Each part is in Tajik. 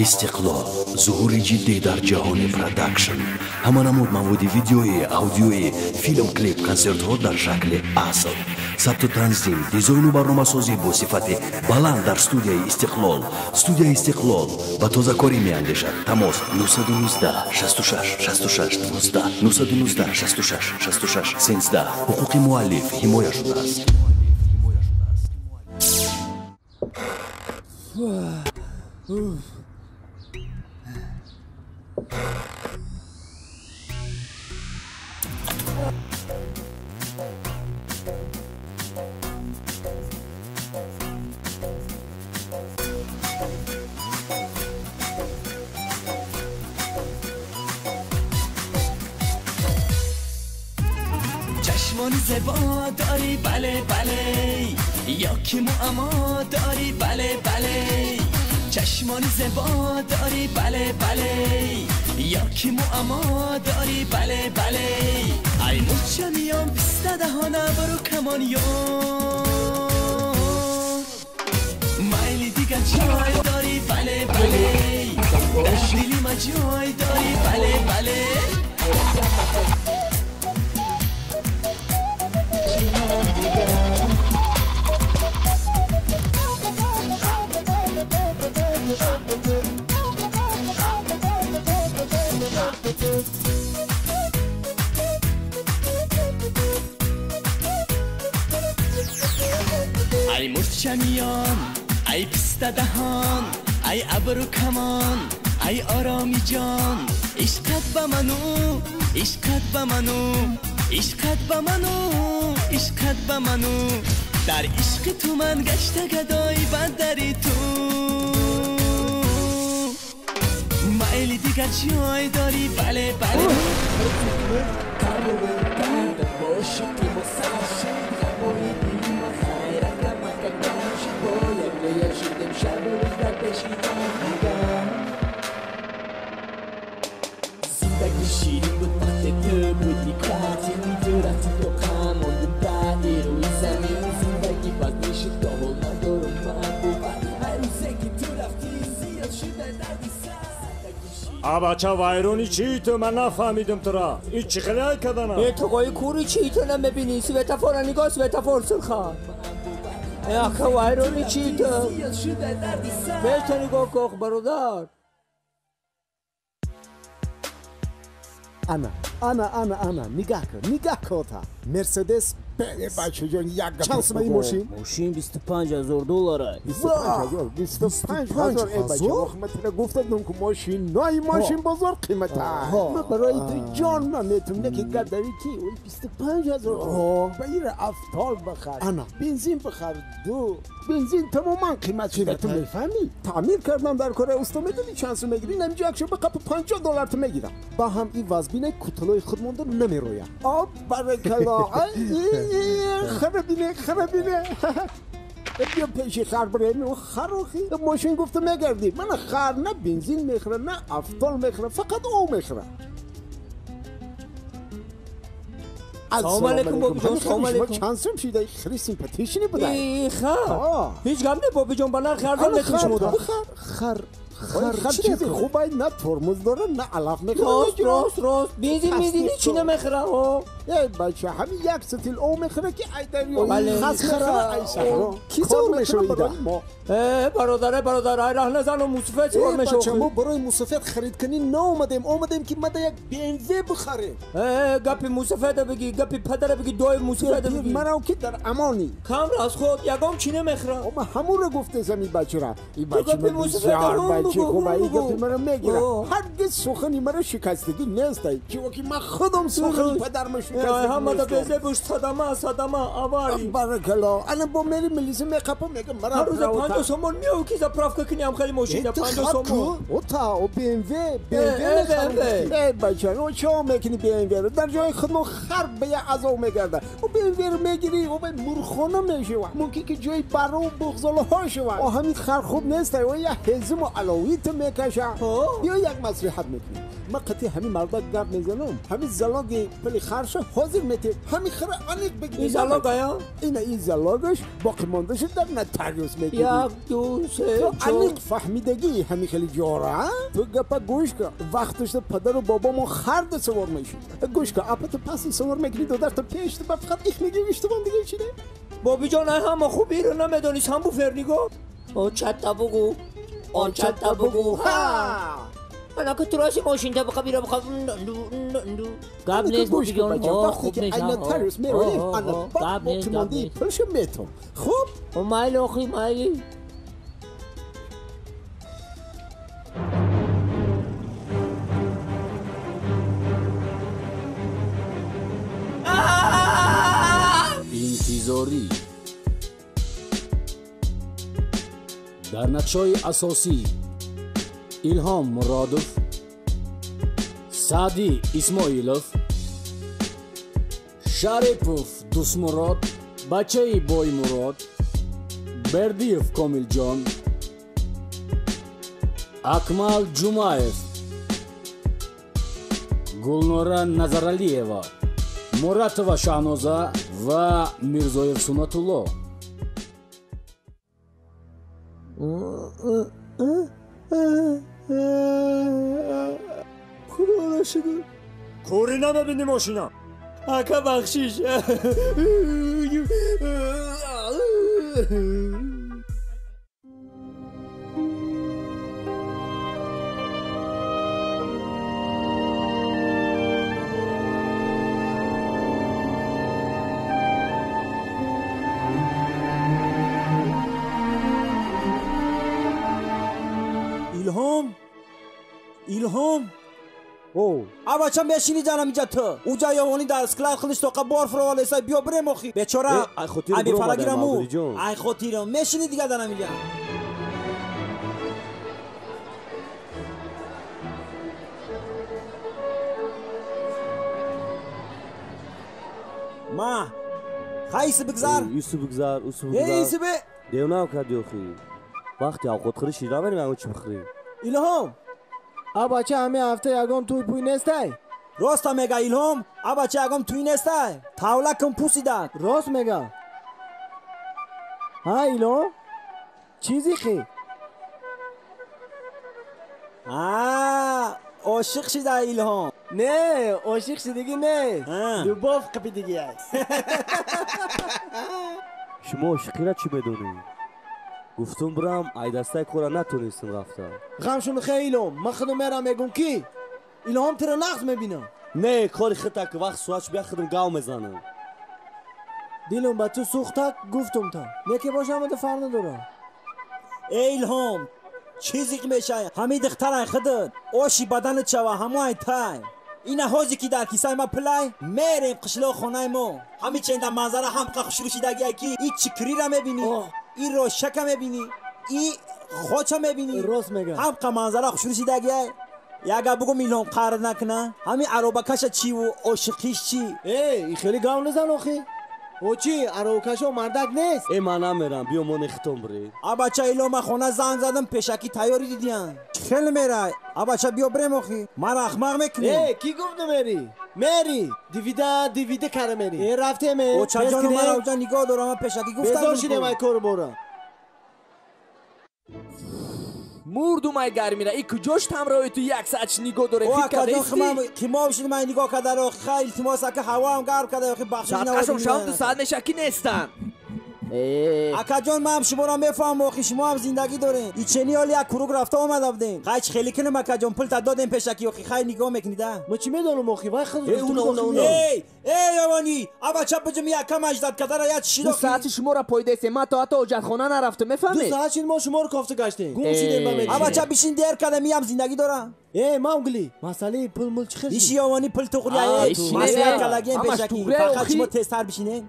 Истиқлол зуҳури ҷиддӣ дар ҷаҳони продакшн. Ҳама намуд маводи видеоӣ, аудиоӣ, филм, клип, консертҳо дар шакли асл. Сабту танзим, дизайну барномасозӣ бо сифати баланд дар студияи Истиқлол. Студияи Истиқлол ба тозакорӣ меандешад. Тамос 919 66 66 12 919 66 66 13. Ҳуқуқи муаллиф ҳимоя шудааст. چشمان زیبا داری بله بله، یا که معما داری بله بله. چشمان زیبا داری بله بله، یا که معما داری بله بله. ای مچمیان پسته دهانه برو کمانیان، میل دیگه جای داری بله بله، در دلی ما جای داری بله بله. ای مرچمیان، ای پسته دهان، ای ابرو کمان، ای آرامی جان، عشقت به منو، عشقت به منو، عشقت به منو، عشقت به منو. در عشق تو من گشته گدای بندری تو، میل دیگر جای داری بله بله. زندگی شیرین بود وقتی تو بودی، قاتل تو رفتی تو غم موندم بعدی روی زمین. زندگی بد میشد تا حال ندارم من بود، هر روزه که تو رفتی زیاد شده دردی سر. بچه وایرونی چی تو؟ من نفهمیدم تو را این چی خیلی کردنم؟ ای تو قایی کوری چی تو نمیبینی؟ سویتافور نگاه سویتافور سرخان. آخه وایرونی چی تو؟ بهش نگاه کن برادر. انا انا انا انا نگاه کن، نگاه کن تا مرسدس بچه جان یک چند سومه این ماشین؟ ماشین 25,000 دلار. 25,000 25,000 ای بچه آخه من گفتم که ماشین نه این ماشین بازار قیمت من برای تو جان من میتونم که گردوی کی اون 25,000 بیر افتال بخر، انا بنزین بخر، دو بنزین تماما قیمت شده. تو میفهمی؟ تعمیر کردم در کره استا میدونی چند سو میگیری؟ نمیجا اکشو به قپ 50 دلار تو میگیرم. با هم این وزبینه کتلوی خودمون رو نمیرویم. آب برکلا خرابینه خرابینه. بیا پیش خر بریم و خروخی ماشین گفته میگردی من خر نه بنزین میخوره نه افتال میخوره، فقط او میخوره. سلام علیکم بابی جان. سلام علیکم. چند سوم شده؟ خیلی سیمپاتیشنی بوده. ای خر هیچ غم نه بابی جان، بنا خر رو میتونم شما داد. خر خر خر چیزی خوبه، نه ترمز داره نه علف میخوره. راست راست راست. بنزین میزینی چی نمیخوره ها؟ ای بچه همین یک ستیل او میخوره که ای دریا خس میخوره ای صحرا. کی زور میشه ایده؟ ای برادر برادر ای راه نزن و موسفید زور میشه. بچه ما برای موسفید خرید کنی نامدیم، آمدیم که ما یک BMW بخریم. ای گپی موسفید بگی، گپی پدر بگی، دوی موسفید بگی. مرا که در امانی. کم راست خود یگام چی نمیخوره. ما همون رو گفته زمین بچه را. این بچه من بچه خوبه، این گپی مرا میگیره. هرگز سخنی مرا شکستگی نیست. چون که من خودم سخنی پدرم شکستگی نیست. همه دا بیزه بوش صدمه صدمه آواری. بارکلا. الان با میری ملیسه میخپم میگم مرا. هر روز 50 سومون میو کی زپرافکا کنی هم خیلی ماشین 50 سومون. او تا او BMW BMW. ای بچه او چه میکنی BMW رو در جای خودمون خر به عذاب میگرده. او BMW رو میگیری او به مرخانه میشه. ممکن که جای برو بغزاله ها شوه. او همین خر خوب نیست. او یه هزم و علاوی تو میکشه. بیا یک مصلحت میکنیم. من قطعی همین مردا گپ میزنم، همین زلاگ پلی خرش ҳозир метем. Ҳамин хара аниқ бигирӣ. Ин залогая? Ина ин залогаш боқимондаша дар нотариус мегирӣ. 1, 2, 3, ту 4. Аниқ фаҳмидагӣ ҳамин хели ҷора? Ту гапа гӯш кун. Вақташда падару бобомон харда савор мешуд. Гӯш кун, апа ту паси савор мекунӣ, додар ту пеш, ту ба фақат их мегирӣ, иштибон дига чӣ не? Бобиҷон, ай ҳама хубиро намедонист, ҳам буфер нигоҳ. О чатта бугу, он чатта бугу, ҳа. Анака тураси мошинта биқа бира биқа. Гап нест, бобиҷон, хуб ай нест. нотариус мероем, ана баъд Гап нест, гап боқимондаи нест. пулша метом. Хуб? Майли, охи, майли. Интизорӣ. Дар нақшҳои асосӣ Илҳом Муродов, Саъдӣ Исмоилов, Шарипов Дӯстмурод, бачаи Боймурод, Бердиев Комилҷон, Акмал Ҷумаев, Гулнора Назаралиева, Муратова Шаҳноза ва Мирзоев Суннатулло. Худоро шукр. Кори намебинӣ мошина? Ака, бахшиш. Илҳом, Илҳом. О. А бача, мешини ҷанам инҷа ту. Уҷа ёвонӣ дар склад худиш тоқа бор фуровалесай, биё бирем охи. Бечора. Э, ай хотир Ай биромадаем, бефарагираму. Абдулиҷон. Ай хотирам. Мешини дига дарам инҷа. Ма. Хай иси бигзар. Юсуф бигзар, Юсуф Эй, бигзар. иси бе. Девонам кардӣ охи. Вақти авқотхӯрӣ шида мерем, ягон чӣ бихӯрем. Илҳом, а бача, ҳамин ҳафта ягон тӯй пӯй нестай? Роста мега Илҳом, а бача, ягон тӯй нестай. Тавла кун пусидак. Рост мега. Ҳа, Илҳом, чизи хи? А, ошиқ шида Илҳом. Не, ошиқ шидагӣ нест. Ҳа. Любовь қипидагӣ аст. Шумо ошиқира чӣ медонед? Гуфтум бирам, ай дастаи кора натонистем рафта. Ғамшон хе, Илҳом, ман худам мерам, мегум ки Илҳом тира нағз мебинам. Не, кори хитак, вақт суат шуд, бия худам гав мезанам. Дилум ба ту сӯхтак, гуфтум та. Неке бошам, ада фарқ надорам. Эй Илҳом, чӣ зиқ мешай? Ҳамин духтарай худат, оши баданат шава, ҳамоай тай. Ина ҳозе ки дар кисаи ма пулай, мерем қишлоқ хонаи мо. Ҳамин ченда манзара ҳамқа хушрӯ шидагия ки и чикрира мебинӣ, и рошака мебинӣ, и хоча мебинӣ. Рост мега. Ҳамқа манзара хушрӯ шидагия. Яга бугум Илҳом қарр накуна, ҳамин аробакаша чиву ошиқиш чӣ? Эй, и хеле гав назан охи. О чӣ, аробакашо мардак нест? Э, ман намерам, биё мо нехитон бирем. А бача Илҳом, ман хона занг задам, пешакӣ тайёрӣ дидиян. Хеле мерай. А бача, биё бирем охи. Мара ахмақ мекунӣ. Э, кӣ гуфт намери? Мери, дивида дивида кара мери. Э, рафтем, э. Очаҷону мара уҷа нигоҳ дорам, ман пешакӣ гуфтам. Безор шидем ай кору бора. Мурдум ай гармира. И куҷош ҳамроҳи ту як саат нигоҳ дорем? О, Фикр карда акаҷон, истӣ? химам қимов шид, ман нигоҳ карда, охи, хай илтимос, ака, ҳавоам гарм карда, охи, бахшиш. Саатқашон шавам 2 саат меша ки нестанд. Э. Акаҷон, ман шуморо мефаҳмам, охи, шумо ҳам зиндагӣ дорем. Ичени ҳоли як курук рафта омада будем. Хай чӣ хеле кунем, акаҷон, пулта додем пешакӣ, охи, хай нигоҳ мекунида. Ман чӣ медонам охи, вай худ Э, уна, уна, уна. Эй, эй, ёвонӣ, а бача биҷум якам аждад кардара як чӣ 2 саати шуморо пойдесем. Ман то ҳатто ҳоҷатхона нарафтам, Ду мефаҳмед? саат шид мо шуморо кофта гаштем. Гум шидем ба Э. мечи. А бача, бишин, дер кардам, иам зиндагӣ дорам. Э, Маугли, масъалаи пул мул чӣ хел Иши шид? ёвонӣ, пул туғри, А, ай, иши маслиҳат не. кардагием Ҳамаш пешакӣ. туғри, Фақат охи. шумо тезтар бишинед.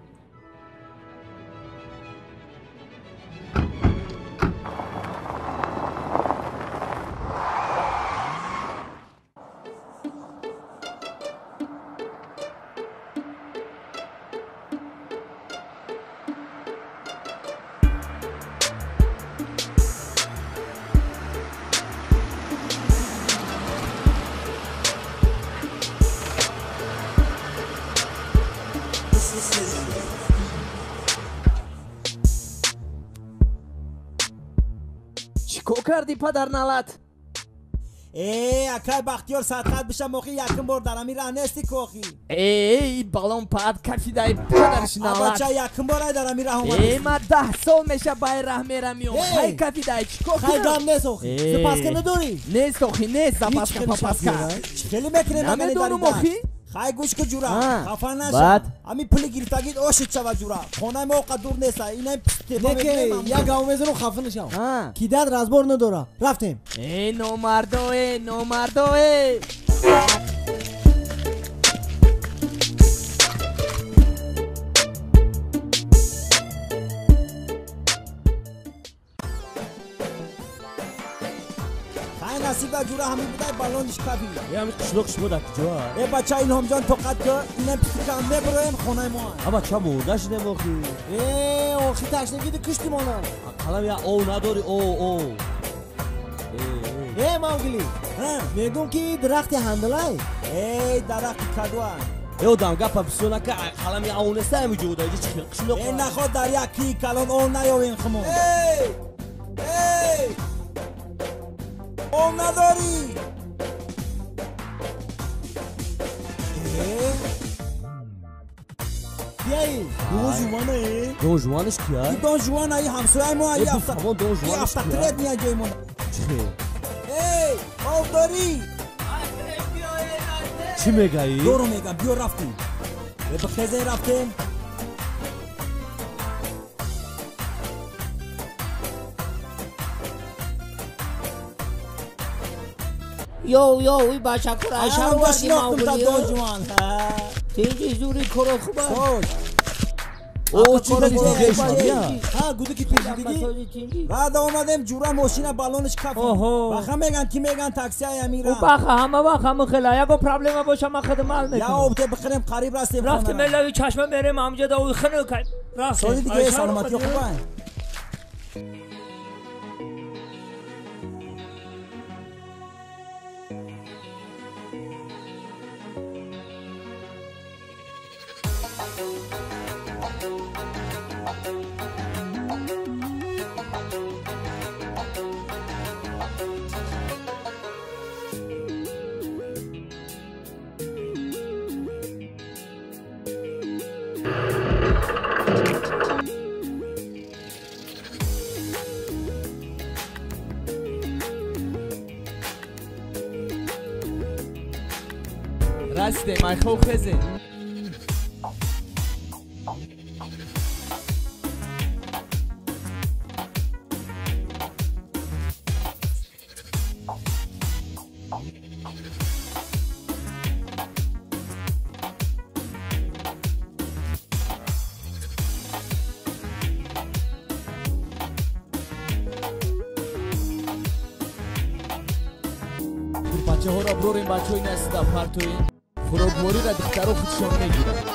кардӣ падар налат? Э, акай Бахтиёр садқат биша мохи якум бор дар ҳамин раҳ нести кохи. Э, балон пад кафидай падарш налат. Бача якум бор ай дар ҳамин раҳ омадӣ. Э, ма 10 сол меша ба ин раҳ мерам миём. Хай кафидай чӣ кор Хай гам нест охи. Запаска надорӣ? Нест охи, нест запаска папаска. Чӣ хеле мекунем намедонам охи. Хай гӯш ку ҷура, хафа наша. Ҳамин пули гирифтагит ошид шава ҷура. Хонаи мо оқа дур нест, инам тепа мекунем. Як гав мезанам хафа нашав. Кидат разбор надора. Рафтем. Э, номардо, э, номардо, э. Хай насиба ҷура ҳамин будай балониш кафи. Э, ҳамин қишлоқ шумо дар куҷо? Э, бача Илҳомҷон тоқат ку, инам пистикам мебуроем хонаи мо. А бача мурда шудем охи. Э, охи ташнагиди кушти мона. Қалам я ов надори, ов, ов. Э, Мавгили, мегӯм ки дарахти ҳандалай. Э, дарахти кадуа. Э, одам гапа бисёр нака, қалам я ов неста ҳамин ҷода, иҷа чӣ хел қишлоқ? Э, наход дар як кии калон ов наёвем хумон. Эй! Эй! Ов надорӣ? Кияи? Дон Жуана е? Дон Жуанаш кия? И Дон Жуана и ҳамсояи мо Э, бифаҳмон Дон Жуанаш кия? Автотрет мия ҷои мо. Чӣ хел? Эй, ов дорӣ? Чӣ мегаӣ? Дору мегам, биё рафтем. Э, бихезе рафтем. Йоу, йоу, и бачакура, Ам башнохтум та Дон Жуан. Тинҷи зури коро хуба. О, чӣ хели дигаи Ҳа, гуду ки пешидигӣ? Баъд омадем ҷура мошина балониш кафи. Баха меган ки меган таксияи амира. Баха ҳама вақт ҳама хела ягон проблема боша ман худам ҳал мекунам. Я об те бихӯрем қариб растем. Рафтем мелави чашма мерем ҳамҷа да уй хунук. Рафтем. Соли дигаи саломатӣ хуба. Расидем, айхов хезем. Бачаҳоро брорем, бачаҳои насида партоем. Хӯроквориро духтаро худшон мегиранд.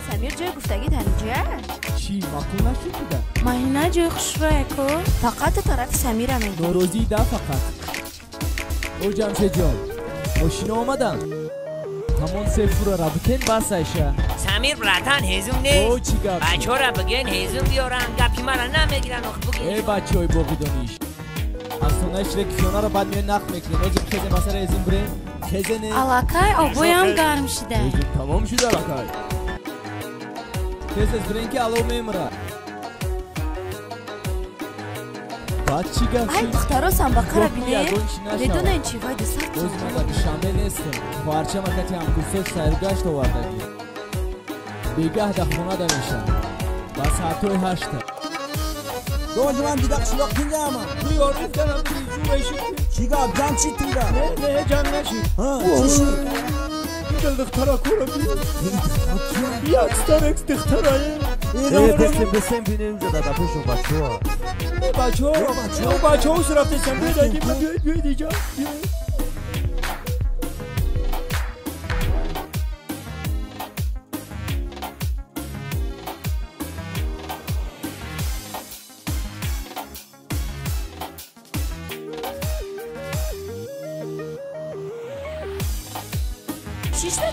Самир ҷои гуфтагӣ ҳамиҷояш? Чӣ, маъқул нашуд буда? Маҳина ҷои хушрӯя ку. Фақат ту тарафи Самира мегирӣ. Норозӣ да фақат. О Ҷамшедҷон, мошина омадам. Ҳамон се фура бутен бас айша. Самир братан ҳезум нест. О чӣ гап? Бачаҳора бигӯен ҳезум биёран, гапи мара намегиран ох бигӯен. Э бачаҳои боғи дониш. Афсонаи Шреки фиёнаро баъд меоен нақл мекунем. Ҳозир хезем ба сари ҳезум бирем. Хезене. Аллакай обоям гарм шуда. Ҳезум тамом шуда аллакай. Тез тез бирем ки алов мемирад. Баъд чӣ гап Ай духтаро самбақара бинед. Медонед чӣ вай дусад Боз ман дар Душанбе нестам. Хоҳарчам акати ҳамкурсош сайргашт овардагӣ. Бегаҳ дар хона мешавам. Ба соатҳои 8. Дон Жуан дига қишлоқ кинҷаама. Ту ёрӣ занам зуре шуд. Чӣ гап, ҷанг шид туда? Не, не, ҷанг нашид. Чӣ шид? Дил духтара кора бин. Як старекс духтарае. Э, бесем, бесем бинем ҷо дар пешон бачаҳо. Бачаҳо, бачаҳо рафтесам. Биёед, биёед, биёед иҷа. Биёед.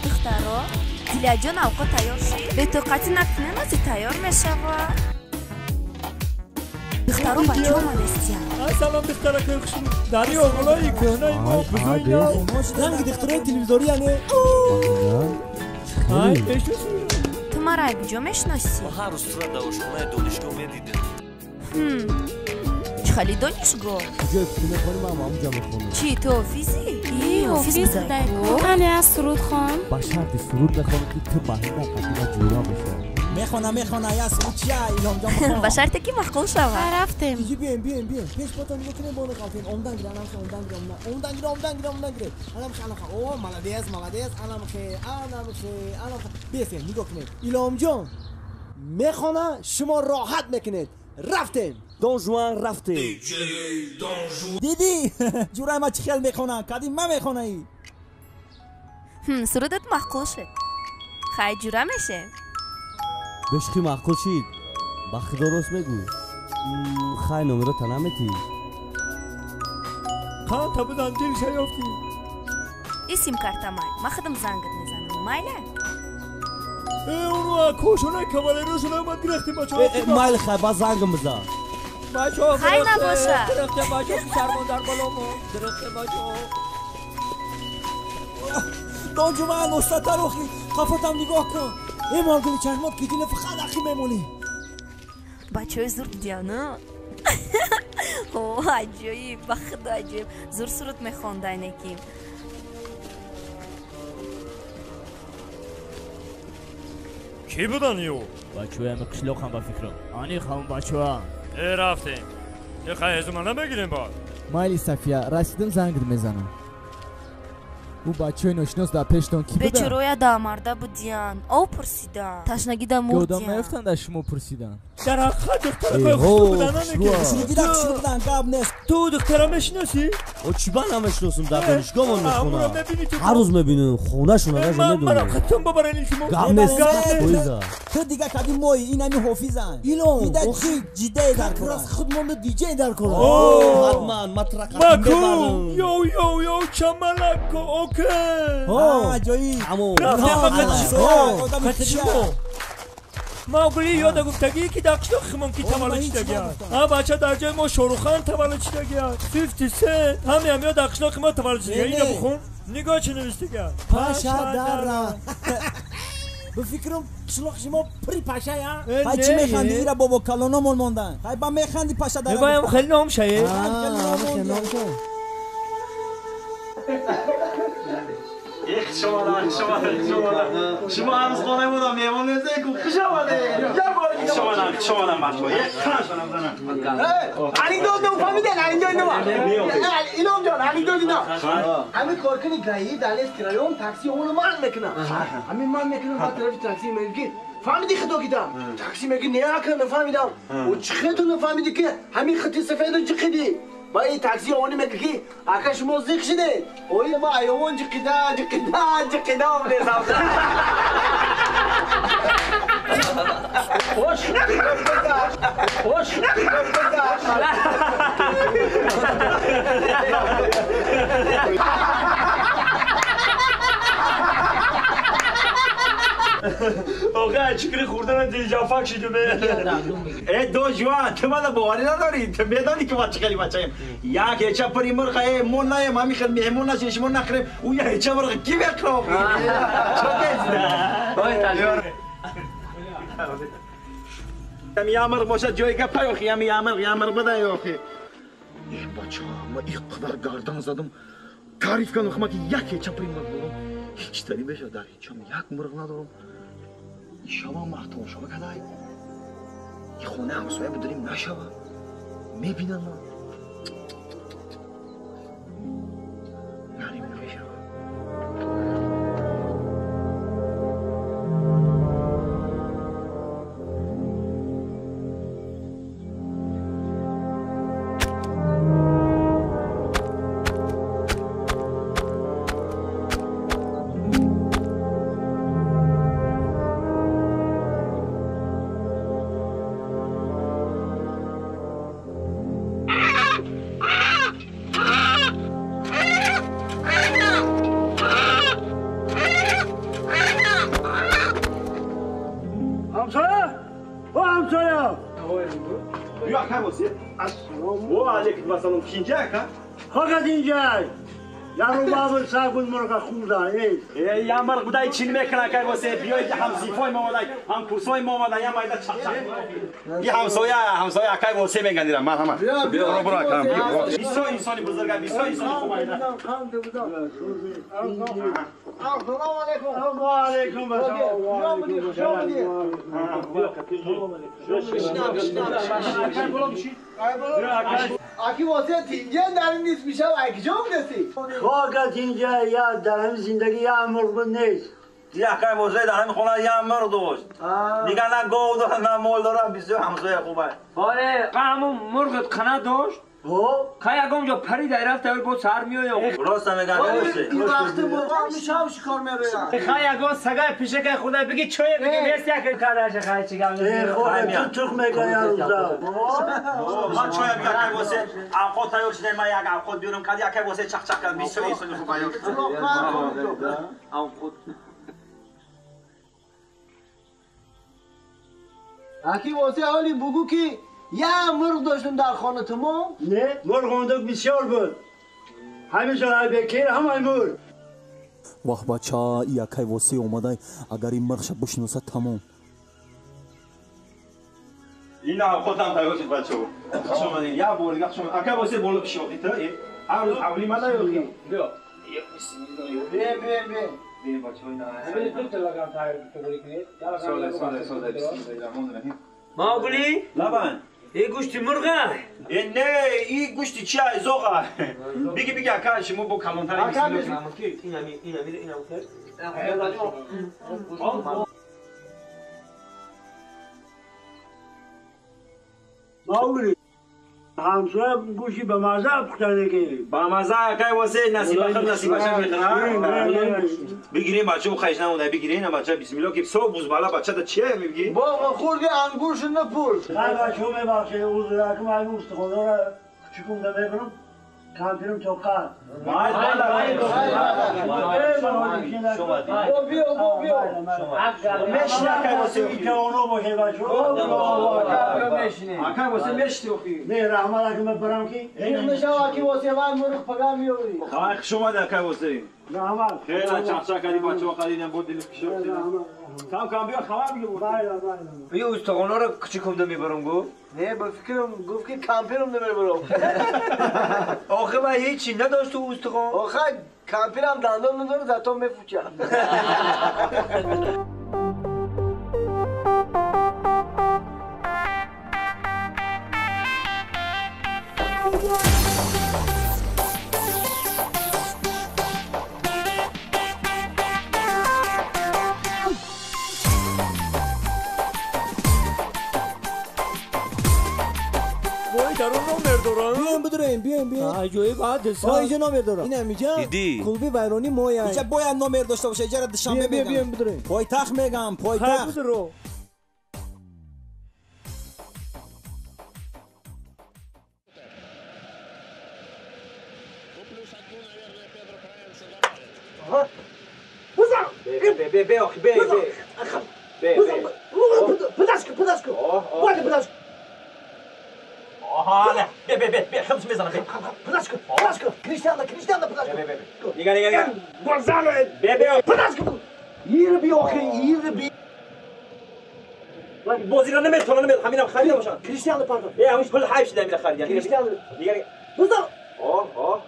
Духтаро, Дилияҷон авқот тайёр шид. Бетоқатӣ накунем, ози тайёр мешавад. Духтаро бача омадестиян. Салом духтаракои хушрӯ. Дари оғлои кӯҳнаи мо бузург. Ранги духтарои телевизорӣ яъне. Ай, мешносӣ? Ту маро айбиҷо мешиносӣ? Ма ҳар рӯз тура дар ошхонаи донишгоҳ медидем. Чӣ хали донишгоҳ? Ҷое ки ту мехонӣ, ман ҳамонҷа мехонам. Чӣ, ту ҳофизӣ? Ҳофиз будай. Қане аз суруд хон? Ба шарти суруд мехонӣ, ки ту маҳина қадима ҷӯра мешавӣ. Мехона, мехона, я суруд чия, Илҳомҷон бихон. Ба шарте ки маъқул шавад. Рафтем. Иҷи биёем, биёем, биёем. Пеш потон нигоҳ кунем, бону қалтем. Омдан гир, анамхе, омдан гир, омдан гир, омдан гир, омдан гир. Анамхе, анамхе. О, молодец, молодец, анамхе, анамхе, анамхе. Бесем, нигоҳ кунед. Илҳомҷон мехона, шумо роҳат мекунед. Рафтем. Дон Жуан рафтем. Дидӣ? Ҷӯраи ма чӣ хел мехона? Кадим ма мехонаӣ? Сурудат маъқул шуд. Хай, ҷура мешем. Бешухӣ маъқул шид. Ба худо рост мегӯй. Хай, номерота наметӣ? Қанта будан дилша ёфтӣ. И симкарта май. Ма худам зангат мезанам. Майла? Э, уну кошонаи кавалерошона омад гирехтем, бачаҳо. Майли, хай, ба зангам бизан. Бачаҳо, Хай, набоша. Гирехтем, бачаҳо, ки сармон дар боло монд. Гирехтем, бачаҳо. Дон Жуан, устатар охи, қафотам нигоҳ кун. Э, моргули чашмот китина фақат ақи мемонӣ. Бачаҳои зур будияну? О, аҷоиб, ба худо аҷоиб. Зур суруд мехонда ки. Кӣ будан ё? Бачаҳои ҳами қишлоқам ба фикрам. Аниқ ҳамон бачаҳоам. Э, рафтем. Э, хай, ҳезума намегирем баъд. Майли, Сафия, расидим, зангит мезанам. Ӯ бачаҳои ношинос дар пештон кӣ буда? Бечороя даамарда будиян. Ов пурсидан. Ташнагида Ки одам мурдиян. наёфтанд, аз шумо пурсидан. Дар ҳақиқат духтаракои хушрӯ будан, нанеки? Хушрӯ хушрӯ будан, гап нест. Ту духтара мешиносӣ? О, чӣ ба намешиносум, дар донишгоҳмон Амуро мехонам. мебинӣ ту? Ҳар рӯз мебинам, хонашона даже Манам медонам. хатон бабарен, илтимос. Гап нест, фоиза. Ту дига кади мои, ин ҳами ҳофизанд. Илон, Ида охи, ҷиддае дар как кора. раз худ монда диҷей дар кора. Ҳатман, ма трака Маку! мебарам. Йоу, йоу, йоу, чамалако, окей. Аҷоиб. Тамом. Рафтем ба қадишмо. Одами Қадишмо. Мавгули ёда гуфтагӣ, ки дар қишлоқи химон ки таваллуд шидагия. А бача дар ҷои мо Шорухан таваллуд шидагия. 50 Cent ҳами ҳамё дар қишлоқи мо таваллуд шидагия. Ина бухон. Нигоҳ чӣ навиштага. Паша дара. Ба фикрам қишлоқи шумо пури пашая. Хай, чӣ механдӣ? Ира бобо калономон мондан. Хай, ба механдӣ, паша дара. Мегӯям, хеле ном шае. Хуш омадам, хуш омадам, хуш омадам. Шумо ҳанӯз хонаи мода меҳмон нестед, ку хуш омадед. Хуш омадам, хуш омадам, бачаҳо. Як қаншонам занам. Анекдот ну фаҳмидед, анекдот ну. Илҳомҷон, анекдот ина. Ҳамин коркуни ГАИ дар Лески район такси омоно манъ мекунам. Ҳамин манъ мекунам, баъд тарафи такси мегӯ ки фаҳмиди хито кидам. Такси мегӯ не, ака, нафаҳмидам. Ӯ чӣ хиту нафаҳмиди, ки ҳамин хити сафеду ҷиқиди. Ба ин такси омони мегӯ ки ака, шумо зиқ шидед. Ои ма айовон ҷиқида, ҷиқида, ҷиқида омдесам. Хош, хош, Охе, чикри хӯрдана дилҷафак шиду бе. Э, Дон Жуан, ту мана боварӣ надорӣ? Ту медонӣ, ки ма чӣ хели бачаем. Як ҳеча пури мурға, э, мо наем, ҳами хел меҳмон нашем, шумо нахӯрем. Ӯ як ҳеча мурға ки мехӯрам? Чо кезда? Ами ямир бошад, ҷои гапай охи, ами ямир, ямир бидай охи. Э, бача, ма ин қадар гардан задам. Таъриф кардам, хама ки як ҳеча пури мурғ дорам. Ҳеҷ тари беша, дар ҳечам як мурғ надорам. Шава махтон шава кадай. И хона ҳамсоя бидорим нашава. Мебинам ман. Нарим намешава. ҳамсоя, о ҳамсоя. Биё ака боси. Ассалому алайкум вассалом. Кинҷа ака? Фақат инҷа. Яру бабр саг буд мурға хӯрда. Э, я мурғ будай чин мекунад акай боси. Биёед ҳамсифои мо омадай, ҳамкурсои мо омадай, я майда чақ-чақ. И ҳамсоя, ҳамсоя акай боси мегандира. Марҳамат. Биё, буро акам, биё. Бисёр инсони бузург, бисёр инсони хуб айда. Ассалому алайкум. Ва алайкум ассалом. Аки واسه تینجه در این نیست میشم اکی جا بودسی؟ خاک تینجه یا در همین زندگی یا مرغ بود نیست. یه اکای واسه در همین خونه یه مرغ داشت. دیگه نه گاو داره نه مال داره، بسیار همسایه خوبه. آره همون مرغت قنا داشت؟ خیلی اگه اونجا پری در رفت اول بود سر میاد. راست میگن واسه. این وقت مرغ میشم شکار میبرم. خیلی اگه سگای پیشک خدا بگی چوی بگی نیست یک کارش خیلی چیکار میکنه. خب تو تخم میگه یا روزا. من چوی بگم که واسه عقد تایور شده من یک عقد بیارم کدی یک واسه چق چق کردم 20 سال خوب ایو. عقد اکی واسه حالی بگو که یه مرغ داشتم در خانه تمام؟ نه مرغ اونجا بسیار بود. همیشه های بکیر همه مرغ. واه بچه یکای واسه اومده اگر این مرغش بشناسه تمام. این هم خودم تایور شد بچه خوش اومدین. یه بار دیگه خوش اومدین. اکای واسه بالا پیش آخی تا هر روز حوالی من نیاخی. بیا. بیا بیا بیا. بیا بچه اینا. دو تا لگام تایور تگوری کنید. ساده ساده ساده. بسم الله الرحمن الرحیم. ماغلی؟ لبن. ای گوشتی مرغه؟ نه ای گوشتی چیه زوغه. بگی بگی اکا شما با کلانتر اینم اینم اینم ماغلی همسایه گوشی به مزه پختنه که به مزه اکای واسه نصیب خود نصیبش میخوره. بگیریم بچه و خیش نمونه بگیریم بچه بسم الله که صبح بوز بالا بچه دا چیه میگی؟ بابا خوردی انگورش نپور. هر بچه میبخشه عذر کنم اگه استخوان‌ها را کوچیکم میبرم کامپیرم تو قد. وای وای وای بیا بیا مشنی اکای واسه که اونو باشه بچه میشنی اکای واسه مشتی اخی. نه رحمت اگه من برم کی میشه اکی واسه من مرغ پگا میوری. خیلی خوش اومد اکای واسه. رحمت خیلی چخچک کردی بچه‌ها خریدن بود دل کشور. کم کم بیا خبر بگو. بله بله. بیا استخوان‌ها رو کوچیکم ده میبرم گو. نه با فکرم گفت که کامپیرم نمیبرم. آخه من هیچی نداشت تو استخوان. آخه کامپیرم دندان نداره زتون میفوچم. بیاین بدوریم بیاین بیاین. عجایب بعد سا اینجا نامر دارم. اینم اینجا دیدی کلبی ویرانی مویا. اینجا باید نامر داشته باشه. اینجا دوشنبه میگم. بیاین بدوریم. پایتخت میگم پایتخت. بی بی بی آخی بی بی بی بی. پدشک پدشک. باید پدشک. آها نه بی بی بی بی خمس میزنم بی. پدشک پدشک کریستیانو کریستیانو پدشک. بی بی بی نگاه نگاه نگاه. گونزالو بی بی پدشک. ییر بی آخی ییر بی. بازی را نمیتونم نمیتونم همینم خریده باشم. کریستیانو پاردون. ای همش پول حیف شده میره خریدن. کریستیانو نگاه نگاه. بزن. آه آه.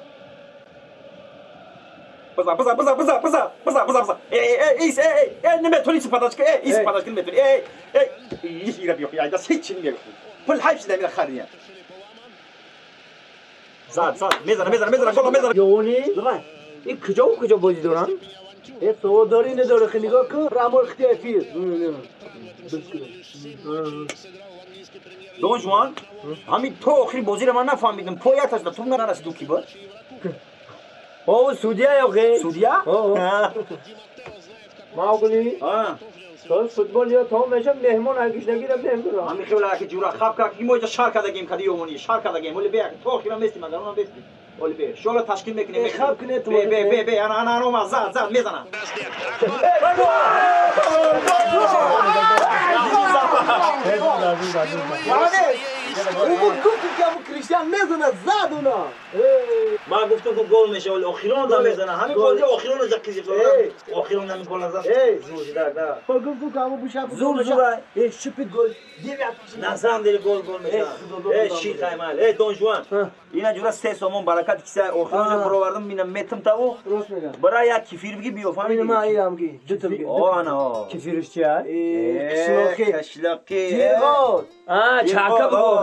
بزن بزن بزن بزن بزن بزن بزن بزن. ای ای ای ای ای نمیتونی چی پدشک ای ای پدشک نمیتونی ای ای ییر بی آخی دست هیچ نمیگه. پول حیف شده میره خریدن. زد زد میزنه میزنه میزنه گل میزنه. یونی این کجا و کجا بازی دارن؟ ای سواداری نداره خیلی نگاه کن رمال اختیافی. دون جوان همین تو آخری بازی رو من نفهمیدم پایت هست تو نرسید کی بود؟ او سعودیه یا غیر؟ سعودیه؟ ماغلی تو فوتبال یا تا میشم مهمان هرگز نگیرم نمیبرم. همین خیلی که جورا خب که ما اینجا شهر کردیم کدی یومونی شهر کردیم ولی بیا تو اخیرا میستیم اگر اونم بیستی ولی بیا شولا تشکیل میکنیم خب کنه تو بی بی بی بی انا انا انا زد زد میزنم. Гуфтам ки ҳамун Криштиан мезанад, зад уна. Ман гуфтам ки гол мешавад, вале охирон да мезанад. Ҳамин бозӣ охирон за қизиқ дорад. Охирон ҳамин гол назад. Зур шуда, да. Ман гуфтам ки ҳамун бушаб зур зур. Шипит гол. На самом деле гол гол мешавад. Ши хаймал. Дон Жуан. Ина ҷура 3 сомон баракат киса охирон ҷо баровардам, ина метм таву. Рост мегам. Бара як кефир биги биё, фаҳмидӣ? Ман инам ги, дутам ги. О, ана, о. Кефирш чи а? Қишлоқи. Қишлоқи. Ҷирғот. Чака бугу.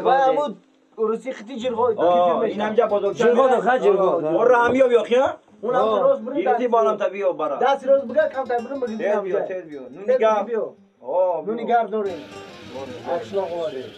Вай ҳамун уруси хити ҷирғот. Инам ҷа бозорча. Ҷирғот, ха ҷирғот. Ора ҳам биё хия? Унам рост бурин. Ирти балам та биё бара. Даст рост буга камтар бурин бугин. Тез биё, тез биё. Нуни гап. Нуни гап дорем. Қишлоқ оварем.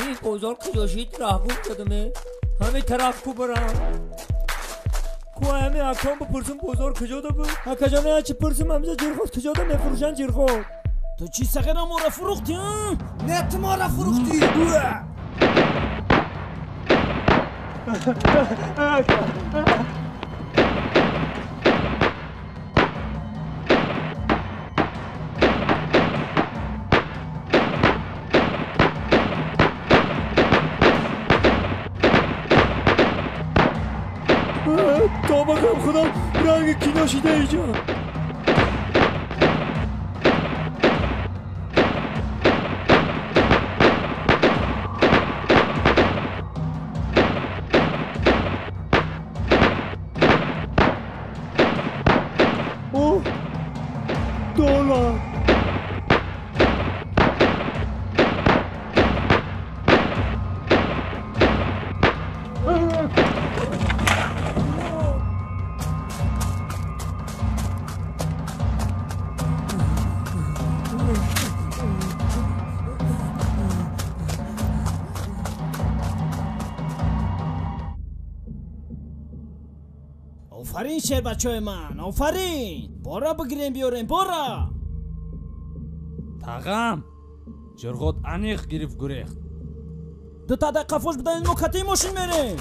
ин бозор куҷо шид? Раҳгум дадаме. Ҳамин тараф ку барам. Ку ҳамин акон бипурсум бозор куҷода буд? Акаҷон, я чи пурсум ҳамиҷа ҷирғот куҷода мефурӯшанд ҷирғот? Ту чӣ сағира моро фурӯхтӣ? Не, ту моро фурӯхтӣ. توبه کنم خدا رنگ کینو شده اینجا. اوه دلار. офарин шербачаҳои ман, офарин. Бора бигирем биёрем, бора. Тағам, ҷирғот аниқ гирифт гурехт. Дута дақиқа фош бидаед, мо катии мошин мерем.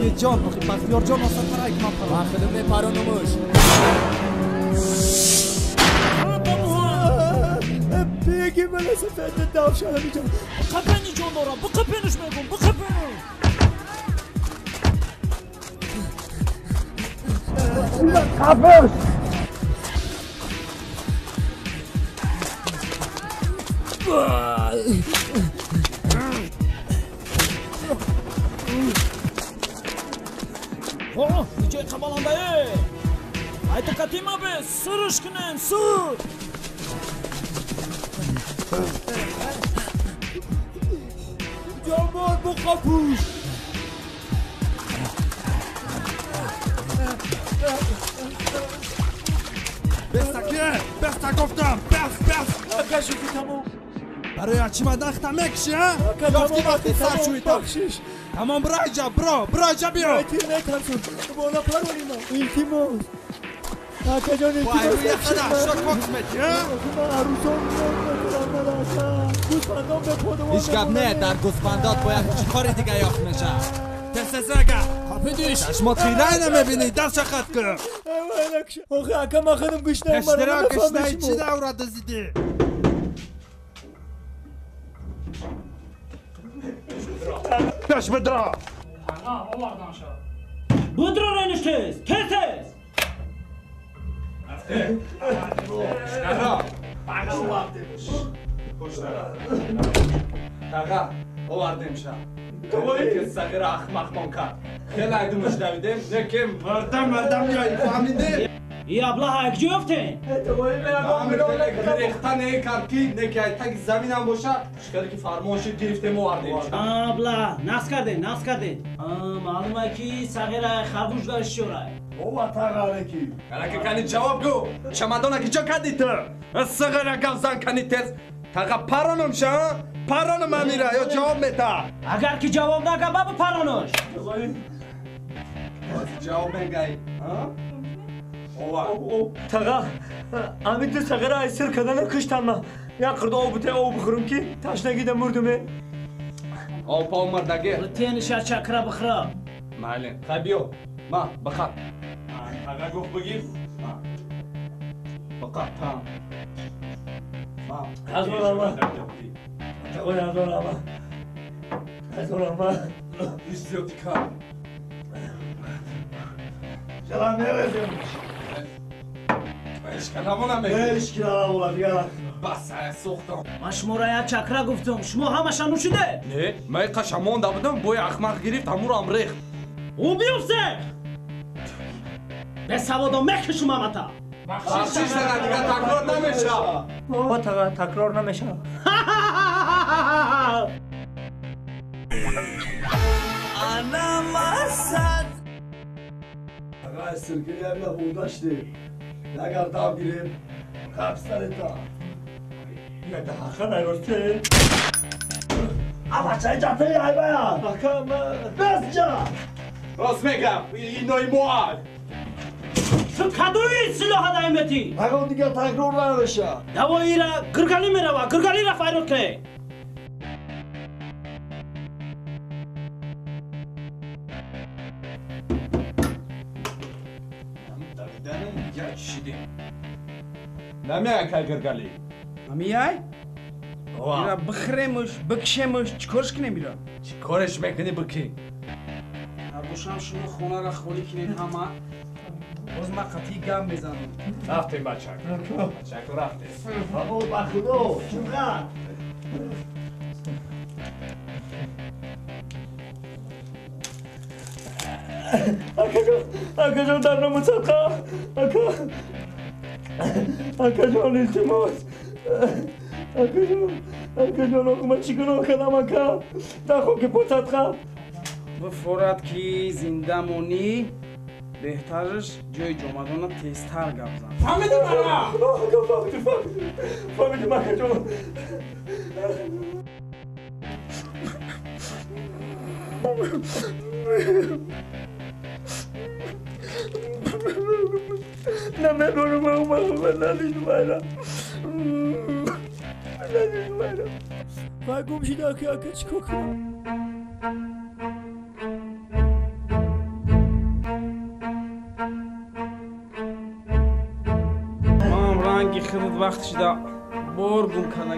Умедҷон, охи Бахтиёрҷон осонтар ай ки ман паронам. Ман худам мепаронамуш. Беги мана сафеда давшана биҷон. Қапени ҷон дорам, биқапениш мегум, биқапениш. Қапеш! О, иҷои қабаландае! Айта катима бе, сирш кунем, сир! Ҷонбор буқапуш! Бестаке, беста гуфтам, бес, бес! Ака шуки тамом. Барои ачима дахта мекши, а? Ёфти вақти сар шуита. Тамом, бираҷа, бро, бираҷа биё. Тир метарсум, бола паронима. Илтимос. Акаҷон, илтимос. Шок бокс мети, а? Ман арӯсон мекунам, ака. Гӯсфандон ба подавон. Ҳеҷ гап не, дар гӯсфандот бояд чӣ кори дига ёфт мешавад. Тез-тезага. Қапидиш. Чашмот хирай намебинӣ, даст хат кун. Охи ака, ман худам гушнаам. Пештара гушнаи чӣ давра дузидӣ? Пеш бидро! Ага, овардан шо. Будро рениш тез, тез тез. Таға, овардем ша. Ки сағира ахмақмон кард. Хеле айдумаш давидем, лекин мардам мардам меои, фаҳмидӣ? И аблаҳа якҷо ёфтем? Рехта не кард ки не ки таги заминам боша, шикаре ки фармон шид гирифтем овардем. Абла, нақс кардем, нақс кардем. Маълума ки сағира харгӯш гаштшорай. Ова тағаре ки. Арака кани ҷавоб гӯ. Чамадона ки ҷо кардӣ ту? Сағира гавзан кани тез. Таға пароном ша, пароном амира ё ҷавоб мета. Агар ки ҷавоб нага, ба паронош. Ҷавоб мегай, а? Таға, ами ту сағира ай сир кардана куштам ман. Як қирда об буте об бихӯрам ки ташнагида мурдуме. Об по мурдаге. Тениша чакра бихӯра. Майли, хай биё. Ма, бихӯр. Таға гуфт бигир. Ма. Бихӯр та. Ма. Ҳазор раҳмат. Тағои ҳазор раҳмат. Ҳазор раҳмат. Иш зиёдӣ кар. Чара мерезем? Бас, сӯхтам. Ман шуморо як чакра гуфтам, шумо ҳамаша нӯшиде? Не, ман қаша монда будам, бои ахмақ гирифт, ҳамуро рехт. Ӯ биёфтех! Бесаводо мекушум ҳамата. Бахшиш сана, дига такрор намешавад. О, таға, такрор намешавад. Ана масад. Ага, сиркири ҳамина буда шудем. Агар дав гирем, қаб сарета. Даха наросте. А бачаи ҷатаи айбая. Ака, ман Бес ҷа. Рост мегам, инои моа. Ту кадои силоҳа даиметӣ? Ягон дигар такрор намеша. Давоира гиргалӣ мерава, гиргалира файрод кунед. Намеяй кай гиргалӣ? Намеяй? Ира бихӯремуш, бикшемуш, чӣ корш кунем ира? Чӣ кореш мекунӣ бикӣ? Бошам шумо хонаро холӣ кунед ҳама. Боз ман қатъӣ гап мезанам. Рафтем бачак. Бачаку рафтем. Бабо ба худо, чуқар. Акаҷон, акаҷон дар номусадқа. Ака. Акаҷон илтимос. Акаҷон, акаҷон, ман чӣ гуноҳ кардам ака? Дар хоки посадқа. Бифорад ки зинда монӣ, беҳтараш ҷои ҷомадона тезтар гап зан. Фаҳмидӣ мана? Ака, фаҳмидӣ, фаҳмидӣ. Фаҳмидӣ, акаҷон. Намедонам, вай гум шида, ака, ака, чӣ кор кунам? Вақт шида бор гум карда.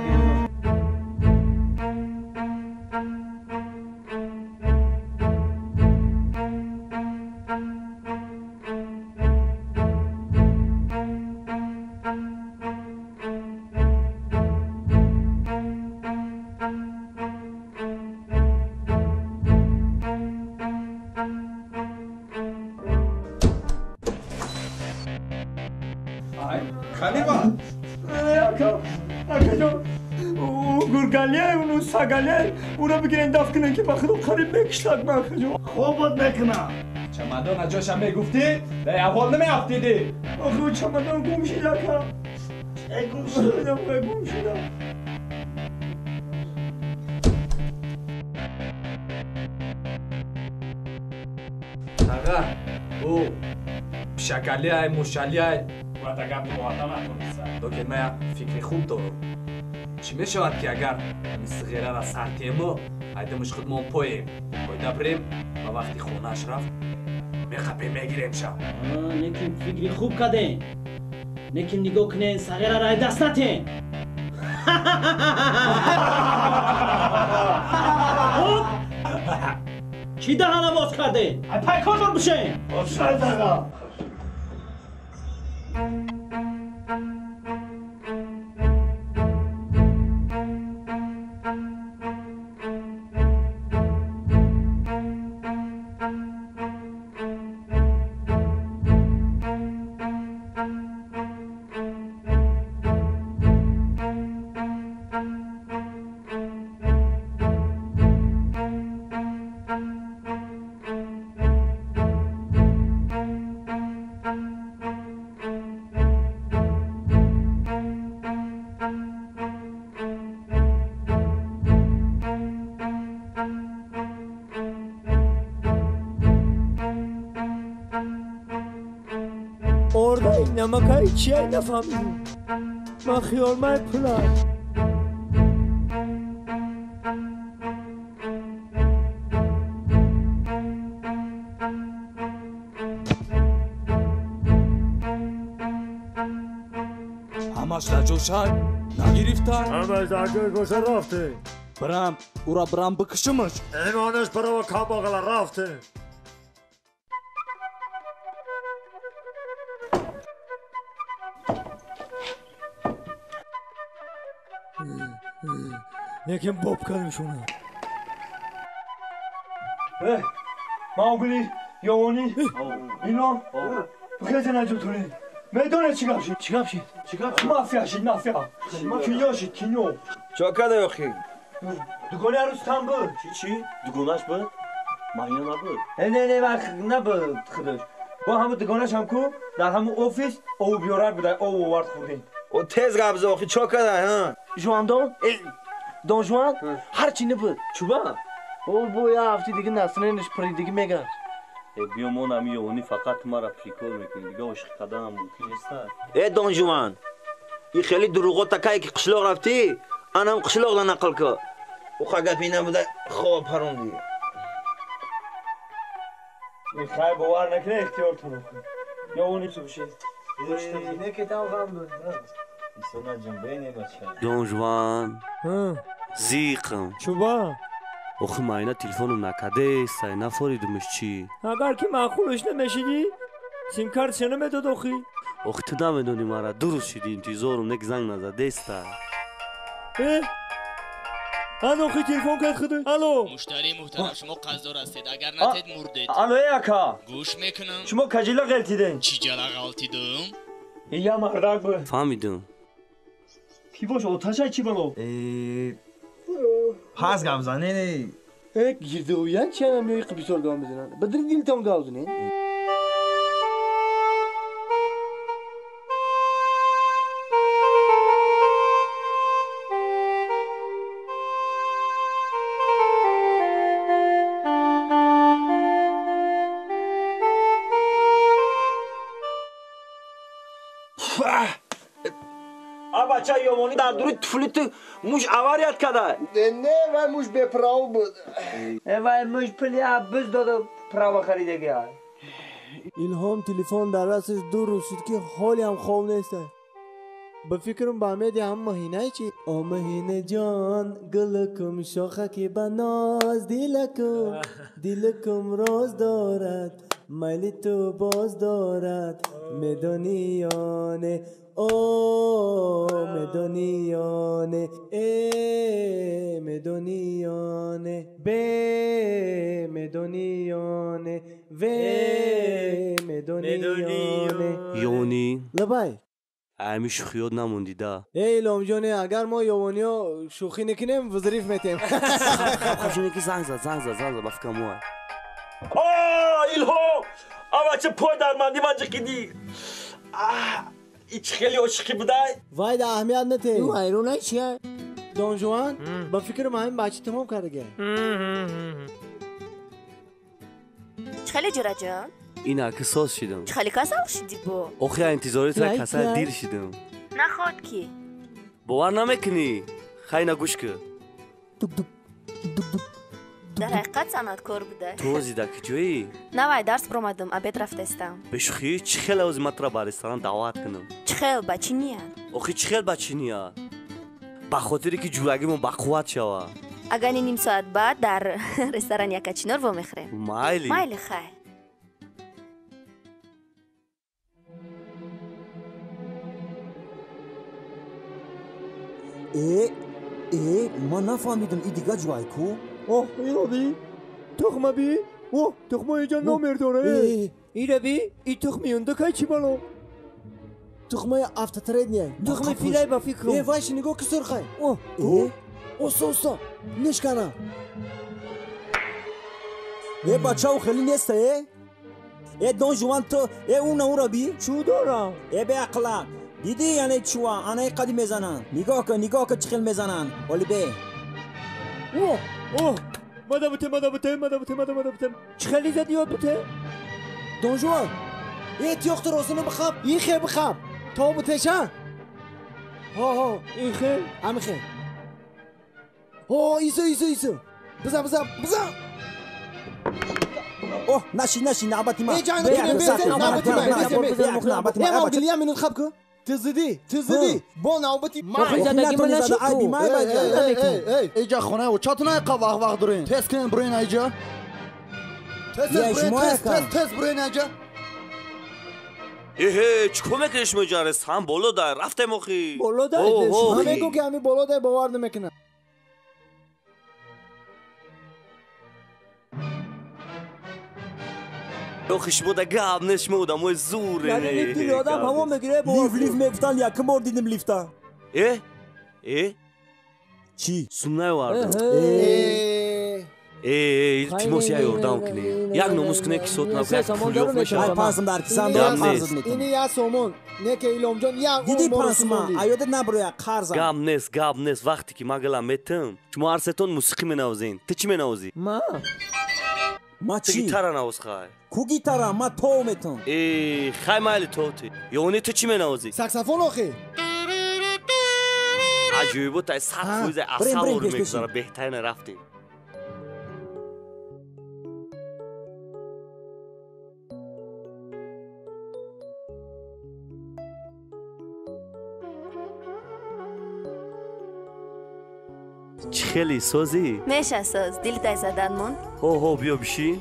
Сагале, ура бигирен даф кунен ки ба худо қариб мекиштад ман хаҷо. Хобот мекунам. Чамадон аз ҷоша мегуфтӣ, дар аҳвол намеафтидӣ. Охи ӯ чамадон гум шуда ка. Гум шуда, гум шуда. Ага, ӯ пишакалиай, мушалиай, бояд агар роҳата натониста. Лекин ман як фикри хуб дорам. Чӣ мешавад ки агар ҳамин сиғерара сар тему, айдамиш худмон поем, қоида бирем ва вақти хонааш рафт, меқапем мегирем ша. Лекин фикри хуб кардем. Лекин нигоҳ кунен, сағирара ай даст натен. Чӣ даҳана боз кардем? Ай пайкордор бишен. Намакаи чиай нафаҳмидем. Ман хиёлмай пулам. Ҳамаш дар ҷошай нагирифтай. Ҳамаш дар ҷой боша рафте. Бирам, ура бирам бикушимаш. Имонаш барова камбағала рафте. Некем боб кардем шуна. Маугли, Ёвони, Илон, бихезен аз ҷотонӣ. Медонед чӣ гап шид? Чӣ гап шид? Чӣ гап шид? Мафия шид, мафия. Кинё шид, кинё. Чо карда охи? Дугони арӯстам буд. Чӣ чӣ? Дугонаш буд? Маҳина набуд? Не, не, не, набуд худаш. Бо ҳамун дугонаш ҳам ку дар ҳамун офис ов биёрак буда, ов овард хӯрдем. О тез гап за охи, чо карда, ҳа? Жуандон? Дон Жуан ҳарчи набуд. Чуба? О бо я ҳафти дига насренаш пари дига мегашт. Биё мо нами ёвонӣ фақат мара прикол мекунӣ, дига ошиқ карданам мумкин нест. Э Дон Жуан, и хеле дурӯғо такае ки қишлоқ рафтӣ, анам қишлоқда нақл ку. Уқа гапи набуда хоб парондӣ. Хай бовар накунед ихтиёртон. Ёвонӣ бошед. Дон Жуан, зиқам. Чуба? Охи майна телефонум накардестай, нафоридумш чӣ? Агар ки маъқулш намешидӣ, симкартша намедод охи. Охи ту намедонӣ мара, дуруст шиди интизорум, нек занг назадеста. Ан охи телефон кард худо. Алло. Муштарии муҳтарам, шумо қарздор ҳастед, агар натед мурдед. Алло, эй ака. Гӯш мекунам. Шумо каҷила ғалтидем? Чӣ ҷала ғалтидум? Я мардак буд. Фаҳмидум. Кӣ бош оташай чӣ бало? Пас гап занӣ. Гирдоян чиам меои бисёр гап мезананд. Ба дили дилтон гап занед. Бача ёвонӣ дар дури туфли ту муш аварият карда. Не, вай муш беправо буд. Вай муш пули аббиз дода право харидагия. Илҳом телефон дар дасташ ду рӯз шуд ки ҳолиам хоб нест. Ба фикрам ба умеди ҳам маҳинаи чи? О маҳина ҷон, гулкум шохаки ба ноз, дилакум, дилакум роз дорад, майли ту боз дорад, медонӣ ё не? О, медонӣ ё не? Э, медонӣ ё не? Б, медонӣ ё не? В, медонӣ ё не? Ёни? Лабай. Ами шӯхиёт намондида. Эй Иломҷоне, агар мо ёвониё шӯхӣ накунем, взрыв метем. Хаб, ки занг зад, занг зад, занг зад, ба фикрам мо. О, Илҳом! Авача пой дарманди ма ҷиқидӣ. Ич хеле ошиқӣ будай? Вай да аҳамият нате. Ю ҳайронай чия? Донжуан, ба фикрам ҳамин бача тамом кардаге. Чӣ хеле ҷураҷон? Ина ки соз шидам. Чӣ хеле касал шидӣ бо? Охи интизори тра касал дил шидам. Наход ки? Бовар намекунӣ? Хай на гӯш кӣ. Дар ҳақиқат санъаткор буда. Ту зида куҷоӣ? Навай дарс баромадам, обед рафтаистам. Бешӯхӣ чӣ хел ози ман тура ба ресторан даъват кунам? Чӣ хел ба чӣ ният? Охи чӣ хел ба чӣ ният? Ба хотире ки ҷурагимон бақувват шава. Агар ним соат баъд дар ресторан Якачинор вомехӯрем. Майли. Майли, хай. Э, э, ман нафаҳмидам, и дига ҷой ку? Оҳ, иро би, тухма би, оҳ, тухма инҷа номер дора. Ира би, и тухми юндакай чӣ бало? Тухмаи автотрейдния. Тухми филай ба фикрум. Э, вайши нигоҳ ки сурхай. Оҳ, э, оста, оста, нишкана. Э, бачао хеле неста, э? Э, Дон Жуан ту, э, уна ура би? Чӯ дорам? Э, беақлак. Дидӣ, яъне чуа, анаи қади мезананд. Нигоҳ кун, нигоҳ кун, чӣ хел мезананд. Оли бе. Оҳ, оҳ, мада бите, мада бите, мада бите, мада, мада бите. Чӣ хеле зади ёд бите? Дон Жуан, э, тиёхти ростуна бихаб, ихе бихаб. То бутеша? Ҳо, ҳо, ихе, ҳамихе. Ҳо, исо, исо, исо. Бизан, бизан, бизан. Оҳ, наши, наши, навбати ман. Э, ҷанг накунем, бесе, навбати ман, бесе, бесе. Э, мавгили, як минут хаб кун. Ту зидӣ, ту зидӣ. Бо навбати ман. Иҷа хона очатона яқа вақ вақ дурин. Тез кунен бурен айҷа. Тез тез бурен, тез тез тез бурен айҷа. Эҳе, чӣ кор мекунӣ шумо иҷа? Ресторан боло дай, рафтем охи. Боло дай. Ман мегӯм ки ҳамин боло дай бовар намекунам. Охи шумо да гап нест, шумо одамои зуре. Яъне дили одам ҳаво мегирад. Лифт, лифт мегуфтанд, якум бор дидем лифта. Э? Э? Чӣ? Сум наёвардам. Э, илтимос, як ёрдам кунед. Як номус кунед ки сот набуд, як пул ёфт мешавад. Ай пансум дар кисам дорам, қарзат метам. Ини як сомон, не ки Иломҷон як Диди пансума, аёдат набуроя, қарзам. Гап нест, гап нест. Вақте ки ман гала метам, шумо ҳар сетон мусиқӣ менавозед. Ту чӣ менавозӣ? Ма? Ма Ту чӣ? гитара навоз хай. Ку гитара? Ма тов метам. Э, хай майли тов ти. Ёни ту чӣ менавозӣ? Саксофон охи. Аҷоибот ай 100% асал Брем, ор брем, пеш, мегузара, беҳтарина рафтем. Чӣ хеле созӣ? Меша соз, дилтай задан монд. Ҳо, ҳо, биё бишин.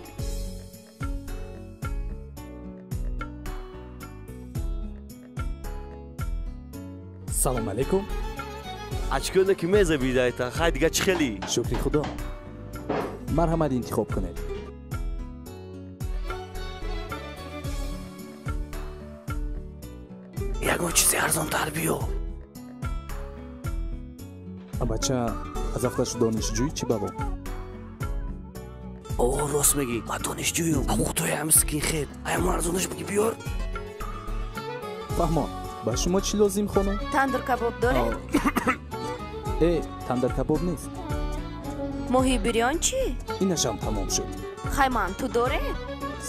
Салом алейкум. Ачкёне ки мезабидайта, хай дига чӣ хелӣ? Шукри Худо. Марҳамат, интихоб кунед. Ягон чизи арзонтар биё. Бача, аз афташу донишҷӯӣ чӣ бало? О, рост мегӣ, ман донишҷӯюм. Ҳуқуқтои ҳами скинхед. Ҳамон арзонаш бигӣ биёр. Фаҳмо, ба шумо чӣ лозим, хонум? Тандур кабоб доред? Э, тандир кабоб нест. Моҳии бирён чӣ? Инашам тамом шуд. Хай манту доред?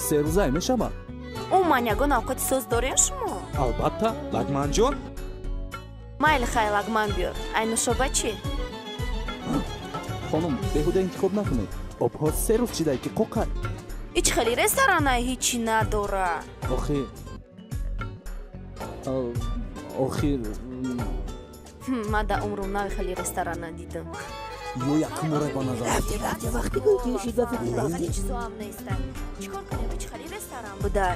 Се рӯзае мешавад. Умуман ягон овқати соз доред шумо? Албатта, лагманҷон. Майли, хай лагман биёр. Ай нӯшоба чӣ? Хонум, беҳуда интихоб накунед. Обҳо се рӯз чидай ки қоқад. Ич хеле ресторанай ҳичи надора. Охир, охир Ман дар умрум нави хеле ресторан надидам. Ё якум бора ба назар. Рафтем, рафтем, вақти гӯй шид ба фикр рафтем. Чизоам нестан. Чикор кунем, чи хеле ресторан буда?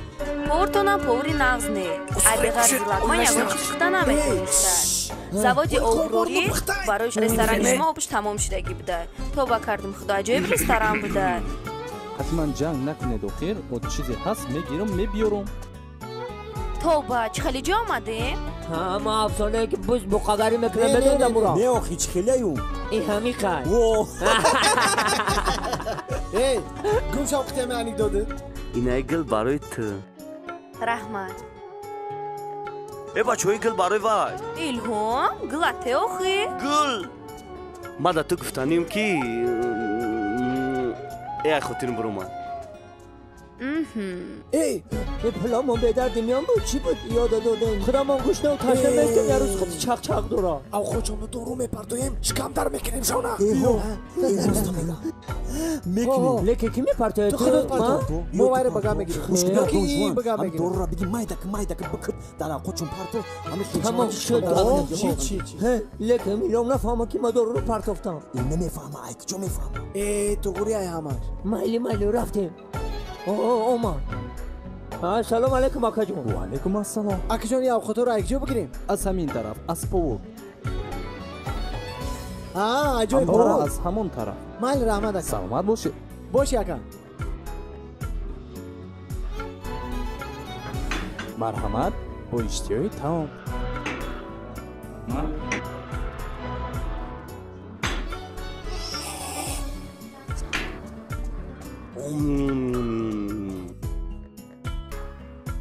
Повартонам повари нағз не. Айбеғарзи лагман ягон чиз пухта наметонистад. Заводи оброрӣ барои ресторани шумо обш тамом шудагӣ буда. Тоба кардем, худо, аҷоиб ресторан буда. Ҳатман ҷанг накунед охир, от чизе ҳаст мегирам, мебиёрам. Тоба, чӣ хеле ҷо омадем? Ҳа, ма афсонае ки буз буқагарӣ мекунам, медонам уро. Не охи, чӣ хелею? Ин ҳамин қай. Во. Эй, гум шав қитями анекдоты. Инаи гул барои ту. Раҳмат. Э бачаҳо, ин гул барои вай. Илҳом, гула те охи? Гул. Ма да ту гуфтаним ки эй хотирим биромад. Эй, пуламон бедарди миён буд, чӣ буд ёда додем? Худамон гӯшнаву ташна местем, як рӯз хати чақ-чақ дора. Ав хоҷонро дору мепартоем, шикамдар мекунем шона. Мекунем. Лекин ки мепартояд? Ту худат парто. Мо вайро ба гап мегирем. Ки ин ба гап мегирем. Дорура биги майдаки майдаки бикиб дар авқотчон парто. Тамом шуд. Чи чи? Лекин Илҳом нафаҳма ки ма доруро партофтам. Ин намефаҳма, ай куҷо мефаҳма? Э, туғри ай ҳамаш. Майли, майли, рафтем. Омад. Салом алейкум, акаҷон. Ва алейкум ассалом. Акаҷон, ин авқотҳоро аз куҷо бигирем? Аз ҳамин тараф, аз повур. Аҷоиб повур. Аз ҳамон тараф. Майли, раҳмат ака. Саломат бошед. Боши ака. Марҳамат, бо иштиҳои таом.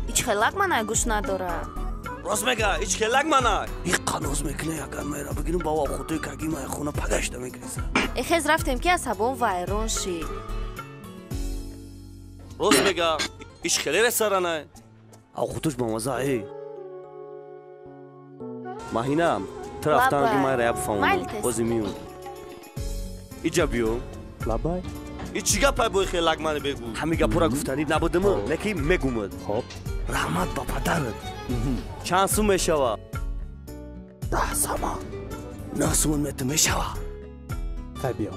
Ҳеҷ хел лагманай гӯш надорад. Рост мега, ҳеҷ хел лагманай. Ин қаноз мекунад, агар майра бигирим, баба худои каги май хона пагашта мегириза. Эхез рафтем ки асабон вайрон шид. Рост мега, ҳеҷ хеле ресторанай. Ав худош бамаза эй. Маҳинам, ту рафтам ки майра я бифаҳмонам. Бози миён. Иҷа биё. Лабай. И чӣ гапай бо хел лагмани бегӯ? Ҳамин гапора гуфтанӣ набудиму, лекин мегумад. Хоб. Раҳмат ба падарат. Чанд сум мешава? 10 сомон. 9 сомон мету мешава. Хай биё.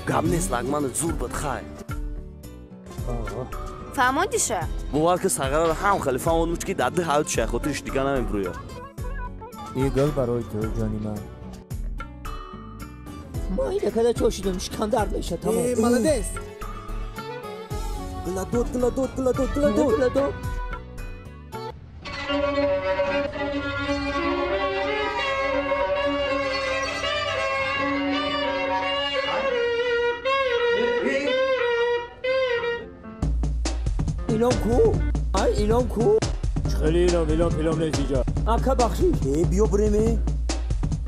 Гап нест, лагманат зур буд, хай. Фаҳмодиша? Бовар ки сағараро ҳам хеле фаҳмодмуч ки дар ду ҳаёти шайхотириш дига намебурӯяд. Ин гул барои ту, ҷони ман. Ма ина када чошидам, шикамдард мешад, тамом. Э, молодец. Гуладод, гуладод, гуладод, гуладод. Гуладод. Илҳом ку? Ай, Илҳом ку? Хеле Илҳом, Илҳом, Илҳом нест иҷа. Ака бахшиш. Э, биё биреме.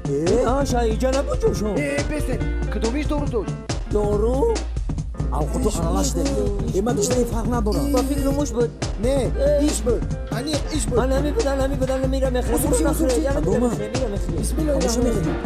Э, ша иҷа набуд ҷошон. Э, бесен, кадомиш дору дошт? Дору? Ав худо аралаш дед. Э, ман диштани фарқ надорам. Ба фикру муш буд. Не, иш буд. Аниқ иш буд. Ман ҳамин буд, ҳамин буд, ҳамин мира мехӯрам. Дома. Мира мехӯрам. Бисмиллоҳ. Ҳамеша мехӯрем.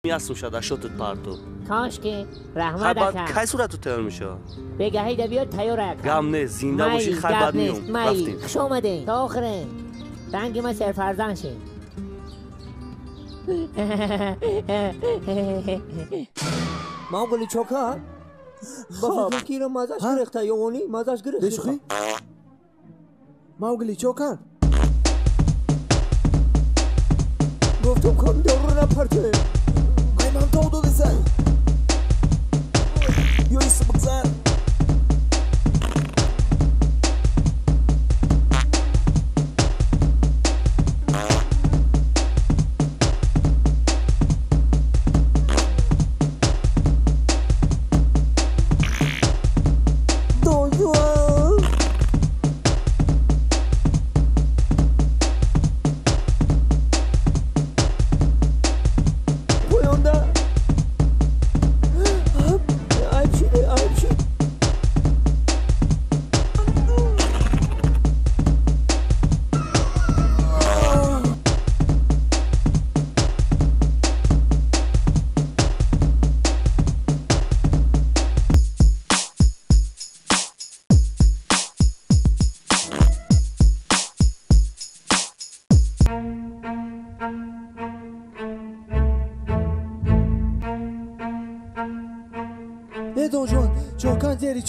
Ясум шада шотут парту. Кошки раҳмат ака. Кай сурату тайёр мешавад? Бегаҳида биёд тайёр ака. Гам нест, зинда бошӣ, хай бад миём. Рафтем. Хуш омадем. То охирем. Ранги ма серфарзанд шед. Маугли чока? Ба фикр ки мазаш гирифта ё они мазаш гирифт. Бешухи? Маугли чока? Гуфтум кам дору напарте. Ай ман то додисай. Ё ис бигзар.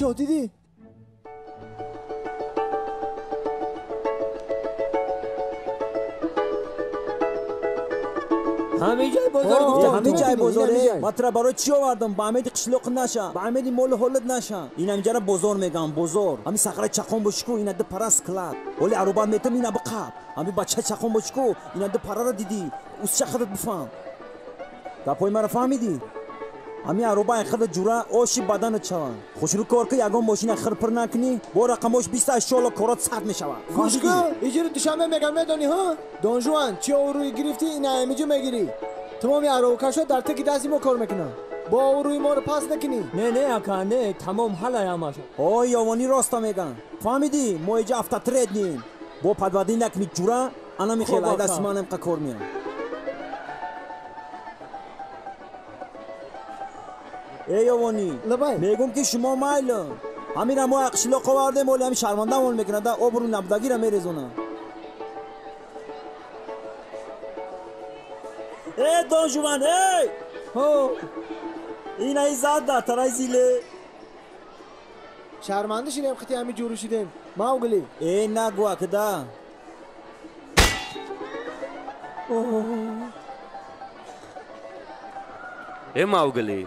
Чо дидӣ? Ҳамиҷай бозор гуфтам. Ҳамиҷай бозоре? Ман тура барои чӣ овардам? Ба амеди қишлоқ наша, ба амеди молу ҳолат наша. Ин ҳамиҷара бозор мегам, бозор. Ҳами сахраи чақон бошику, ина ду пара склад. Оли аруба метам, ина биқаб. Ҳами бачаи чақон бошику, ина ду параро дидӣ. Усча худат бифаҳм. Гапҳои маро фаҳмидӣ? Ҳами аруба худа ҷура оши баданат шаванд. Хушрӯ кор ки ягон мошина хирпир накунӣ, бо рақамош 28 шоло корот сард мешавад. Гӯш кун, иҷиро душанбе мегам, медонӣ ҳа? Донжуан, чӣ обрӯи гирифтӣ, ина ҳамиҷо мегирӣ. Тамоми аробакашҳо дар таки дасти мо кор мекунанд. Бо обрӯи моро пас накунӣ. Не, не, ака, не, тамом ҳалай ҳамаш. Ой, ёвонӣ роста меган. Фаҳмидӣ, мо иҷа автотреднем. Бо падвадӣ накунӣ ҷура, ана михел, ай дасти ман ҳамқа кор меяд. Эй ёвонӣ, мегӯм ки шумо майлам. Ҳамира мо қишлоқ овардем, оли ҳами шармандамон мекунад, обрӯи набудагиро мерезонад. Э донжуван, эй! Ина изад дар тараи зиле. Шарманда шидем, қити ҳами ҷуру шидем. Маугли. Э нагӯ акда. Э Маугли,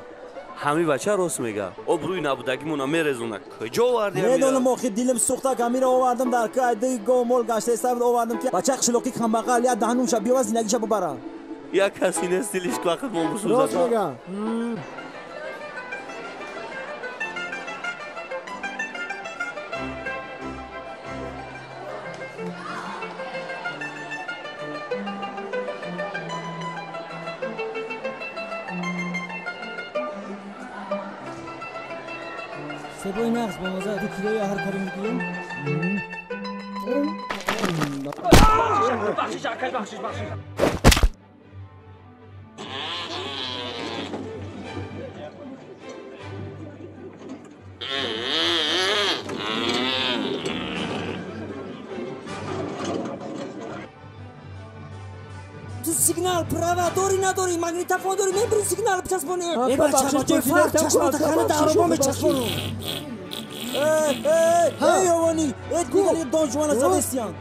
ҳами бача рост мега. Обрӯи набудагимона мерезона. Куҷо оварди? Медонам, охи дилим сӯхта, камира овардам дар кайди гов мол гаштаиста овардам ки бача қишлоқи камбағал я даҳнумша биёва зиндагиша бубара. Як каси нест дилиш вақт мо бисӯзад. Рост мега. Себои нағз бо маза 2 килои ҳар кари мегирем. Бахшиш, акай, бахшиш, бахшиш. Сигнал права дорӣ надорӣ, магнитофон дорӣ, мебурӣ сигнал бичаспонӣ. Э бача, ба ҷои фарқ чашмота ханада ароба мечаспонам. Э, э, э, ёвонӣ, э дигари донжуана задестиян.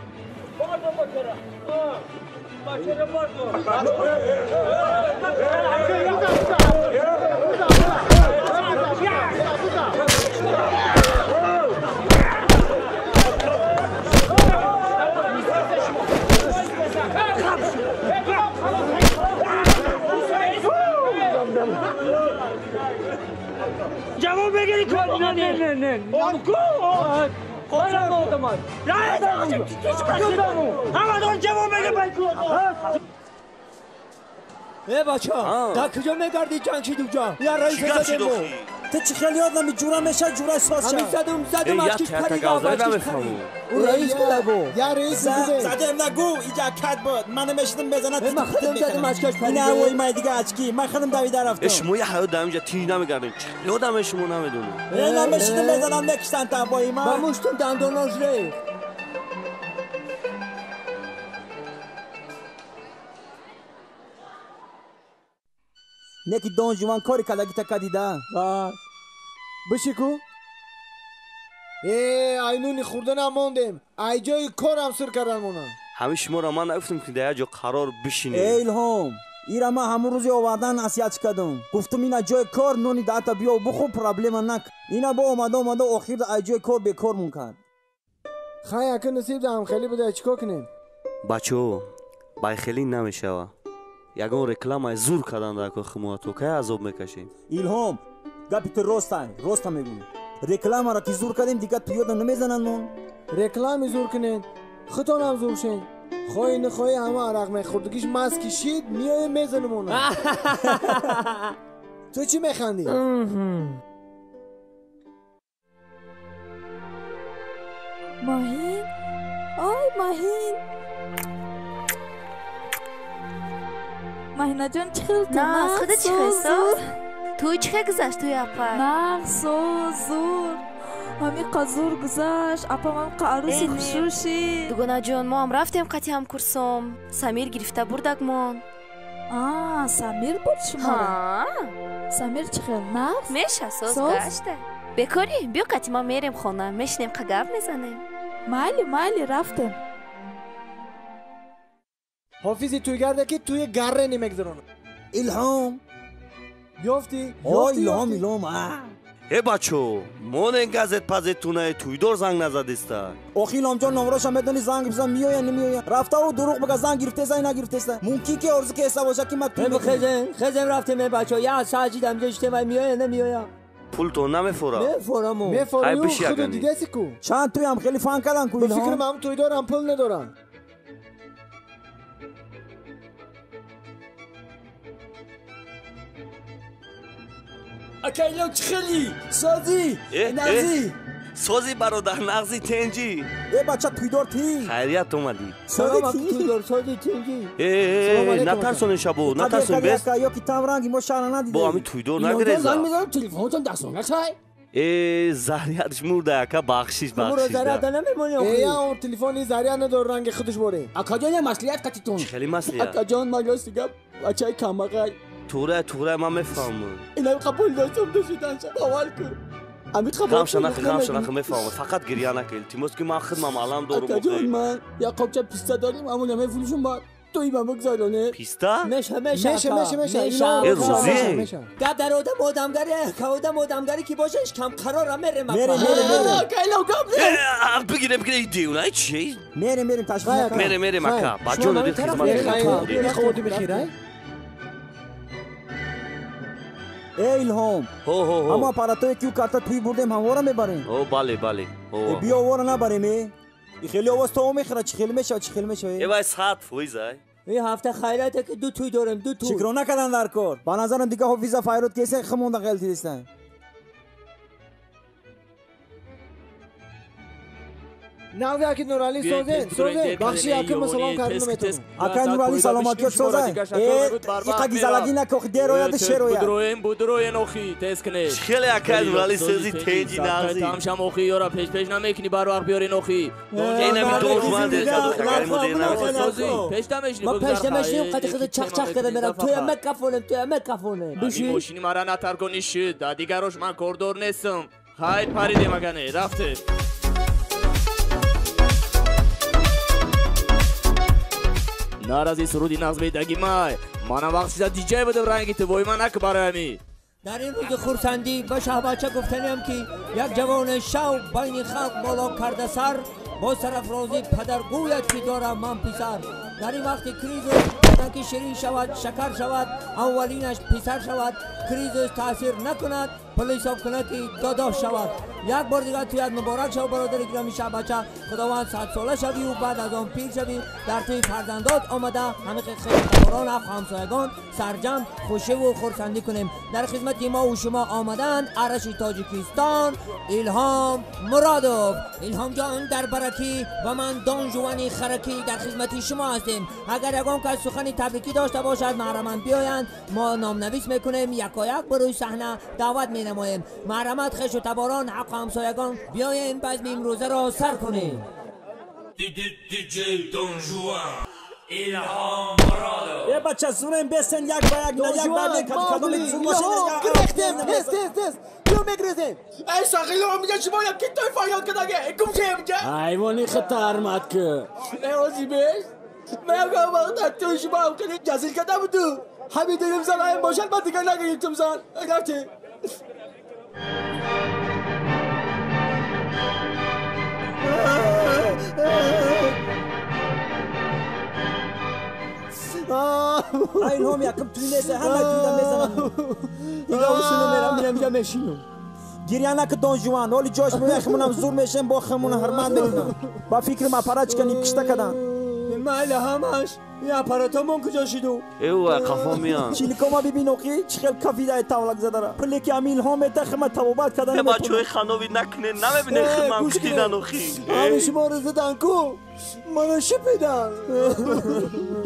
Ҷавоб мегири кор? Не, не, не. Э бача, дар куҷо мегардӣ ҷанг шиду ҷа? Я раиса задемо. Ту чӣ хеле ёд нами ҷура меша ҷура соз ша. Ҳамин задум задум ачкиш парида ачкиш парида. Ӯ раис буда бо. Я раис буда. Задем нагу иҷа кад буд. Ман намешидам мезанад. Ман худам задум ачкаш парида. Ина вой май дига ачки. Ман худам давида рафтам. Шумо я ҳаёт дар инҷа тинҷ намегардем. Чӣ ёдаме шумо намедонед. Намешидам мезанам мекиштан та бои ман. Ба муштум дандонош рехт. Неки Дон Жуан кори калагита кадида. Биши ку? Айнуни хӯрданам мондем. Ай ҷои корам сир кардан монам. Ҳамин шуморо ман нагуфтам ки дар як ҷо қарор бишинед. Эй Илҳом, ира ман ҳамун рӯзи овардан насиҳат кардам. Гуфтам ина ҷои кор нони даата биё бухӯр, проблема нак. Ина бо омада омада охир ай ҷои кор бекор мон кард. Хай ака насиб даам хеле буда чӣ кор кунем? Бачаҳо, байхелӣ намешава. Ягон рекламаи зур кардан дар кор химояту кай азоб мекашем. Илҳом, гапи ту ростай, роста мегӯӣ. Рекламаро ки зур кардем, дигар ту ёдам намезананд мон. Реклами зур кунед, худтонам зур шед. Хоҳӣ нахоҳӣ ҳама арақ мехӯрдагиш маст кишид, меоем мезанем она. Ту чӣ механдӣ? Маҳин? Ой, Маҳин! Маҳинаҷон чӣ хел ту? Нағз, худат чӣ хел соз? Тӯй чӣ хел гузашт тӯи апа? Нағз, соз, зур. Ҳамиқа зур гузашт. Апам ҳамиқа арӯси хушрӯ шид. Дугонаҷон, мо ҳам рафтем қати ҳамкурсом. Самир гирифта бурдакмон. А, Самир бурд шуморо? Самир чӣ хел? Нағз? Меша, соз гашта. Бекорӣ, биё қати мо мерем хона, мешинем қа гап мезанем. Майли, майли, рафтем. Ҳофизи тӯйгарда ки тӯи гарре намегузаронад. Илҳом! Ёфтӣ? О, Илҳом, Илҳом, а! Э бачо, монен газет пазетунаи тӯйдор занг назадиста. Охи Илҳомҷон номроша медони занг бизан меоя намеоя. Рафтаву дурӯғ бага занг гирифтеса нагирифтеса. Мумкин ки орзу ки эса боша ки ман тӯй мекунам. Хезем рафтем э бачо, я саҷидам ҷештем ай меоя намеоя. Пултон намефора. Мефораму. Мефораю худу дидаси ку. Чанд тӯям хеле фан кардан ку Илҳом. Ба фикрам ҳам тӯйдорам пул надорам. Ака Илҳом чӣ хели? Созӣ? Нағзӣ? Созӣ бародар, нағзи тенҷӣ. Э бача тӯйдор тӣ. Хайрият омадӣ. Салом ака тӯйдор, созӣ тенҷӣ. Э, натарсонед шабо, натарсон бес. Ё ки там ранги мо шаҳра надидем. Бо ҳамин тӯйдор нагиреза. Занг мезанам телефонтон дастона чай. Э, зарядш мурда ака, бахшиш, бахшиш. Заряда намемонӣ охи. Э, он телефони заряд надор ранги худаш боре. Акаҷон я маслиҳат қатитон. Чӣ хели маслиҳат? Акаҷон ман рости гап бачаи камбағал. Тура, тура, ман мефаҳмам. Инам қабул доштам дошиданша, бовар кун. Ғамша нахӯр, ғамша нахӯр, мефаҳмам. Фақат гиря накун. Илтимос ки ман худмам алам дорум. Акаҷон, ман як қопча писта дорем, аммо мефурӯшам ба тӯи ба бигзароне. Писта? Меша, меша, меша, меша, меша. Э, рӯзӣ. Гап дар одам одамгари, ка одам одамгари ки бошаш кам қарора мерем. Мерем, мерем, мерем. Ака, Илҳом гап не. Бигирем, бигирем, девона чи? Мерем, мерем, ташвиш накун. Мерем, мерем, ака. Ба ҷону дил хизмат мекунем. Э Илҳом, ҳамо аппаратое ки ӯ карта тӯй бурдем ҳамвора мебарем? О, бале, бале. Биё овора набарем, э? И хеле овоз то мехӯрад, чӣ хеле мешавад, чӣ хеле мешавад? Э вай 100% ай. Ин ҳафта хайрате ки ду тӯй дорем, ду тӯй. Шукро накардан дар кор. Ба назарам дига ҳофиза файрод кесе химонда ғелтидистан. Нағзи аки Нуралӣ созен, созен. Бахши аки ма салом карда наметавонам. Ака Нуралӣ саломатиёт созен. Э, иқа гизалагӣ накохи, дер ояду шер ояд. Будроен, будроен охи, тез кунед. Хеле ака Нуралӣ сози тенҷи нағзи. Тамшам охи, ёра пеш пеш намекунӣ, бар вақт биёрен охи. Инами донжманд каду хагари мо дер намекунӣ. Сози, пеш намешинӣ, Ма пеш намешинем, қати худ чақ-чақ карда мерам. Туя мекафонем, туя мекафонем. Биши. Мошини мара натарконӣ шуд, да дигарош ман кордор нестам. Хайр паридем агане, рафте. Нарази суруди нағз медаги май. Манам вақт шида диҷай будам ранги ту, вой ман нак барои ами. Дар ин рӯзи хурсандӣ ба шаҳбача гуфтаниам ки як ҷавони шав байни халқ боло карда сар, бо сарафрозӣ падар гӯяд ки дорам ман писар. Дар ин вақти кризис ки ширин шавад, шакар шавад, аввалинаш писар шавад, кризис таъсир накунад, пул ҳисоб кунад ки додош шавад. Як бор дигар туят муборак шав бародари гиромӣ шабача. Худованд 100 сола шавӣ ва баъд аз он пир шавӣ, дар тӯи фарзандот омада ҳамиқи хешовандон, ҳамсоягон сарҷамъ хушиву хурсандӣ кунем. Дар хизмати мо ва шумо омаданд араши Тоҷикистон Илҳом Муродов. Илҳом ҷон дар баракӣ ва ман Дон Жуани Харакӣ дар хизмати шумо ҳастем. Агар ягон кас сухани табрикӣ дошта бошад, маҳраманд биёянд, мо номнавис мекунем, якояк ба рӯи саҳна даъват менамоем. Маҳрамат хешу таборон, ҳаққу ҳамсоягон, биёем базми имрӯзаро сар кунем. Э бача зурем бесен як ба як, на як ба як, кадоми зур бошед. Гирехтем, тез тез тез, биё мегрезем. Эй сағило, мига шумо як китой фарёд кадаге, гум шем ҷа. Ҳайвони хатармат ки. Э ози беш. Ман ягон вақт дар тӯи шумо ҳам хеле ҷазил карда буду. Ҳамин дилим зан ҳамин бошад, ман дигар нагирифтум зан. Рафтем. Илҳом якм туй нест, ҳама туйда мезанам. Дига усуну мерам, мирам ҷа мешинам. Гиря наки Дон Жуан, ҳоли ҷош меояй, химонам зур мешем, бо химона ҳурмат мекунам. Ба фикрам аппаратчика нимкишта кадан. Майли ҳамаш, ин аппаратомон куҷо шиду? Эва қафо меян. Чиликома бибин оқи, чӣ хел кафидаи тавлак задара. Пуле ки ами Илҳом мета хима табобат кардан. Э бачаҳои ханови накунед, намебинед химам кутидан охи. Ҳами шуморо задан ку, мана шипидан.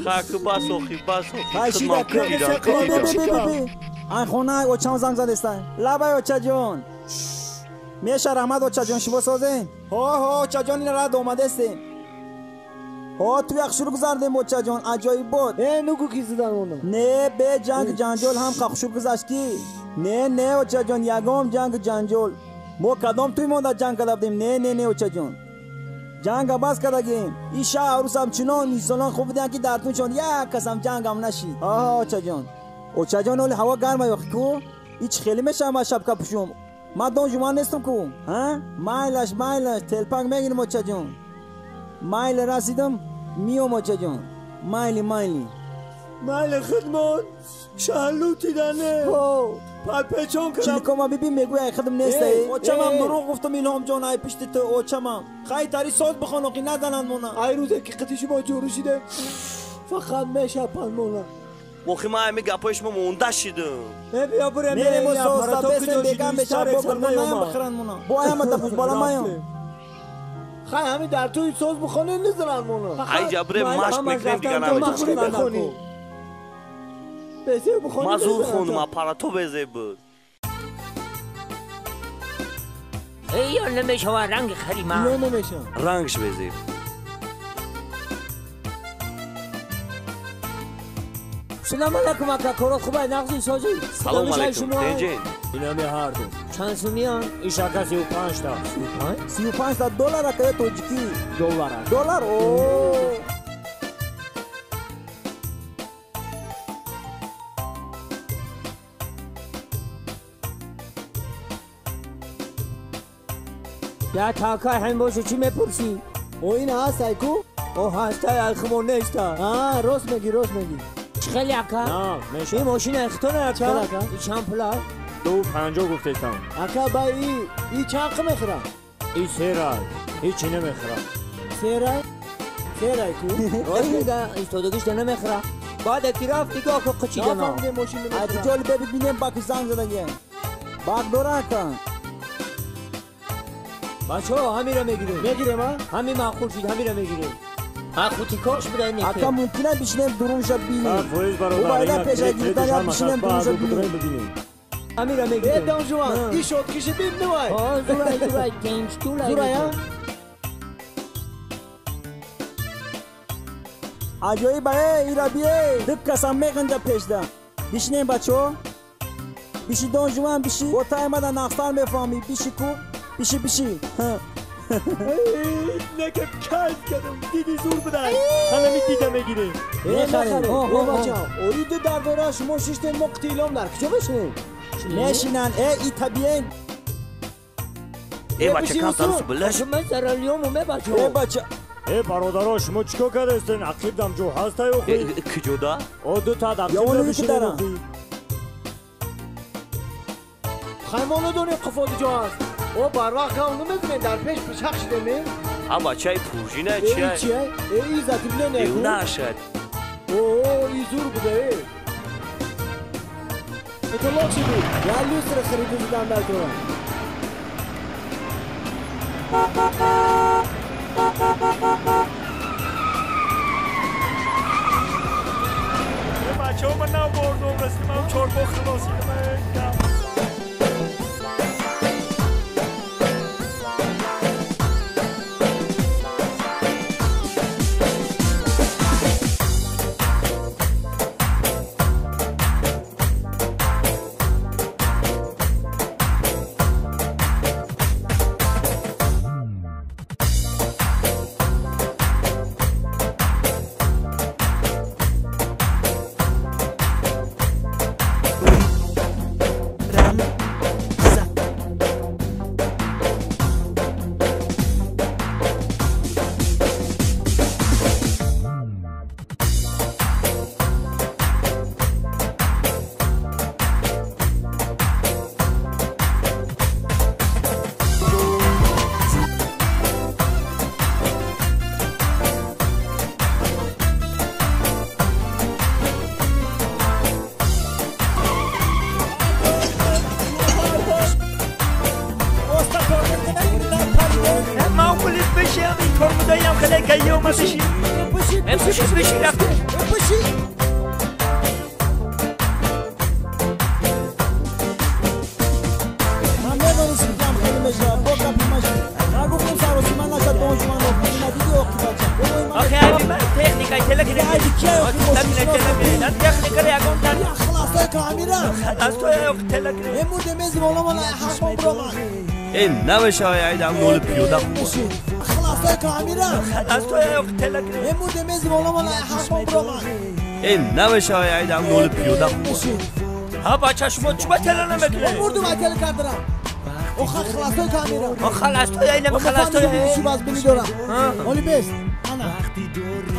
Хаку бас охи, бас охи, химам кутидан, кутидан. Ай хона очам занг задестай. Лабай очаҷон. Меша раҳмат очаҷон, шумо созен? Ҳо ҳо очаҷон, ина рад омадестем. Ҳо ту як шуруъ гузардем очаҷон, аҷоиб буд. Э нугу ки задан оно. Не, бе ҷанг ҷанҷол ҳам хушур гузашт ки. Не, не очаҷон, ягом ҷанг ҷанҷол. Мо кадом туй монда ҷанг карда будем? Не, не, не очаҷон. Ҷанга бас кардагем. Ин шаҳр арӯсам чунон инсонон хуб буданд ки дар туншон як касам ҷангам нашид. Ҳо очаҷон. Очаҷон ҳоли ҳаво гарма ёхи ку? Ҳеч хеле мешавам ман шапка пӯшум. Ман Дон Жуан нестам ку? Ҳа? Майлаш, майлаш, телпак мегирим очаҷон. Майли расидам, миём очаҷон. Майли, майли. Майли хидмон, шаҳлутидане. Парпечон кардам. Чиликома бибин мегӯяй хидм нестай. Очамам дурӯғ гуфтам Илҳом ҷон, ай пишти ту очамам. Хай тари соз бихон оқи назананд мона. Ай рӯзе ки қити шумо ҷурӯ шидем, фақат мешапанд мона. Охи ман ҳами гапҳои шумо монда шидам. Э биё бурем, мерем соста бесем бегам мешава бо гурмон бихӯранд мона. Бо ҳама дафузбала маём. Хай ҳамин дар тӯи соз бихонем низананд мона. Ай ҷабре машқ мекунем дигар намечаспем. Ман зур хондум, аппарато безеб буд. Эй ё намешава ранги харима. Ё намешава. Рангш безеб. Салом алайкум ака, коро хубай, нағзи созӣ. Салом алайкум, тенҷен. Инами ҳарду. Чанд сумиян? Иш ака 35 та. 35? 35 та доллар ака ё тоҷикӣ? Доллар. Доллар? О. Я такай ҳам боша чӣ мепурсӣ? О ин ҳаст ай ку? О ҳастай, ай химон неста. А, рост мегӣ, рост мегӣ. Хеле ака? На, ин мошина ихтона ака? И чанд пула? 2.50 гуфтестам. Ака, ба и чанд қи мехӯрам? И серай, ҳичи намехӯрам. Серай? Серай ку? Рост мега, истодагишта намехӯра. Баъде ки рафт, нигоҳ ку қичидана. Нафаҳмидем мошин намехӯрам. Ай ҷоли бибинем баки занг задагиям. Бак дора ака? Бачаҳо, ҳамира мегирем. Мегирем, а? Ҳамин маъқул шуд, ҳамира мегирем. Хутикош буда не. Ака мумкина бишинем дурунша бинем. Фоиз бародар, ина пеша гирифтан я бишинем дурунша бинем. Ҳамира мегирем. Э Дон Жуан, ин шодкиши бин нувай. Ҳо, зурай, зурай, тенҷтулай. Зурай, а? Аҷоиб э, ира бие. Ду касам меғинҷа пешда. Бишинем бачаҳо. Биши Дон Жуан, биши. Бо таймада нақстар мефаҳмӣ. Биши ку. Биши, биши. Нека кайф кардам, диди зур будай. Ҳанами дида мегирем. Мехарем. Э бачаҳо, ои ду дардора шумо шиштем, мо қити Илҳом дар куҷо мешинем? Мешинанд, э и табиен. Э бача, камтар билаш. Шумо заралиёму мебачо. Э бача. Э бародаро, шумо чӣ кор кардастен? Ақибдам ҷо ҳастай охи? Куҷода? О ду та ақибда бишинем охи. Хай мо надонем қафо куҷо аст. О барвақт гав намезанем, дар пеш пишақ шидем. А бачаи пружина чия? Чия? И затемнение. Нашад. О, и зур буда, э. Это лучше буд. Я люстра харида задам дар кора. Бачаҳо, ман набурдум, расидим, чорбо халосидам. Намешавай, айдам ноли пиёда. Э, намешавай, айдам ноли пиёда. Ҳа бача, шумо чуба тела намекунед? Мурдум, ай тела кардам. Оха халастой камера. О халастой, ай нами халастой. Чӣ вазбини дора? Оли бест. Ана.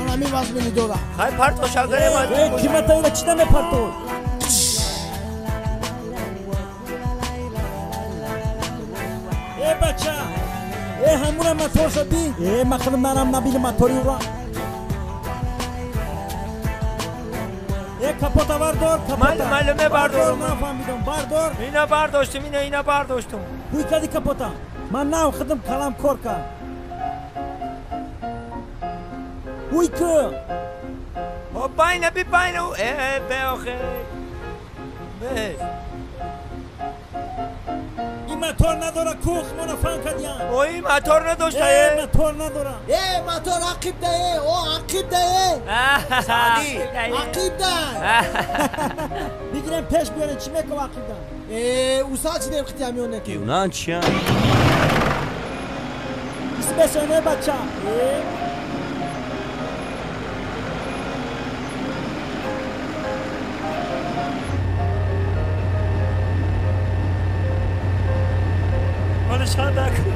Ана ми вазбини дора. Хай парто шагарем. Э, кимата ира чӣ намепарто? Э бача, э ҳамура мотор шади? Э ма худам нарам набинам мотори ура. Э капота бардор, капота. Майли, мебардорам. Нафаҳмидам, бардор. Ина бардоштум, ина бардоштум. Ҳуй кади капота. Ман нав худам калам кор кард. Ҳуй ку. О байна би байна. Э беохе. Бес. Мотор надора, кух мона фан кардиян. Ой, мотор надошта, э. Мотор надора. Э, мотор ақиб да, э. О, ақиб да, э. Сади. Ақиб да. Бигирем пеш биёрем, чӣ мекунам ақиб да? Э, усал чидем хити амион неки. Юнан чия? Исмешоне бача. Э.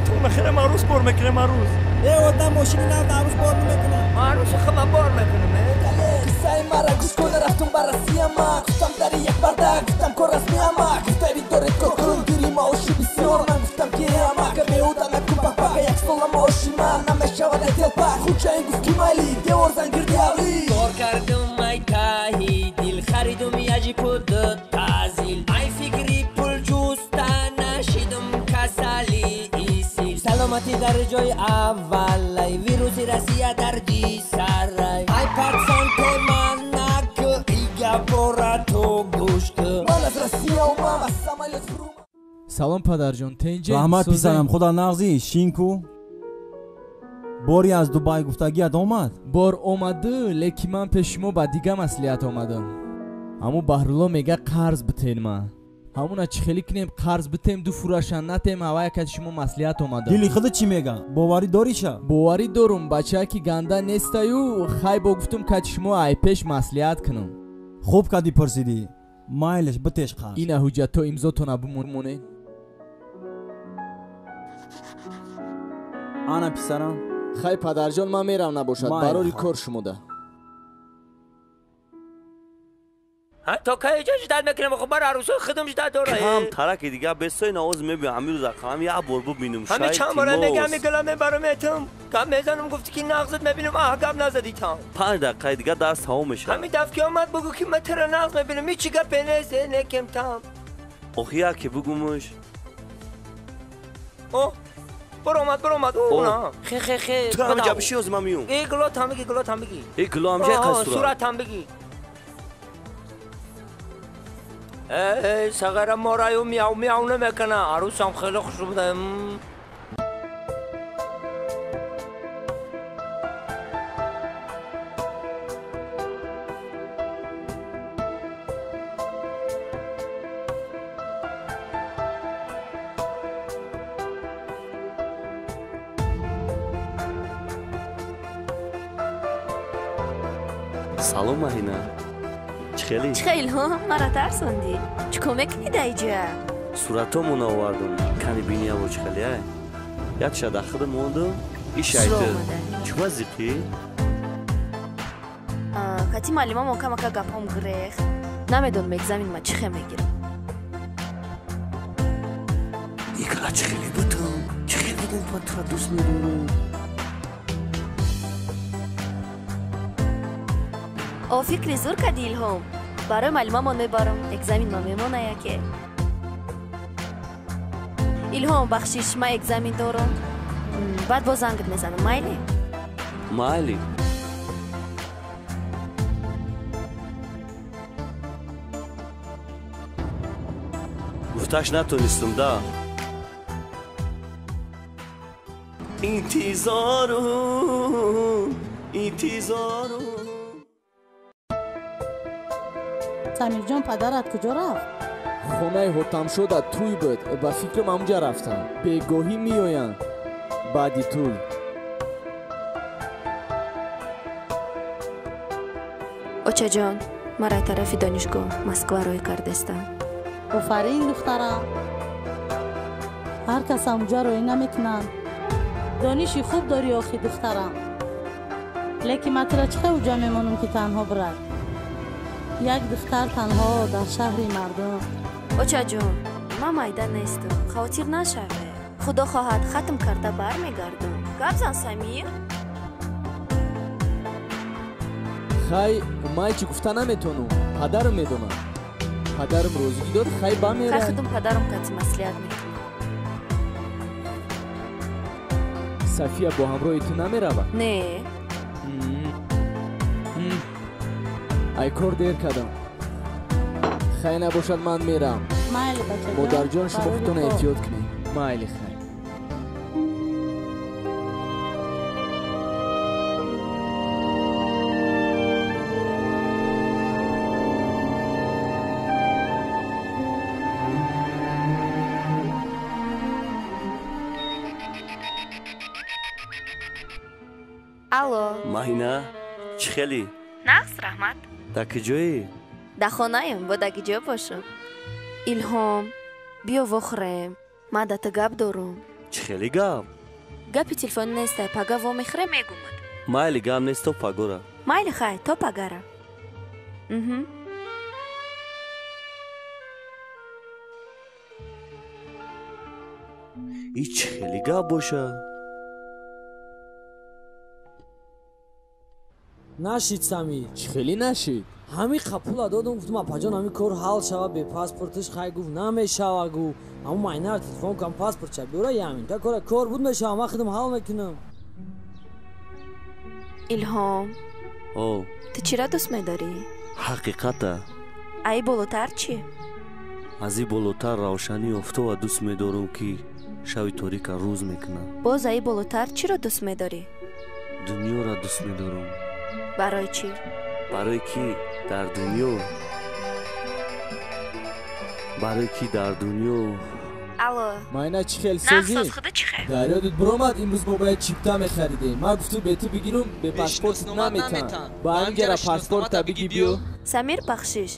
Ту мехелем арӯс бор мекунем арӯс. Э, одам мошини нав арӯс бор намекунад. Арӯс хама бор мекунем. Қиссаи мара гӯш кун, рафтум ба Россия ма. Гуфтам дари як бардак, гуфтам кор расми ама. Гуфта бидоред кор кун, гири маоши бисёр. Ман гуфтам ки ама беҳуда накун пахпаха, як сола маоши ман намешавад ай телпа. Хучаин гуфт ки майли, девор зан гирди ҳавлӣ. Кор кардум ай таҳи дил, харидум яҷипу ду тазил. Ай фикри пул ҷуста нашидум касали. Саломатӣ дар ҷои аввалай, вируси Россия дар ҷисарай. Ай патсон теман наку, ига бора ту гӯш ку. Ман аз Россия омам, аз самолёт фурӯ. Салом падарҷон, тенҷе? Раҳмат писарам, худо нағзӣ, шинку. Бори аз Дубай гуфтагият омад? Бор омаду, лекин ман пеши шумо ба дига маслиҳат омадам. Ҳаму Баҳрулло мега қарз битен ман. Ҳамуна чӣ хелӣ кунем, қарз битем, ду фурашан натем, ҳавая кади шумо маслиҳат омадам. Дили худа чӣ мега? Боварӣ дориша? Боварӣ дорум, бачаа ки ганда нестаю, хай бо гуфтум кади шумо айпеш маслиҳат кунам. Хуб кади пурсидӣ. Майлаш битеш қарз. Ина ҳуҷҷатҳо имзотона бимонед. Ана писарам. Хай падарҷон, ман мерам набошад, барори кор шумода. То кай иҷа ждат мекунем, хуб бар арӯсои худам ждат дора. Кам тараки дига бесои навоз мебиям, ҳамин рӯз ақаллам як бор бубинум. Ҳамин чанд бора мегам, ҳамин гила мебарам этам. Гап мезанам, гуфти ки нағзат мебинам, аҳ гап назадӣ там. 5 дақиқаи дига дарс тамом мешавад. Ҳамин дафъ ки омад бугӯ ки ман тура нағз мебинам, ҳечи гапе нест, некем там. Охи яке бугумуш. О, баромад, баромад, о, на. Хе, хе, хе. Ту ҳаминҷа биши, ҳозир ман миём. Э, гулот ҳам биги, гулот ҳам биги. Э, гуло ҳамҷа қасура. Сурат ҳам биги. Эй, сағара мораю мияу мияу намекана. Арӯсам хеле хушрӯ буда. Салом, Маҳина. Чӣ хелӣ? Чӣ хел, мара тарсондӣ. Чӣ кор мекунӣ дар иҷа? Суратомон овардум. Кани биниябо чӣ хеле, ай? Як ша дар худам мондум, ишайт. Чӣ вазиқӣ? Хати маълимамо камака гапҳом гирех. Намедонам экзамен ма чӣ хел мегирам. Игла чӣ хеле будам? Чӣ хел будам, ман тура дӯст медорам. О, фикри зур кардӣ, Илҳом. Барои маълимамон мебарам, экзамен ма мемона яке. Илҳом, бахшиш, ман экзамен дорам. Баъд боз зангат мезанам, майли? Майли. Гуфташ натонистам, да. Интизорум, интизорум. Самирҷон, падарат куҷо рафт? Хонаи ҳотамшода тӯй буд, ба фикрам ҳамҷа рафтам. Бегоҳӣ меоянд баъди тӯй. Очаҷон, мара тарафи донишгоҳ Москва рӯй кардестам. Офарин, духтарам. Ҳар кас ҳамҷа рӯй намекунанд. Дониши хуб дорӣ охи, духтарам. Лекин ман тура чӣ хел уҷа мемонам ки танҳо бирад? Як духтар танҳо дар шаҳри мардум. Очаҷон, ман майда нестам, хавотир нашаве. Худо хоҳад, хатм карда бармегардам. Гап зан, Самир. Хай, ман чӣ гуфта наметонам. Падарам медонад. Падарам розигӣ дод, хай бамерам. Хай худум падарам кати маслиҳат мекунам. Сафия бо ҳамроҳи ту намеравад? Не. Ай кор дер кардам. Хай набошад, ман мерам. Майли, бачаҷон. Модарҷон, шумо худтон эҳтиёт кунед. Майли, хай. Алло. Маҳина, чӣ хелӣ? Нағз, раҳмат. Дар куҷоӣ? Дар хонаем, бо дар куҷо бошам? Илҳом, биё вохӯрем. Ман да ту гап дорум. Чӣ хеле гап? Гапи телефонӣ нестай, пага вомехӯрем, мегумад. Майли, гап нест, то пагора. Майли, хай, то пагара. И чӣ хеле гап бошад? Нашид, Самир. Чӣ хеле нашид? Ҳамин қапула додам, гуфтам апаҷон, ҳамин кор ҳал шава бе паспорташ. Хай гуфт намешава, гуфт. Ҳамун майнара телефон кам, паспортша биёра, ямин та кора кор буд мешава, ман худам ҳал мекунам. Илҳом. О. Ту чира дӯст медорӣ? Ҳақиқата. Ай болотар чӣ? Аз и болотар равшании офтоба дӯст медорам, ки шаби торика рӯз мекунад. Боз аи болотар чиро дӯст медорӣ? Дунёро дӯст медорам. Барои чӣ? Барои ки дар дунё, барои ки дар дунё. Алло. Майна, чӣ хел созӣ? Нағз, худо чӣ хел? Дар ёдат биромад, имрӯз мо бояд чипта мехаридем. Ман гуфтум бе ту бигирум, бе паспорт наметан. Ба ҳамин паспорта биги биё. Самир, бахшиш.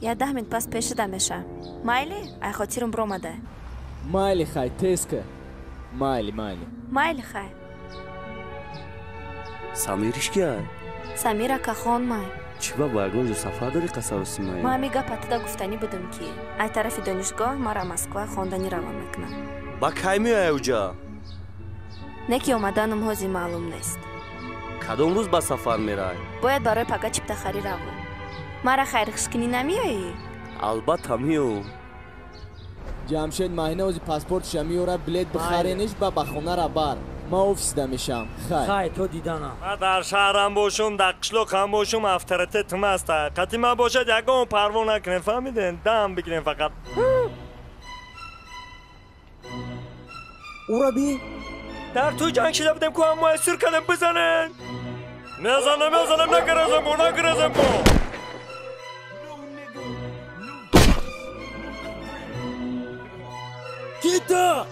Я 10 минут пас пешида мешам. Майли, ай хотирум биромада. Майли, хай, тез ка. Майли, майли. Майли, хай. Самириш кия? Самира кахон май. Чӣ ба бо ягон ҷо сафар дорӣ қасаросимаи? Ман ҳамин гапа туда гуфтанӣ будам ки ай тарафи донишгоҳ мара Москва хонданӣ равон мекунам. Ба кай меояй уҷа? Не ки омаданам ҳозир маълум нест. Кадом рӯз ба сафар мерай? Бояд барои пага чиптахарӣ равам. Мара хайрхушкунӣ намеоӣ? Албатта меом. Ҷамшед маҳина ози паспортша меорад, билет бихарениш ба хонара бар. Ман офисда мешам. Хай. Хай, то диданам. Ман дар шаҳрам бошум, дар қишлоқам бошум, авторитетам аст. Қатъи ман бошад, ягон парво накунем, фаҳмидем? Дам бигирем фақат. Ура би? Дар тӯй ҷанг шида будем, ку ҳамоя сур кардем, бизанен. Мезанем, мезанем, нагирезем бо, нагирезем бо. Кита!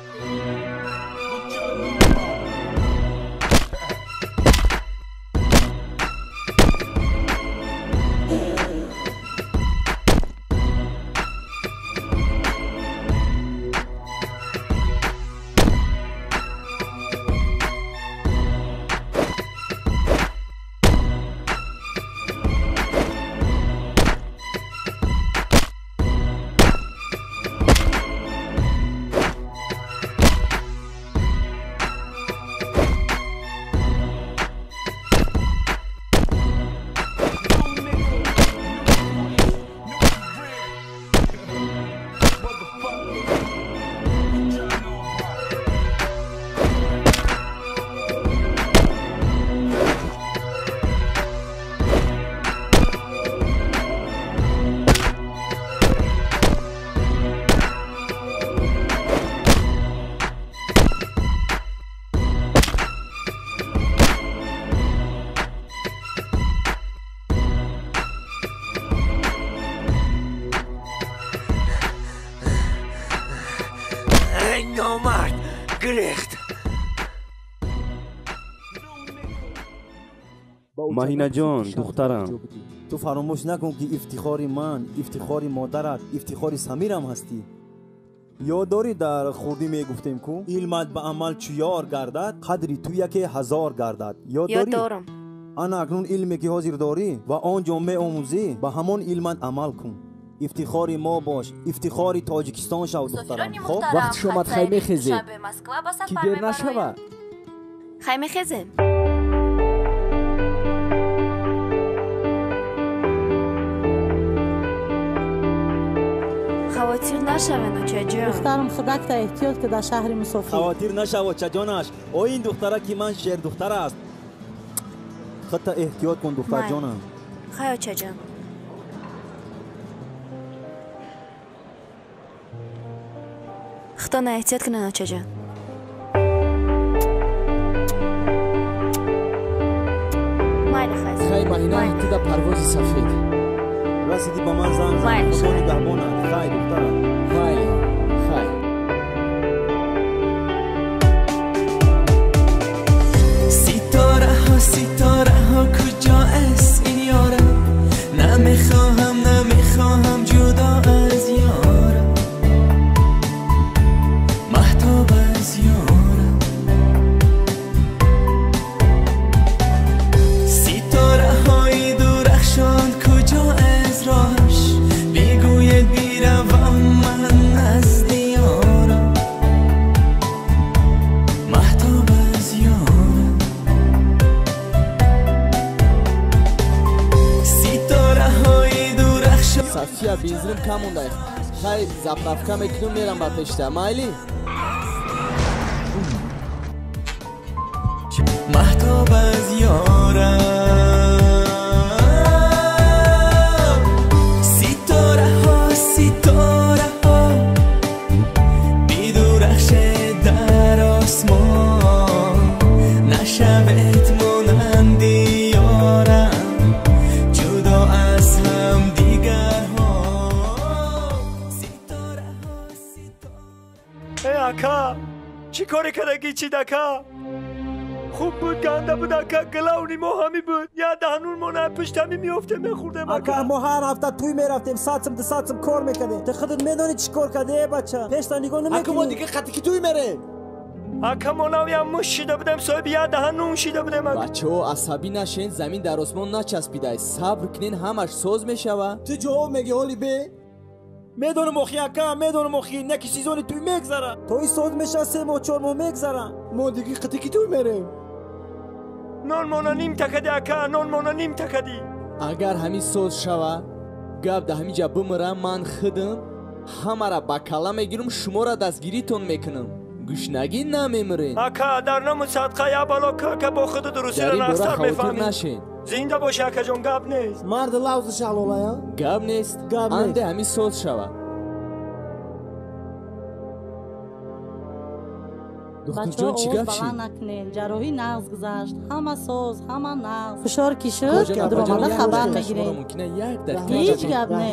Номард гирехт. Маҳинаҷон, духтарам, ту фаромӯш накун ки ифтихори ман, ифтихори модарат, ифтихори Самирам ҳастӣ. Ёд дорӣ дар хурдӣ мегуфтем ку илмат ба амал чу ёр гардад, қадри ту яке ҳазор гардад. Ёд дорӣ? Дорам. Ана акнун илме ки ҳозир дорӣ ва он ҷо меомӯзӣ, ба ҳамон илмат амал кун. Ифтихори мо бош, ифтихори Тоҷикистон шав, духтарам. Хоб? Вақти шомад хай мехезем. Ки дер нашава? Хай мехезем. Хавотир нашавен, очаҷон. Духтарам, худакта эҳтиёт ки дар шаҳри мусофир. Хавотир нашав, очаҷонаш. О ин духтара ки ман шердухтар аст. Худта эҳтиёт кун, духтарҷонам. Хай, очаҷон. Худтона эҳтиёт кунен, очаҷон. Майли, хай. Хай, маҳина, ту дар парвози сафед. Расидӣ ба ман занг зан. Худо нигаҳбонат. Хай, духтарам. Майли, хай. Ситораҳо, ситораҳо, куҷо аст ин ёрам? Намехоҳам, намехоҳам ҷудо аз ёрам. Маҳтоб аз ёрам. Ситораҳои дурахшон куҷо аз роҳаш? Бигӯед биравам ман назди ёрам. Маҳтоб аз ёрам. Ситораҳои дурахшон. Сафия, бензинам кам монда. Хай, заправка мекунам, мерам ба пешта. Майли? Маҳтоб аз ёрам. Ситораҳо, ситораҳо, бидурахшед дар осмон. Нашавед монанди ёрам, ҷудо аз ҳамдигарҳо. Ситораҳо, ситораҳо. Эй ака, чӣ коре кардагӣ чид ака? Хуб буд, ганда буд ака, главни мо ҳами буд. Я даҳнун мо на пушт ҳами меёфтем, мехӯрдем ака. Мо ҳар ҳафта тӯй мерафтем, садсим, дусадсим кор мекардем. Ту худат медонӣ чӣ кор кардӣ, э бача? Пешта нигоҳ намекунӣ. Ака, мо дига қатъи ки тӯй мерем. Ака мо навиам муш шида будем, соҳиби як даҳан нун шида будем. Бачаҳо, асабӣ нашен, замин дар осмон начаспидай. Сабр кунен, ҳамаш соз мешава. Ту ҷавоб мегӣ ҳоли бе? Медонам охи ака, медонам охи, не ки сезони туй мегзара. То и соз меша 3 моҳ 4 моҳ мегзара. Мо диги қитики туй мерем. Нон мона ним такади ака, нон мона ним такади. Агар ҳамин соз шава, гап да ҳамин ҷа бимирам, ман худам ҳамара ба калла мегирам, шуморо дастгиритон мекунам. Гушнагӣ намемирен. Ака, дар ному садқа я бало ака бо худу дурустиро нақстар мефаҳмӣ. Зинда боши акаҷон, гап нест. Марди лавзи шалолая? Гап нест. Анде ҳамин соз шава. Духтурҷон, чӣ гап шид? Накунен, ҷарроҳӣ нағз гузашт, ҳама соз, ҳама нағз. Фишор ки шуд, дуромада хабар мегирем. Ҳеҷ гап не.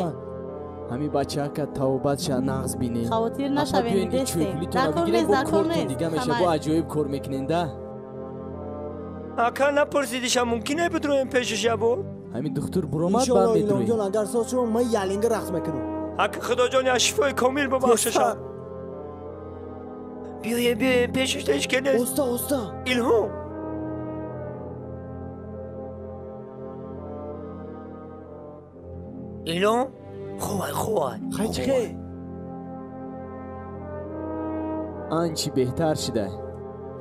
Ҳамин бачаака тавбатша нағз бинед. Хавотир нашавед, дестем. Даркор нест, даркор нест. Дига меша, бо аҷоиб кор мекунен да. Ака, напурсидиша, мумкин бидроем пешиш ябор? Ҳамин духтур буромад, баъд медроем. Иншоалло, агар соз шава, ман ялинга рақс мекунам. Ака, худоҷон, я шифои комил бибахшаша. Биёем, биёем, пешиш ҳеҷ ке нест. Уста, уста. Илҳом. Илҳом? Хувай, хувай. Хай чӣ хе? Анчи беҳтар шида.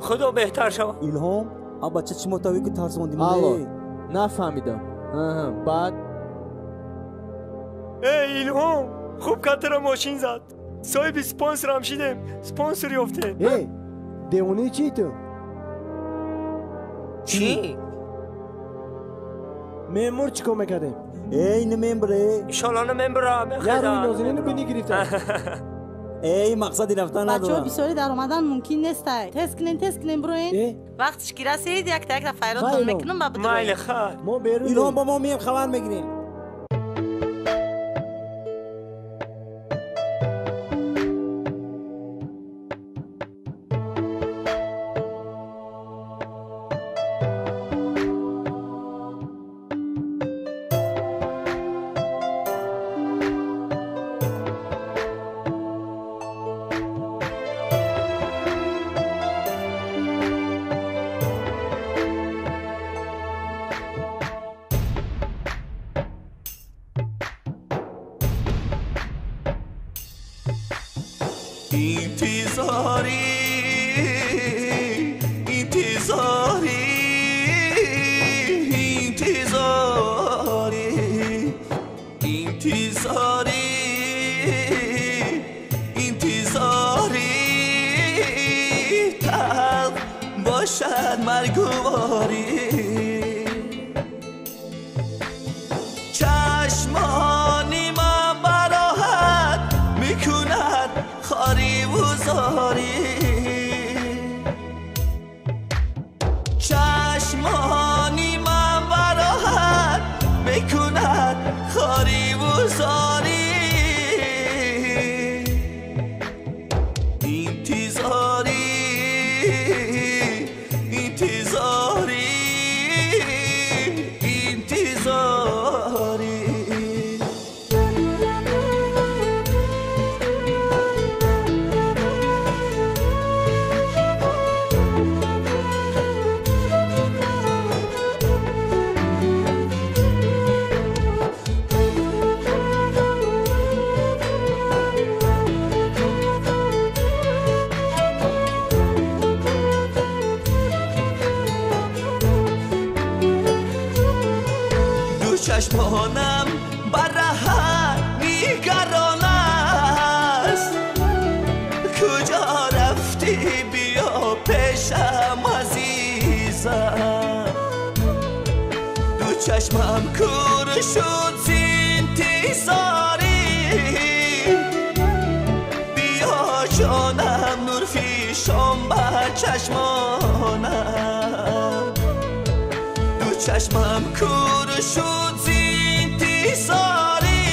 Худо беҳтар шава. Илҳом, а бача чӣ мотавӣ ки тарсондӣ? Алло, нафаҳмидам. Баъд? Эй, Илҳом, хуб катара мошин зад. Соҳиби спонсорам шидем, спонсор ёфтем. Эй, девонаи чӣ ту? Чӣ? Мемур чӣ кор мекардем? Эй, намембре. Иншолло намембра, мехедам. Як рӯи нозинину бини гирифтам. Эй, мақсади рафтан надорам. Бачаҳо, бисёри даромадан мумкин нестай. Тез кунен, тез кунен, бироен. Вақтиш ки расид, якта якта файротон мекунам ба бидроен. Майли, хай. Мо берунем. Илҳом, бо мо мием, хабар мегирем. انتظاری، انتظاری، انتظاری، انتظاری، انتظاری، تلخ باشد مرگواری. چشمانی من براحت میکند خاری و زاری. چشمانی من براحت میکند خاری و زاری. انتظاری، انتظاری، انتظاری. چشمانم بر راحت نگران است، کجا رفتی بیا پیشم عزیزم. دو چشمم کور شد ز انتظاری، بیا جانم نور فیشان بر چشمانم. دو چشمم کور شد ز انتظاری،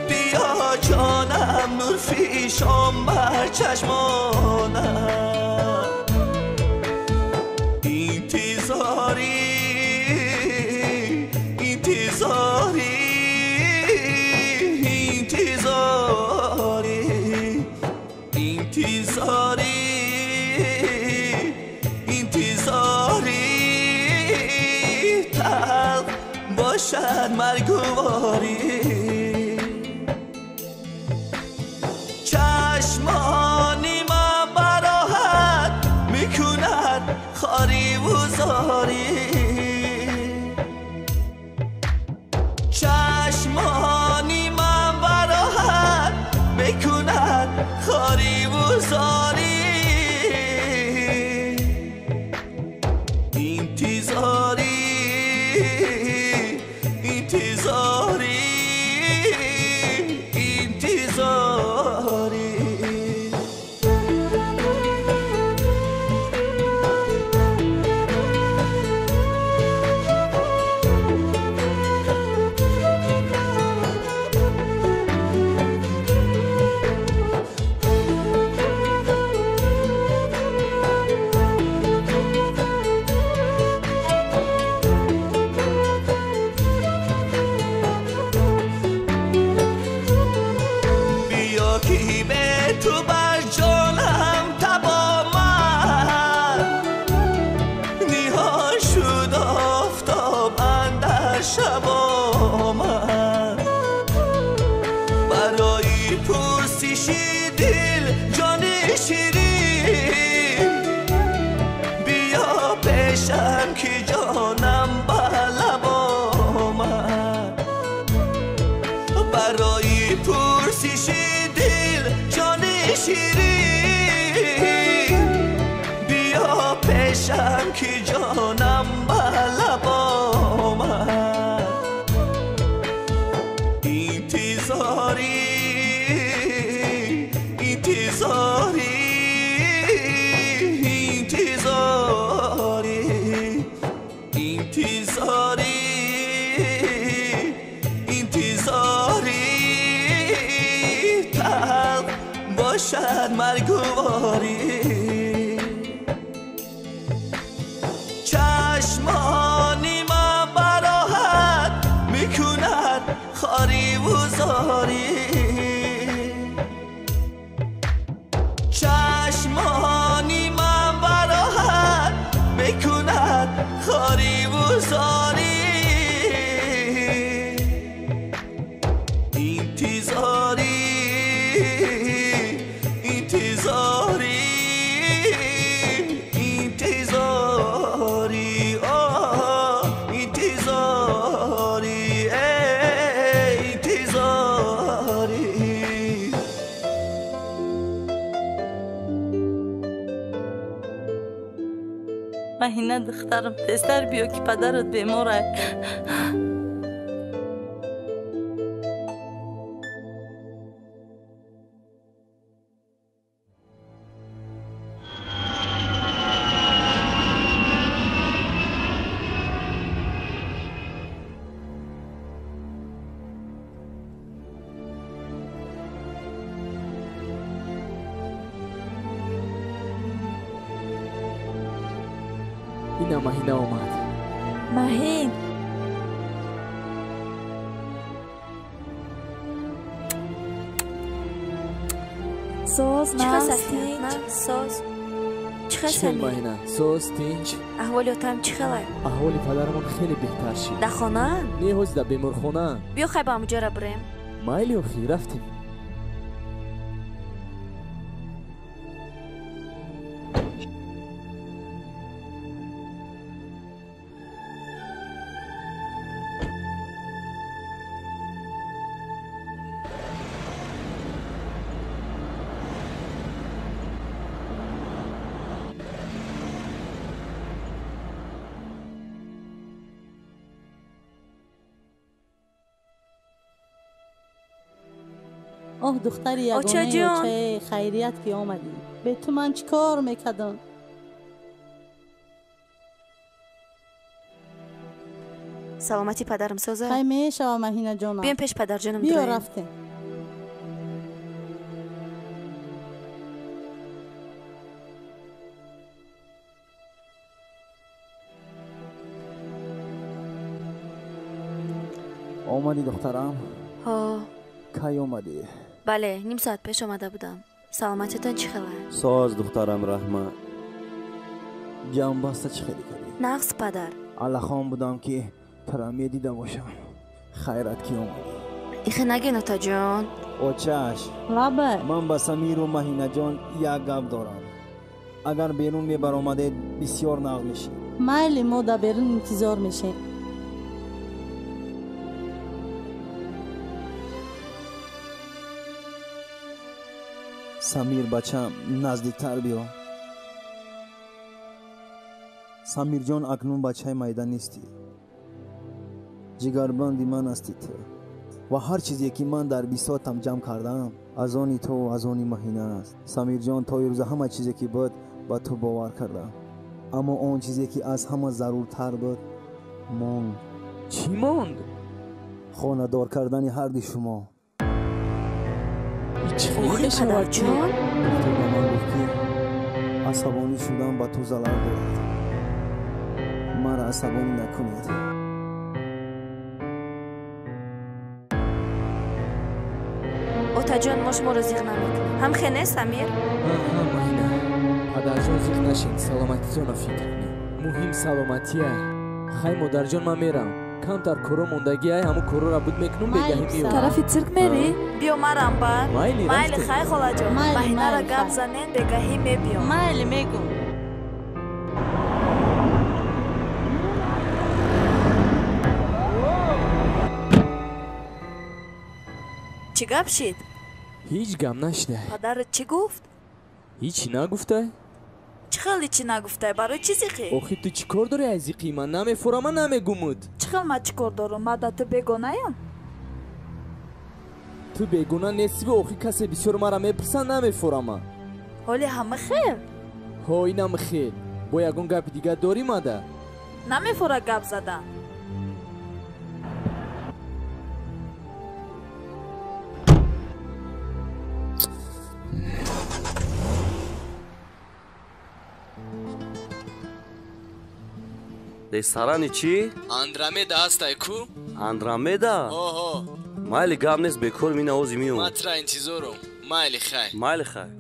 بیا جانم نور فیشان بر چشمانم. انتظاری، انتظاری، انتظاری، انتظاری. باشد مرگواری چشمانی من براحت میکند خاری و زاری چشمانی من براحت میکند خاری و زاری انتظاری انتظاری انتظاری بیا پیشم که جانم به لب آمد انتظاری انتظاری انتظاری انتظاری انتظاری تلخ باشد مرگواری چشمانی من براحت میکند خاری و زاری چشمانی من براحت میکند خاری و زاری انتظاری انتظاری انتظاری آه انتظاری انتظاری маҳина духтарам тезтар биё ки падарат бемор ай. اینا ماهینا اومد. ماهین سوز ناز تینج سوز چی خیلی ماهینا سوز تینج احوالی اتم چی خیلی؟ احوالی پدرمون خیلی بهتر شد. در خانه؟ نه هوز در بیمارخانه. بیا خیلی با همونجا را بریم. مایلی اخی رفتیم. آه دختر یگانه اوچه خیریت که آمدی. به تو من چی کار میکردم؟ سلامتی پدرم سازه؟ خیلی میشوه مهینه جانم. بیام پیش پدر جانم. بیا رفتیم. آمدی دخترم؟ ها. کی اومدی؟ بله نیم ساعت پیش آمده بودم. سلامتتان چی خبر؟ ساز دخترم رحمه. جنباسته چی خیلی کردی؟ نقص پدر. علاخان بودم که Тура медида бошам. Хайрат ки омадӣ. Ихе нагин, отаҷон. Очаш. Лабай. Ман ба Самиру Маҳинаҷон як гап дорам. Агар берун мебаромадед, бисёр нағз мешид. Майли, мо дар берун интизор мешем. Самир бачам, наздиктар биё. Самирҷон, акнун бачаи майда нестӣ. Ҷигарбанди ман ҳастӣ ту. Ва ҳар чизе ки ман дар бисотам ҷамъ кардаам, аз они ту, аз они Маҳина аст. Самирҷон, то ирӯза ҳама чизе ки буд, ба ту бовар кардам. Аммо он чизе ки аз ҳама заруртар буд, монд. Чӣ монд? Хонадор кардани ҳарди шумо. Охи падарҷон? Доктор ба ман гуфт ки асабонӣ шудан ба ту залал дорад. Маро асабонӣ накунед. Отаҷон, мо шуморо зиқ намекунем. Ҳамхе нест, Самир? Ҳа, Маҳина. Падарҷон, зиқ нашед, саломатитонро фикр кунед. Муҳим саломатия. Хай, модарҷон, ман мерам. Камтар коро мондагиай, ҳамун корора буд мекунум, бегаҳӣ меоям. Тарафи цирк мерӣ? Биё, марам бар. Майли, майли, хай, холаҷон. Маҳинара гап занен, бегаҳӣ мебиём. Майли, мегум. Чӣ гап шид? Ҳеҷ гап нашидай. Падарат чӣ гуфт? Ҳечи нагуфтай. Чӣ хел ҳечи нагуфтай? Барои чӣ зиқӣ? Охи ту чӣ кор дорӣ аз зиқии ман? Намефорама, намегумуд. Чӣ хел ман чӣ кор дорам? Ман да ту бегонаям? Ту бегона нестиву охи касе бисёр мара мепурса, намефорама. Ҳоли ҳама хел? Ҳо, инам хел. Бо ягон гапи дигар дорӣ мада? Намефора гап задан. Ресторани чӣ? Андромеда ҳастай ку? Андромеда? Оҳо. Майли, гап нест, бекор мина ози миём. Ман тра интизорум. Майли, хай. Майли, хай.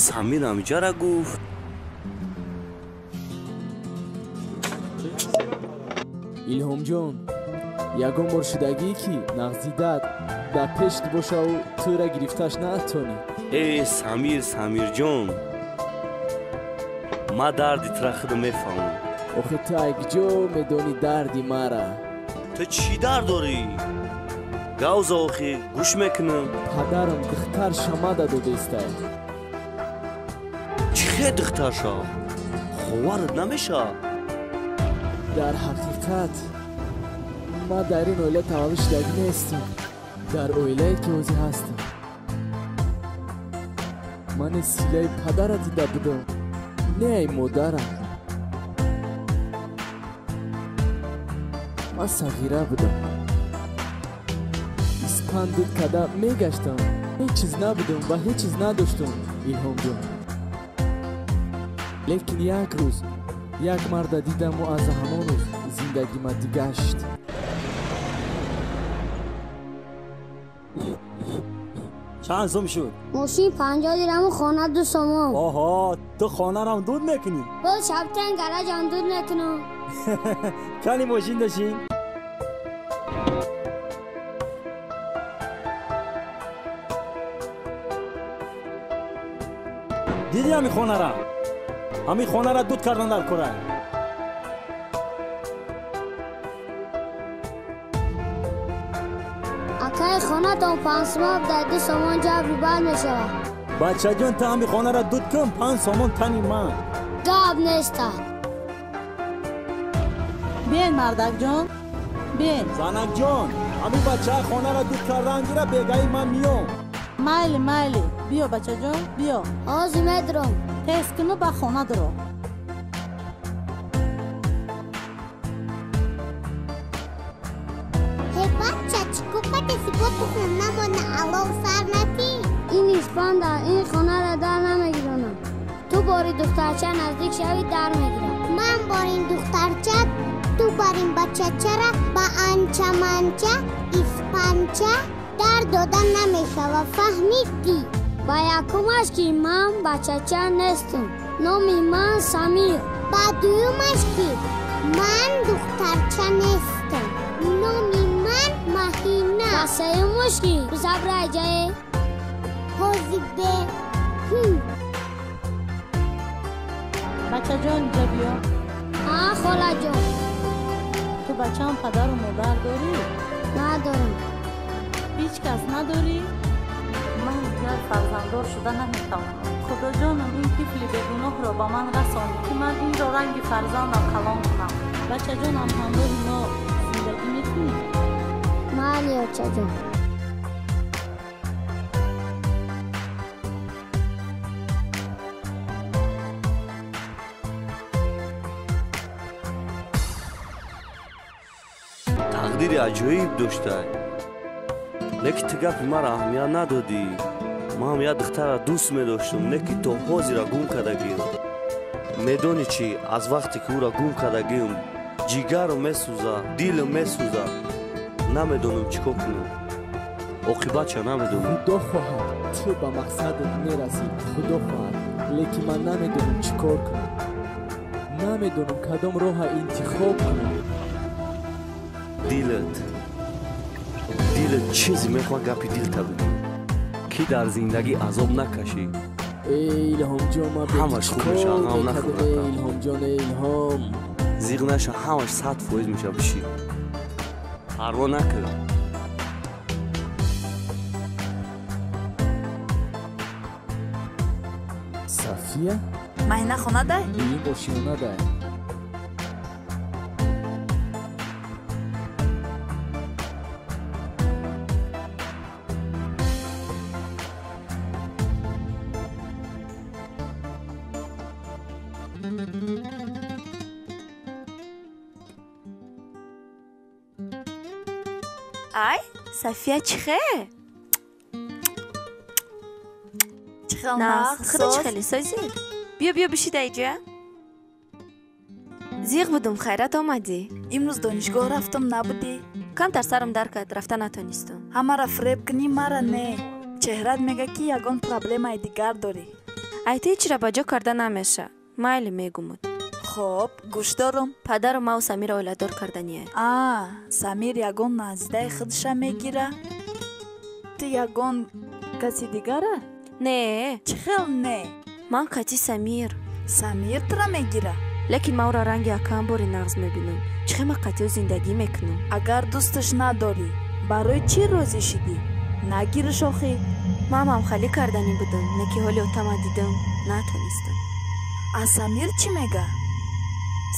Самир ҳамиҷара гуфт. Илҳомҷон, ягон бор шудагӣ ки нағзидат дар пешт бошаву тура гирифташ натонӣ? Э, Самир, Самирҷон, ман дарди тура худам мефаҳмам. Охи ту айкҷо медонӣ дарди мара? Ту чӣ дард дорӣ? Гавза, охи, гӯш мекунам. Падарам духтар шамада додестай. Чӣ хел духтарша? Ховарат намеша? Дар ҳақиқат ман дар ин оила таваллуд шудагӣ нестам. Дар оилае ки ҳозир ҳастам, ман силаи падара дида будам, не ай модарам. Ман сағира будам, испанд дуд карда мегаштам. Ҳеҷ чиз набудам ва ҳеҷ чиз надоштам, Илҳомҷон. Лекин як рӯз як марда дидаму аз ҳамон рӯз зиндагима дигашт. Чанд сум шуд? Мошин 50 дирам, хона 2 сомон. Оҳо, ту хонарам дуд мекунӣ? Боз шабтан гаражам дуд мекунам. Кани мошин дошин? Дидӣ ҳамин хонара? Ҳамин хонара дуд кардан дар кора. Акай, хонатон 5 сомон дар 2 сомон ҷабри бад мешавад. Бачаҷон, ту ҳамин хонара дуд кун, 5 сомон тани ман. Гап неста. Биен, мардакҷон, биен. Занакҷон, ҳамин бачаи хонара дуд кардан гира, бегаи ман миём. Майли, майли, биё, бачаҷон, биё. Ҳозир медурам. Тез куну ба хона дуро. Ҳе бача, чӣ кӯкатеси бо ту хонамона алов сар натӣ? Ин испанда ин хонара дар намегиронам. Ту бори духтарча наздик шавӣ, дар мегирам. Ман борин духтарча, ту барин бачачара ба анча-манча испанча дар дода намешава, фаҳмидӣ? Ба якумаш ки ман бачача нестам. Номи ман Самир. Ба дуюмаш ки Ман духтарча нестам. Номи ман Маҳина. Васаи мушки бизабрай ҷае. Ҳози бе. Бачаҷон, инҷа биё. А, холаҷон. Ту бачаам падару модар дорӣ? Надорам. Ҳеҷ кас надорӣ? Ман дигар фарзанддор шуда наметавонам. Худоҷонам, ин тифли бегуноҳро ба ман расонӣ, ки ман инро ранги фарзандам калон кунам. Бачаҷонам, ҳамроҳи мо зиндагӣ мекунӣ? Майли, очаҷон. Тақдири аҷоиб доштай. Лекин ту гапи маро аҳамият надодӣ. Ман як духтарро дӯст медоштум, не ки то ҳозира гум кардагиам. Медонӣ чӣ, аз вақте ки ӯро гум кардагиам, ҷигарам месӯзад, дилам месӯзад. Намедонам чӣ кор кунам. Оқибатша намедонам. Худо хоҳад, ту ба мақсадат мерасӣ. Худо хоҳад, лекин ман намедонам чӣ кор кунам. Намедонам кадом роҳа интихоб кунам. Дилат, дилат чизе мехоҳад, гапи дилта бигӯ, ки дар зиндагӣ азоб накашӣ. Эй Илҳомҷон, ман ҳамаш хуб мешавад, ғам нахӯр. Эй Илҳомҷон, эй Илҳом. Зиқ наша, ҳамаш 100% мешавад. Бишӣ, парво накун. Сафия? Маҳина хонадай? Ин бошиёнадай. Ай, Сафия чӣ хел? Чӣ хел нағз? Худо чӣ хеле созӣ? Биё, биё, биши дар иҷа. Зиқ будум, хайрат омадӣ. Имрӯз донишгоҳ рафтам, набудӣ? Камтар сарам дар кард, рафта натонистам. Ҳамаро фиреб кунӣ, мара не. Чеҳрат мега, ки ягон проблемаи дигар дорӣ. Ай, ту ҳечира ба ҷо карда намеша. Майли, мегумуд. Хоб, гӯш дорум. Падару мау Самирро оиладор кардание. А, Самир ягон наздидаи худша мегира? Ту ягон каси дигара? Не. Чӣ хел не? Ман кати Самир. Самир тура мегира? Лекин ман ӯро ранги акаам бори нағз мебинам. Чӣ хел ман қати ӯ зиндагӣ мекунам? Агар дӯсташ надорӣ, барои чӣ розӣ шидӣ? Нагириш охӣ. Ман ҳамхалӣ карданӣ будам, не ки ҳоли отама дидам, натонистам. А Самир чӣ мега?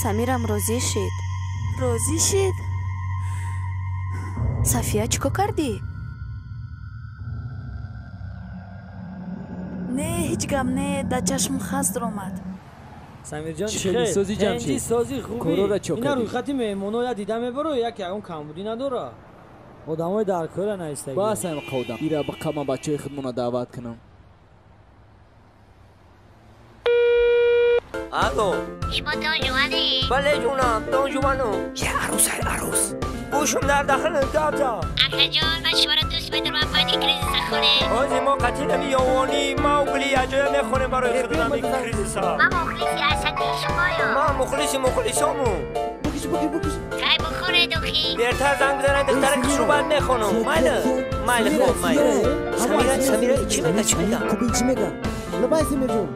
Самирам розӣ шид. Розӣ шид? Сафия, чӣ кор кардӣ? Не, ҳеҷ гап не, дар чашм хас даромад. Самирҷон, чӣ хел? Сози Ҷамшид, сози хуби. Корора чо Ина кардӣ? рӯйхати меҳмоно я дида мебаро, як ягон камбудӣ надора. Одамои дар кора наистагӣ. Бас ҳам қавдам. Ира биқа ман бачаҳои худмона даъват кунам. Алло. Шумо Дон Жуанӣ? Бале ҷонам, Дон Жуану. Е арӯс, ай арӯс. Гӯшум дар дахлам гапза. Акаҷон, ман шуморо дӯст медорам, бояд ин кризиса хонем. Ҳози мо қатъи нами ёвонӣ, Маугли аҷоя мехонем барои худам ин кризиса. Ман мухлиси ашаддии шумоям. Ман мухлиси мухлисому. Букиш, букиш, букиш. Кай бихонед охи? Дертар занг бизанед, духтари хушрӯбат мехонам. Майли? Майли, хуб, майли. Самира, Самира, чӣ мега, чӣ мега? Кубин чӣ мега? Лабай, Самирҷон.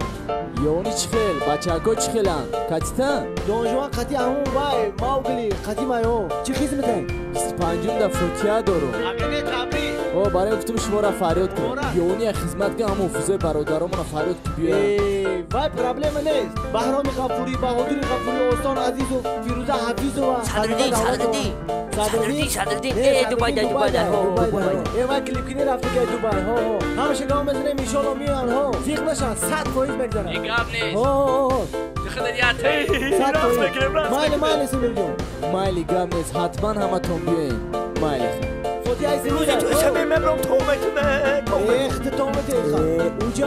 Ёвонӣ чӣ хел? Бачаҳако чӣ хеланд? Катитан? Донжуан қати ҳамун вай, Маугли, қати майо. Чӣ хизматен? 25-ум да фотиҳа дорум. Агане табрик. О, барои гуфтум шуморо фарёд кунем. Ёвонӣ як хизмат кун, ҳамон ҳофизои бародаромонро фарёд ки биёянд. Э, вай проблема нест. Баҳроми Ғафурӣ, Баҳодури Ғафурӣ, Осон Азизов, Фирӯза Ҳафизова. Садриддин, Садриддин. Садриддин, Садриддин. Э, Дубай, да, Дубай, да. Дубай. Э, вай клипкини рафта ки Дубай. Ҳо, ҳо. Ҳамаша гап мезанем, иншоалло меоянд, ҳо. Зиқ нашанд, 100% мегзаранд. Ин гап нест. Ҳо, ҳо, ҳо. Ту худат як 100%. Майли, майли, Самирҷон. Майли, гап нест, ҳатман ҳаматон биёед. Майли. Фотиҳаи Рӯзи Самир. ту Самир мебрам, томатиме. Эхта томати, эха.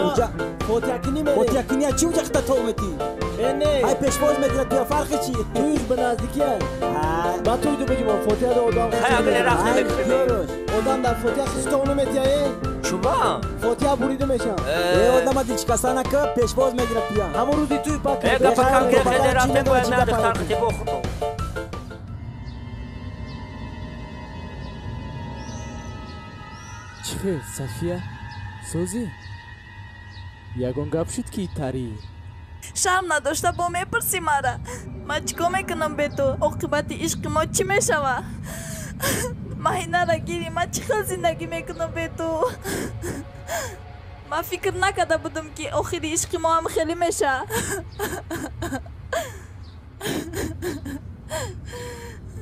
Уҷа фотиҳакунӣ мерем. Фотиҳакунӣ чи уҷа хта томати? Э, не. Ай пешвоз мегирад, туя фарқи чи? Туюш ба наздикия. Ба туй ду бигим, фотиҳа да одам. Хай, агар рафт намекунем. Одам дар фотиҳа хис то наметия, э? Чуба? Фотиҳа бурида мешам. Э, одама дилшикаста нака, пешвоз мегирад туя. Ҳамон рӯзи туй пак. Э, гапа кам ки хеле рафтем, бояд на духтар қити бохӯрам. Чӣ хел, Сафия? Созӣ? Ягон гап шуд ки тарӣ? Шарм надошта бо мепурсӣ мара. Ман чӣ кор мекунам бе ту? Оқибати ишқи мо чӣ мешава? Маҳинара гирӣ, ман чӣ хел зиндагӣ мекунам бе ту? Ман фикр накарда будам ки охири ишқи мо ҳам хеле меша.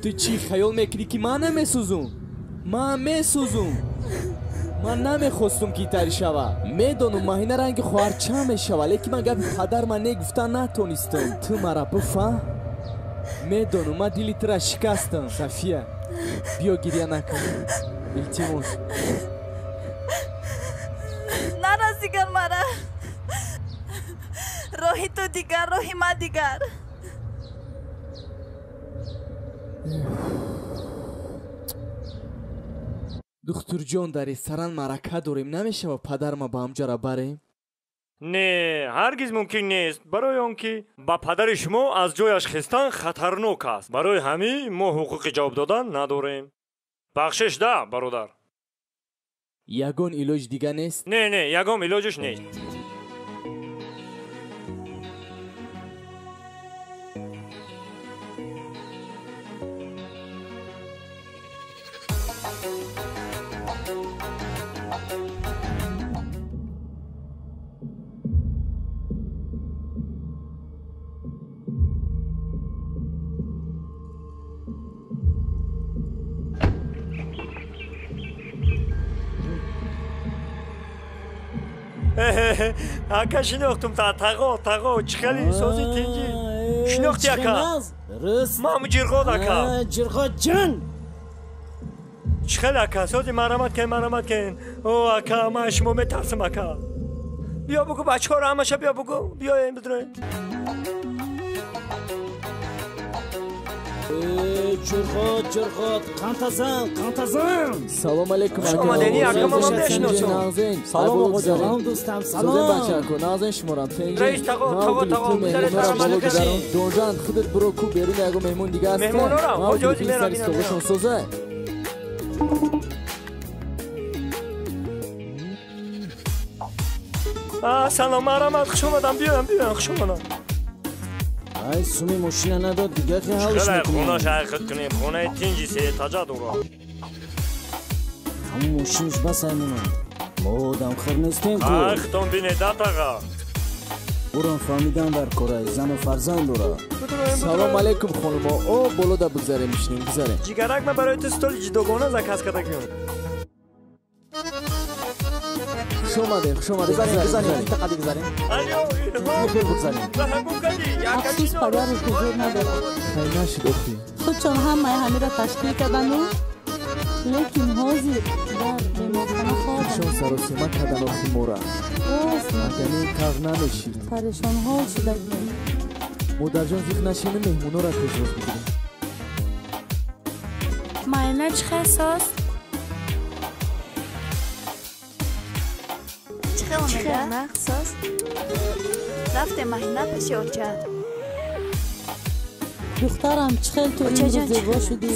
Ту чӣ хаёл мекунӣ ки ман намесӯзум? Ман месӯзум. Ман намехостум ки тари шава. Медонум маҳина ранги хоҳарча мешава, лекин ман гапи падар ман не гуфта натонистам. Ту мара бифаҳм. Медонум ман дили тура шикастам. Сафия, биё гиря накун. Илтимос. Нараз дигар мара. Роҳи ту дигар, роҳи ман дигар. Духтурҷон, дар ресторан маърака дорем, намешава падарма ба ҳамҷара барем? Не, ҳаргиз мумкин нест, барои он ки ба падари шумо аз ҷояш хестан хатарнок аст. Барои ҳамин мо ҳуқуқи ҷавоб додан надорем. Бахшиш да, бародар. Ягон илоҷ дига нест? Не, не, ягон илоҷиш нест. Ака, шинохтум та, тағо, тағо, чӣ хели сози тинҷӣ. Шинохти ака? Мам ҷирғод ака. Ҷирғод ҷон. Чӣ хел ака, сози марамат кен, марамат кен. О ака, ман шумо метарсам ака. Биё бугу бачаҳоро ҳамаша биё бугу, биёем бидроем. Ҷирғод, ҷирғод, қантазан, қантазан. Салом алейкум. Хуш омадени ака, ман мешиносам. Салом оғоҷон. Салом дӯстам, салом. Созем бачако, нағзен шуморам. Раис тағо, тағо, тағо, гузаред марамат кашед. Донжан, худат биро ку берун ягон меҳмон дига аст. Меҳмонорам, ҳоҷи ҳоҷи мерам. Столашон соза. Салом, марамат, хуш омадам, биёям, биёям, хуш омадам. Ай, суми мошина надод, дига хе ҳалш мекунем. мекунем. Хона шайхит кунем, хонаи тинҷи сетаҷа дорад. Ҳамун мошинш бас аймонад. Мо одамхӯр нестем ку. Ай, хитон бинед, да таға. Урам фаҳмидан дар корай, зану фарзанд дорад. Салом алейкум, хонумо. О, болода бигзарем, мишинем, бигзарем. Ҷигарак, ман барои ту столи ҷудогона заказ кардагиам. Хуш омадем, хуш омадем. Бизанем, бизанем, интиқади бизанем. Алё, илҳом. Хел бизанем. Афсӯс, падараш ҳузур надорад. Хай нашуд охи. Худшон ҳамаи ҳамира ташкил кардану, лекин ҳозир дар беморхона хобанд. Худшон саросима кардан охи мора. Рост. Агани тағ намешид. Парешонҳол шудагем. Модарҷон, зиқ нашину меҳмонора пешвоз бигирем. Майна чӣ хел соз? Чӣ хел омеда? Нағз соз? Рафтем маҳина пеши оча. Духтарам, чӣ хел ту имрӯз зебо шудӣ?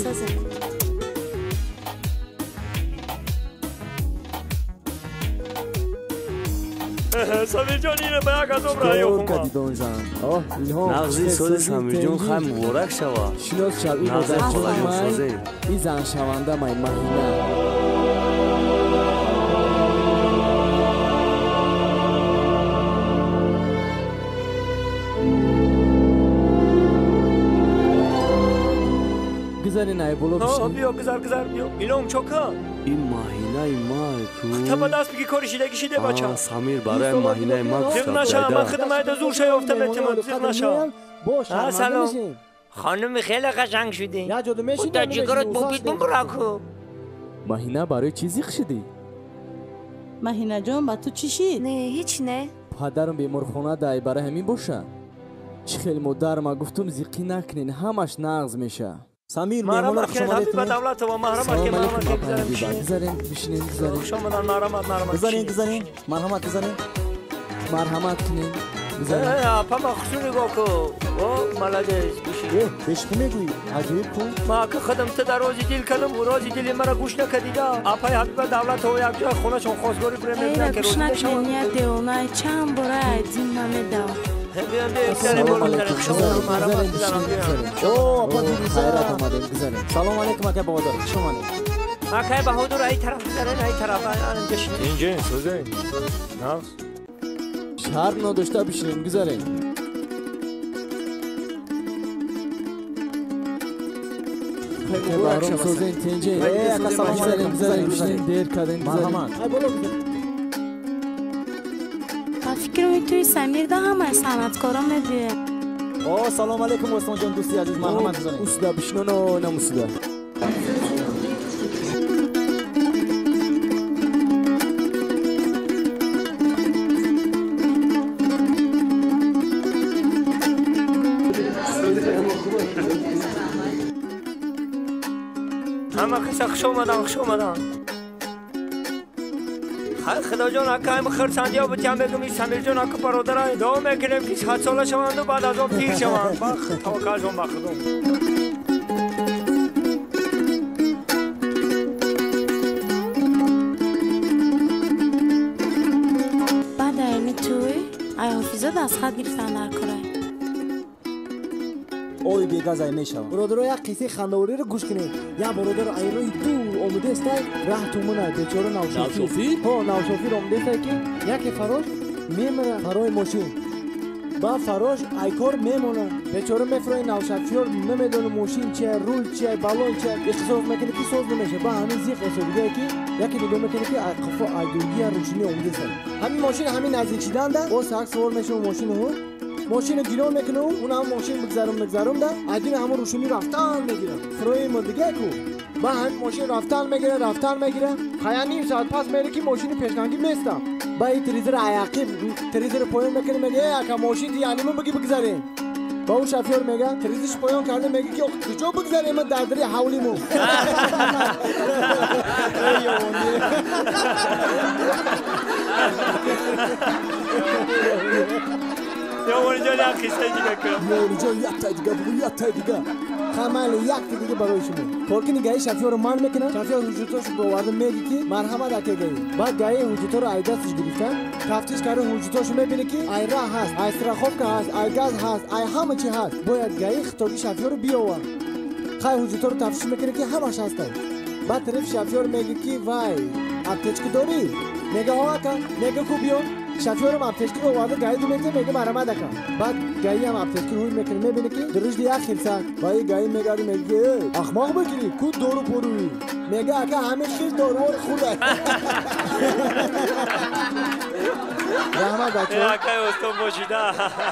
Самирҷон, ина ба як азоб раҳ ёфтум. Чикор кардӣ, Донжан? Оҳ, Илҳом. Нағзи сози Самирҷон, хай муборак шава. Шинос шав, ин Нағзи холаҷон созе. Ин заншаванда май маҳина. Гузарин ай боло бишин. Биё, гузар, гузар, биё. Илҳом, чока. Ин маҳинаи май ку. Та ба даст биги кори шидаги шиде бача. Самир, барои маҳинаи ма Зиқ наша, ман худам айда зур ша ёфта метимам, зиқ наша. Салом. Хонум хеле қашанг шудӣ. Та ҷигарат бубид бубраку. Маҳина, барои чӣ зиқ шудӣ? Маҳинаҷон, ба ту чӣ шид? Не, ҳеҷ не. Падарам беморхона дай, барои ҳамин боша. Чӣ хел модар, ма гуфтум зиқӣ накунен, ҳамаш нағз меша. Самир, меҳмонро хуш омадед. Ба давлатова маҳрамат ке, маҳрамат ке, бизанем. Бизанем, бишинем, бизанем. Хуш омадан, маҳрамат, маҳрамат. Бизанем, бизанем. Марҳамат, бизанем. Марҳамат кунем. Апа ма хусу нигоҳ ку. О, молодец, бишин. Бешухӣ мегӯӣ? Аҷоиб ку. Ма ака худам ту дар рози дил кардам, рози дили мара гӯш накардида. Апаи Ҳабиба Давлатова якҷоя хонашон хостгорӣ бурем, Эйра гӯш накунед, як девонай чанд бора айдин намедавад. Салом алейкум. Хайрат омадем, гузарем. Салом алейкум, ака Баҳодур. Хуш омадед. Акай Баҳодур, ай тараф гузарен, ай тараф. Инҷа созен. Нағз. Шарм надошта бишинем, гузарем. Баҳром созен, тинҷе. Ака салом алейкум, гузарем, бишинем, дер кардем, гузарем. Ба фикрам туи Самирда ҳамаи санъаткоро мебиёяд. О, салом алейкум, Осмонҷон, дӯсти азиз, марҳамат гузарем. Усуда бишиноно, намусуда. Ҳама каса хуш омадан, хуш омадан. Худоҷон, акаем хурсандиё бутям, мегум и Самирҷон ака бародара дуо мекунем ки садсола шаванду баъд аз он пир шаванд. Таваккалшон ба Худо. Баъд айни туй ай ҳофиза дастхат гирифтан дар корай. Ои бегазай мешавад. Бародаро, як қиссаи хандавориро гӯш кунед. Як бародар айрои дур омодаестай, раҳ тумона, бечора навшофир. Ҳо, навшофир омодаестай, ки яке фарош мемира фарои мошин. Ба фарош айкор мемона. Бечора мефурои навшофир, намедона мошин чия, рул чия, балон чия. Иқтисос мекунад ки соз намеша. Ба ҳамин зиқ ҳисобидае ки яке нигоҳ мекунад ки ай қафо айдургия рӯшинӣ омодаестай. Ҳамин мошин ҳамин наздик шиданда, боз сак сувор мешава мошину мошину гирон мекунам, он ҳам мошин бигзарум, бигзарум да, айдин ҳамон рӯшинӣ рафтан мегирам. Фурои мурдига ку. Ба ҳамин мошин рафтан мегира, рафтан мегира. Хая ним соат пас мере ки мошини пешганги местам. Ба ин телевизор аяқиб, телевизор поён мекунем, мега, эй ака, мошин ди янимун биги бигзарем. Ба ӯ шофёр мега, телевизорш поён карда мега ки куҷо бигзарем, ман дар дари ҳавлиму. Ёвонҷон, як қиссаи дига кун. Ёвонҷон, яктай дига бугӯ, яктай дига. Хамали, якта дига барои шумо. Коркини гаи шофёрро ман мекунам, шофёр ҳуҷҷатошо боварда меги ки марҳамат аке гаи. Баъд гаи ҳуҷҷаторо ай дасташ гирифта, тафтиш карда ҳуҷҷатошо мебине ки ай раҳ ҳаст, ай страховка ҳаст, ай газ ҳаст, ай ҳама чи ҳаст. Бояд гаи хитоби шофёрро биёвар. Хай ҳуҷҷаторо тафтиш мекунад ки ҳамаш ҳастанд. Баъд тарафи шофёр меги ки вай, аптечка дорӣ? Мега ҳо ака, мега ку биё. Шофёрам аптечкаро оварда гаи ду метавад, мега марҳамат ака. Баъд гаиам аптечка ҳуй мекунад, мебинад ки дурушди як хирсак. Ва и гаи мегард, мега ки ахмоқ бикунӣ, ку дору поруӣ. Мега ака, ҳамин хел доруҳоро хӯрда. Раҳмат бачаҳо. Акай остон бошида.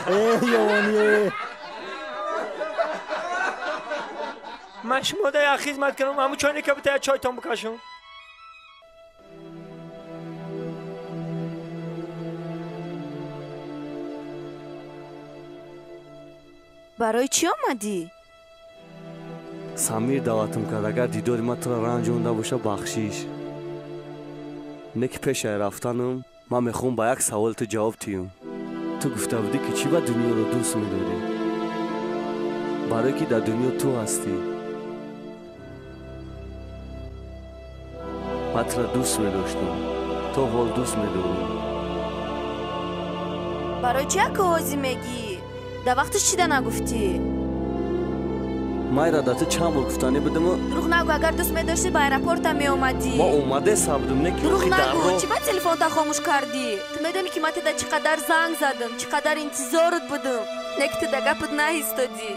Э, ёвонӣ. Ман шумо да як хизмат кунам, ҳамун чойника бита як чойтон бикашам. Барои чӣ омадӣ? Самир даъватам кард, агар дидори ман туро ранҷонда боша, бахшиш. Не ки пешай рафтанам, ман мехоҳам ба як саволи ту ҷавоб диҳам. Ту гуфта будӣ ки чӣ ба дунёро дӯст медорӣ? Барое ки дар дунё ту ҳастӣ. Ман туро дӯст медоштам, то ҳол дӯст медорам. Барои чӣ ака ҳозӣ мегӣ? Дар вақташ чида нагуфтӣ? Майра, да ту чанд бор гуфтанӣ будам? Дурӯғ нагӯ, агар дӯст медоштӣ ба аэропорта меомадӣ. Ма омадеса будам, не ки Дурӯғ нагӯ, чӣ ба телефонта хомӯш кардӣ? Ту медонӣ ки ман туда чӣ қадар занг задам, чӣ қадар интизорут будам. Не ки ту да гапат наистодӣ.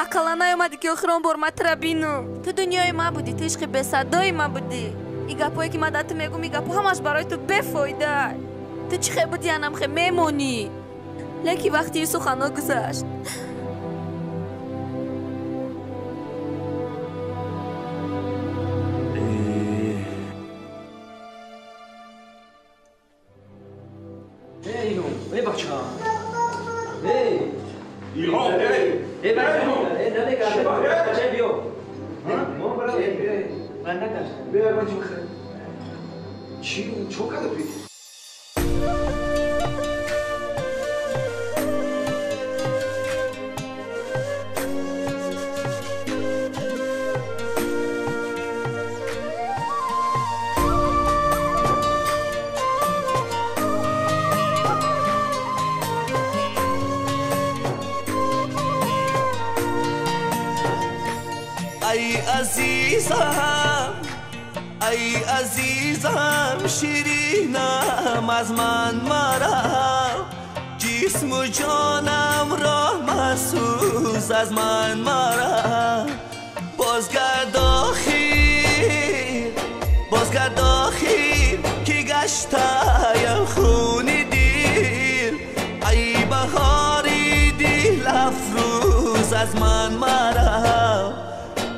Ақаллан наёмадӣ ки охирон бор ман тура бинам. Ту дунёи ман будӣ, ту ишқи бесадои ман будӣ. И гапҳое ки ман да ту мегӯм, и гапҳо ҳамаш барои ту бефоида. Ту чӣ хе будӣ, анам хе мемонӣ. Лекин вақти ин суханҳо гузашт. Эй, бача! Эй! Илҳом, эй! Эй, бача! Эй, намекардам. Бача, биё. Ман накардам. Биё, ягон чӣ бихӯрем. Чӣ? Чо карда пи? Ай азизам, ай азизам, ширинам аз ман марав, ҷисму ҷонам ро масӯз аз ман марав. Бозгард охир, бозгард охир, ки гаштаям хуни дил. Ай баҳори дил афрӯз аз ман марав.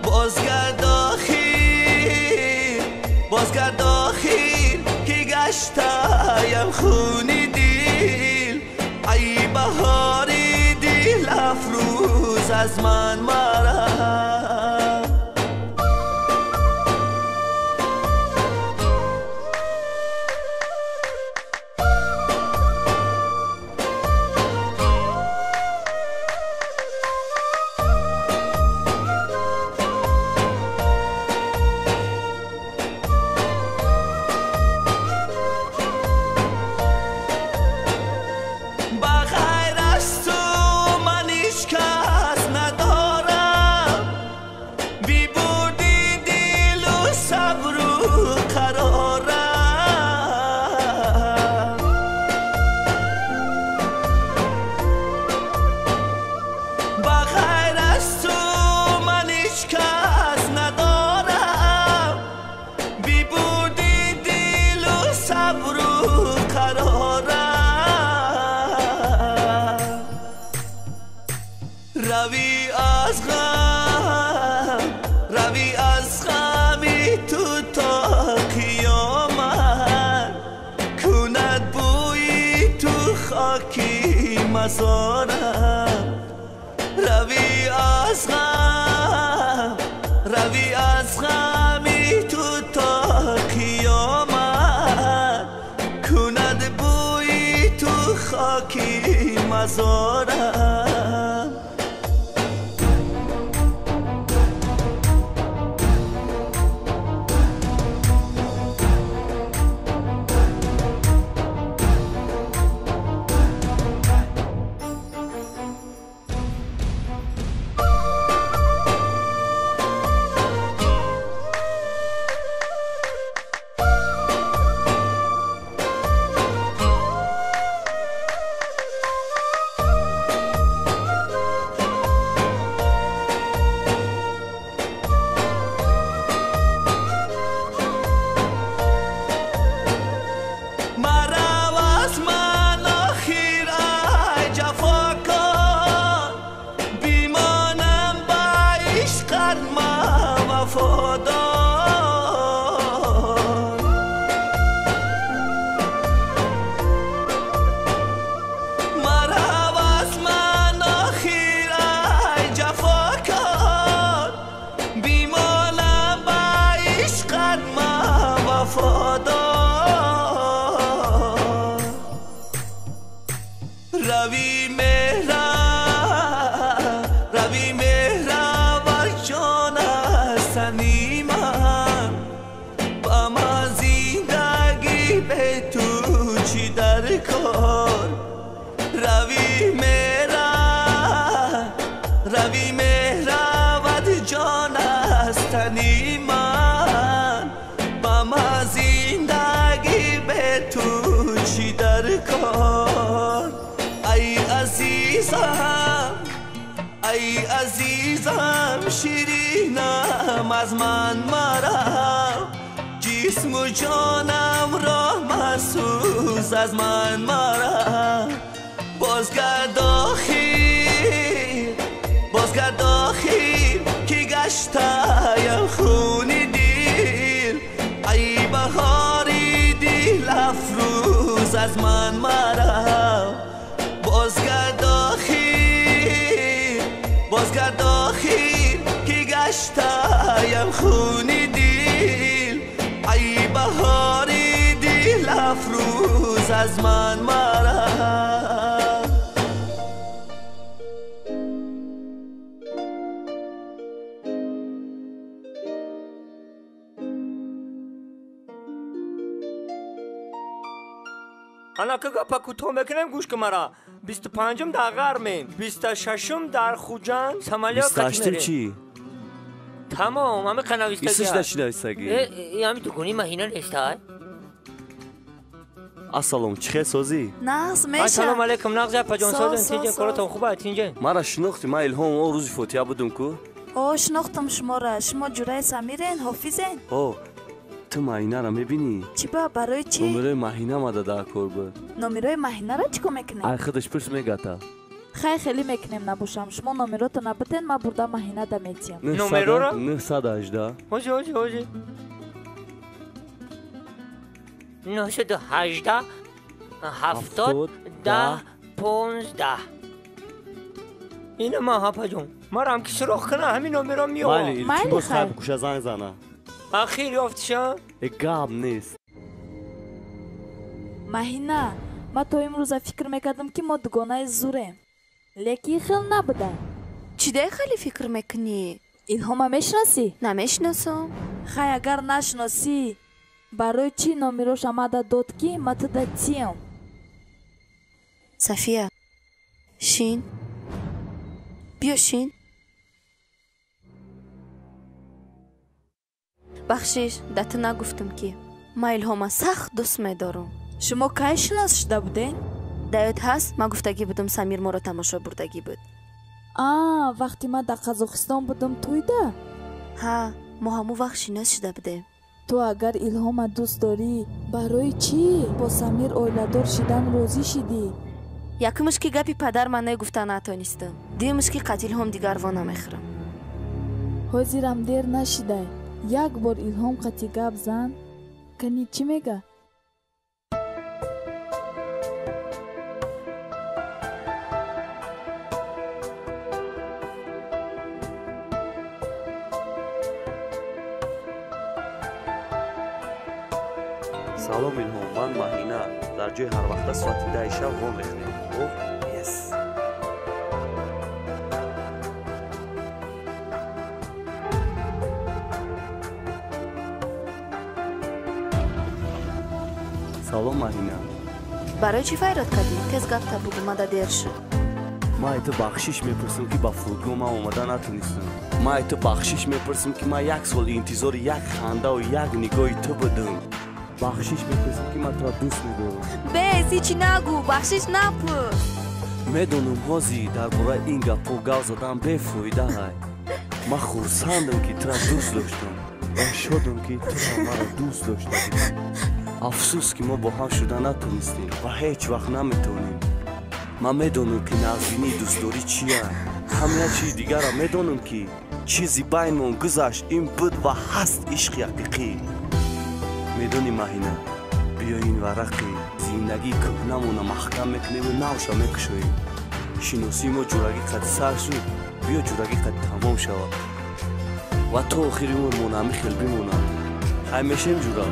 Бозгард охир, бозгард охир, ки гаштаям хуни дил. Ай баҳори дил афрӯз аз ман марав. Рави аз ғам, рави аз ғами ту то қиёмат, кунад бӯи ту хоки мазорам. Рави меҳравад ҷон аз тани ман, ба ма зиндагӣ бе ту чӣ дар кор. Ай азизам, ай азизам, ширинам аз ман марав, ҷисму ҷонам ро масӯз аз ман марав. Бозгард охир, бозгард охир, ки гаштаям хуни дил. Ай баҳори дил афрӯз аз ман марав. Бозгард охир, бозгард охир, ки гаштаям хуни дил. Ай баҳори дил афрӯз аз ман марав. Ана ка гапа кӯтоҳ мекунем, гӯш ки мара. 25-м дар Ғармем, 26-м дар Хуҷанд самолёт 28-м чӣ? Тамом, ҳами қанавистагӣ. Исиш да чӣ навистагӣ? Ҳами дукони маҳина нестай. Ассалом, чӣ хел созӣ? Нағз меша. Ассалому алайкум, нағз апаҷон, созем, тинҷен, коротон хуб аст, тинҷен. Мара шинохтӣ, ман Илҳом он рӯзи фотиҳа будум ку? О, шинохтам шуморо. Шумо ҷураи Самирен, ҳофизен? О, ту маҳинара мебинӣ? Чӣ ба, барои чӣ? Номерои маҳина мада дар кор буд. Номерои маҳинара чӣ кор мекунем? Ай худаш пурс мегата. Хай хеле мекунем набошам. Шумо номерото набуден, ман бурда маҳина да метиҳам. Номерора? 918. Ҳоҷи, ҳоҷи, ҳоҷи. 918 70 10 15. Ина ман апаҷон. Марам ки суроғ кунам, ҳамин номеро меоям. Майли, илтимос, хай бикуша занг зана. Ахир ёфтишам? Э, гап нест. Маҳина, ман то имрӯза фикр мекардам, ки мо дугонаи зурем. Лекин хел набуда. Чӣ дай хеле фикр мекунӣ? Илҳома мешиносӣ? Намешиносам. Хай, агар нашиносӣ, барои чӣ номерош омада дод, ки ман туда тиям? Сафия, шин. Биё шин. Бахшиш, да ту нагуфтам, ки ман Илҳома сахт дӯст медорам. Шумо кай шинос шуда будем? Даёд ҳаст, ман гуфтагӣ будам, Самир моро тамошо бурдагӣ буд. А, вақте ман дар Қазоқистон будам тӯйда? Ҳа, мо ҳамон вақт шинос шуда будем. Ту агар Илҳома дӯст дорӣ, барои чӣ бо Самир оиладор шидан розӣ шидӣ? Якумш ки гапи падар ман негуфта натонистам. Дуюмш ки қат Илҳом дигар во намехӯрам. Ҳозирам дер нашидай. Як бор Илҳом қати гап зан. Кани чӣ мега? Салом Илҳом, ман Маҳина. Дар ҷои ҳарвақта соати 10 шаб во мехӯрем. О, ес. Салом Маҳина. Барои чӣ файрод кардӣ? Тез гапта бугӯ, мада дер шуд. Ман ай ту бахшиш мепурсам, ки ба фурудгоҳ ман омада натонистам. Ман ай ту бахшиш мепурсам, ки ман як сол интизори як хандаву як нигоҳи ту будам. Бахшиш мепурсам, ки ман туро дӯст медорам. Бес, ҳичи нагӯ, бахшиш напурс. Медонам, ҳозир дар бораи ин гапҳо гап задан бефоида ҳай. Ман хурсандам, ки туро дӯст доштам ва шодам, ки туро маро дӯст дошта будӣ. Афсӯс, ки мо бо ҳам шуда натонистем ва ҳеҷ вақт наметавонем. Ман медонам, ки нағзбинии дӯстдорӣ чия. Ҳамя чизи дигарро медонам, ки чизи байнмон гузашт, ин буд ва ҳаст ишқи ҳақиқӣ. Медонӣ Маҳина, биё ин варақи зиндагии кӯҳнамона маҳкам мекунему навша мекушоем. Шиносии мо ҷурагӣ қад сар шуд, биё ҷурагӣ қад тамом шавад ва то охири умрмон ҳамин хел бимонад. Хай мешем ҷура?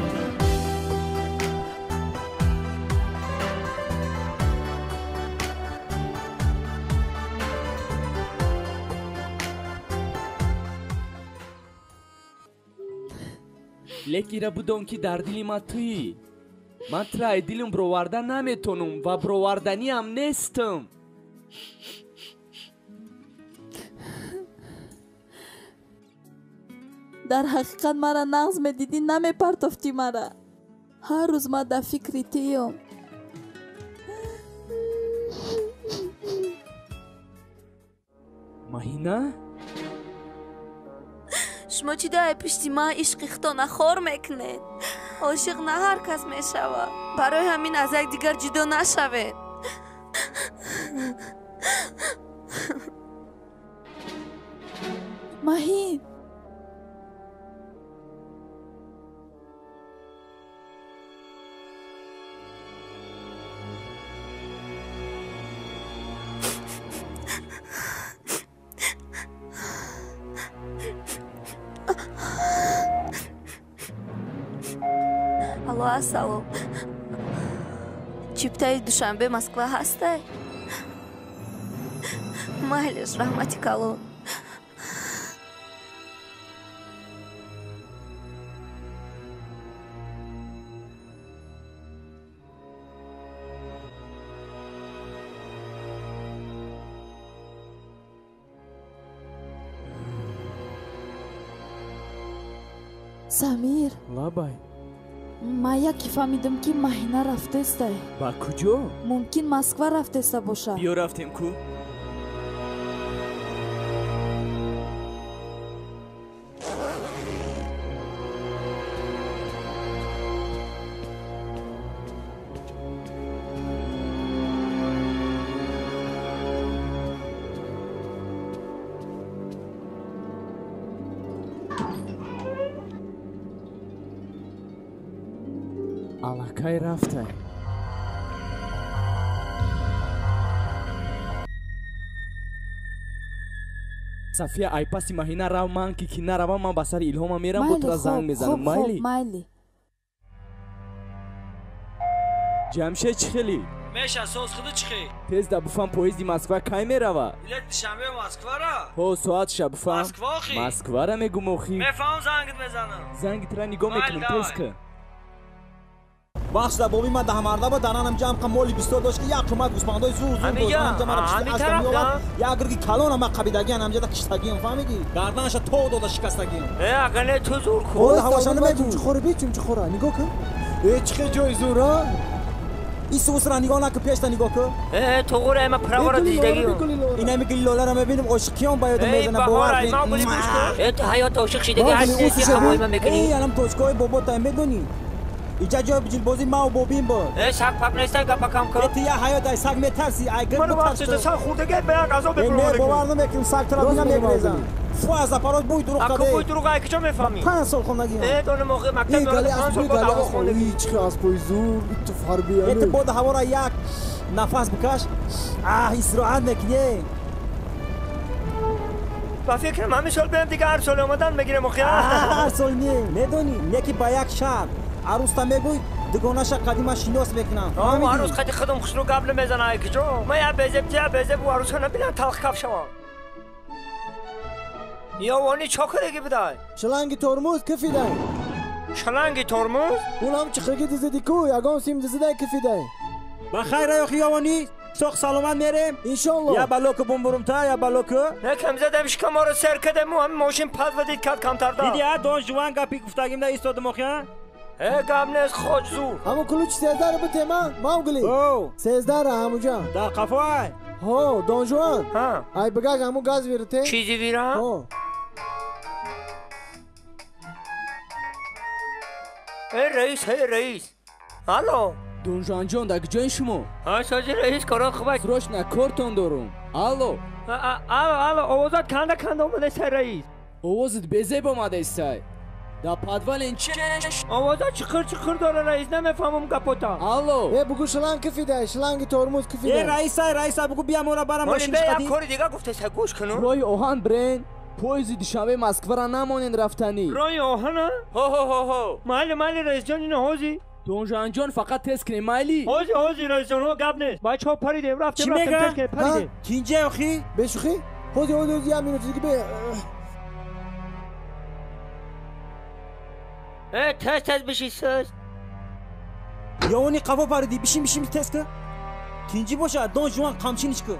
Лекира будон, ки дар дили ман туӣ. Ман туро ай дилам бироварда наметонам ва бироварданиам нестам. Дар ҳақиқат мара нағз медидӣ, намепартофтӣ мара. Ҳар рӯз ман дар фикри туём. Маҳина? Шумо чӣ дай пишти ман ишқи худтона хор мекунед? Ошиқ на ҳар кас мешавад. Барои ҳамин аз якдигар ҷудо нашавед. Маҳин! Алло, ассалом. Чиптаи Душанбе Москва ҳастай? Майлиш, раҳмати калон. Самир. Лабай. Ман яке фаҳмидам, ки Маҳина рафтестай. Ба куҷо? Мумкин Москва рафтеста бошад. Биё рафтем ку. Аллакай рафтай. Сафия, ай паси Маҳина рав, ман ки наравам, ман ба сари Илҳома мерам, бо тура занг мезанам. Майли? Майли. Ҷамшед, чӣ хелӣ? Меша, соз худу чӣ хел? Тез да буфам, поезди Москва кай мерава? Билет Душанбе Москвара? Ҳо, соатша буфам. Москва охи? Москвара мегум охи. Мефаҳмам, зангит мезанам. Занги тура нигоҳ мекунам, тез кун. Бахш да боби ман даҳмарда ба дананам ҷамъ моли бисёр дошт, ки як қимат гӯсфандои зур зур дошт. Ҳамҷа мара пишти аз меовард, як гирги калона ман қабидагиан, ҳамҷада киштагиам, фаҳмидӣ? Гарданаша тоғ дода шикастагиам. Э, ага не ту зур ку. О, ҳаваша намегӯ. Чухора би, чумчухора, нигоҳ кун. Э, чӣ хел ҷои зур, а? Ису усра нигоҳ накун, пешта нигоҳ кун. Э, туғура ма правора дидагиам. Инами гилолара мебинам, ошиқиён ба ёдам мезанад, бовар кун. Э, ту ҳаёт ошиқ шидаги ҳасти, ҳавои ма мекунӣ. Э, анам точкаҳои бобота медонӣ? Иҷа ҷои биҷилбозӣ мау бобин буд. Э, саг пак нестай, гапа кам кун. Э, ту я ҳаёт ай саг метарсӣ, ай гирд Ману вақт саг хӯрдагай ба як азоб Не, бовар намекунам, саг тура бинам мегрезам. Фу, аз аппарат бӯй дурӯғ Аку каде. бӯй дурӯғ ай куҷо мефаҳмӣ? 5 сол хондагиам. Э, донам охи мактаб Э, гали меомад, 5 сол аспои, бо гали даъво аспои. хондагӣ. Чӣ хел аспои зур, ту фарби, Э, ту бода ҳавора як нафас бикаш. Аҳ, истироҳат мекунӣ. Ба фикрам ҳамин сол биям, дига ҳар сол омадан мегирем охи. Ҳар сол не, медонӣ, не ки ба як шаҳр. Арӯста мегӯй, дугонаша қадима шинос мекунам. Арӯз қади худам хушрӯ гап намезана, ай куҷо? Ман я безеб, ту я безеб, ӯ арӯса набинам, талх каф шавам. Ёвони чо кардагӣ будай? Шланги тормоз кифидай. Шланги тормоз? Он ҳам чихирги дизиди ку, ягон сим дизидай, кифидай. Ба хайр, охи ёвонӣ, соқ саломат мерем. Иншолло. Я балоку бумбурум та, я балоку. Не кам задам шикаморо сер кардем, ӯ ҳамин мошин пад вадид кард камтарда. Диди, а Дон Жуан гапи гуфтагим да истодам охи, а? Э, гап нест, хоҷ зур. Ҳамун ключ сездаро битема, Маугли. Сездара ҳамуҷа. Дар қафоай. Ҳо, Дон Жуан. Ай бигак ҳамун газ вирите. Чизи вирам? Ҳо. Э, раис, э, раис. Алло. Дон Жуанҷон, дар куҷои шумо? Ҳа, сози раис, корот хуб аст. Срочно кортон дорум. Алло. Алло, алло, овозат канда канда омадастай, раис. Овозат безеб омадастай. Дар подвален чи? Овозат чиқир чиқир дора, раис, намефаҳмам гапота. Алло. Э, бугу шланг кифидай, шланги тормоз кифидай. Э, раисай, раисай, бугу бия мора барам Мони мошин бе як чиқади. кори дига гуфтеса, гӯш куну. Роҳи оҳан брен, поезди Душанбе Москвара намонен рафтанӣ. Роҳи оҳана? Ҳо, ҳо, ҳо, ҳо. Майли, майли, раисҷон, ино ҳози. Дон Жуанҷон, фақат тез кунем, майли? Ҳози, ҳози, раисҷон, ҳо, гап нест. Бачаҳо паридем, рафтем, Чӣ рафтем, мега? тез кунем, паридем. Кинҷа охи? Бешухӣ? Ҳози, ҳози, ҳози, як минут дига бе. Э, тез тез биши, сез. Ёвони қафо паридӣ, бишин, бишин, тез ку. Кинҷи бошад, Дон Жуан қамчиниш ку.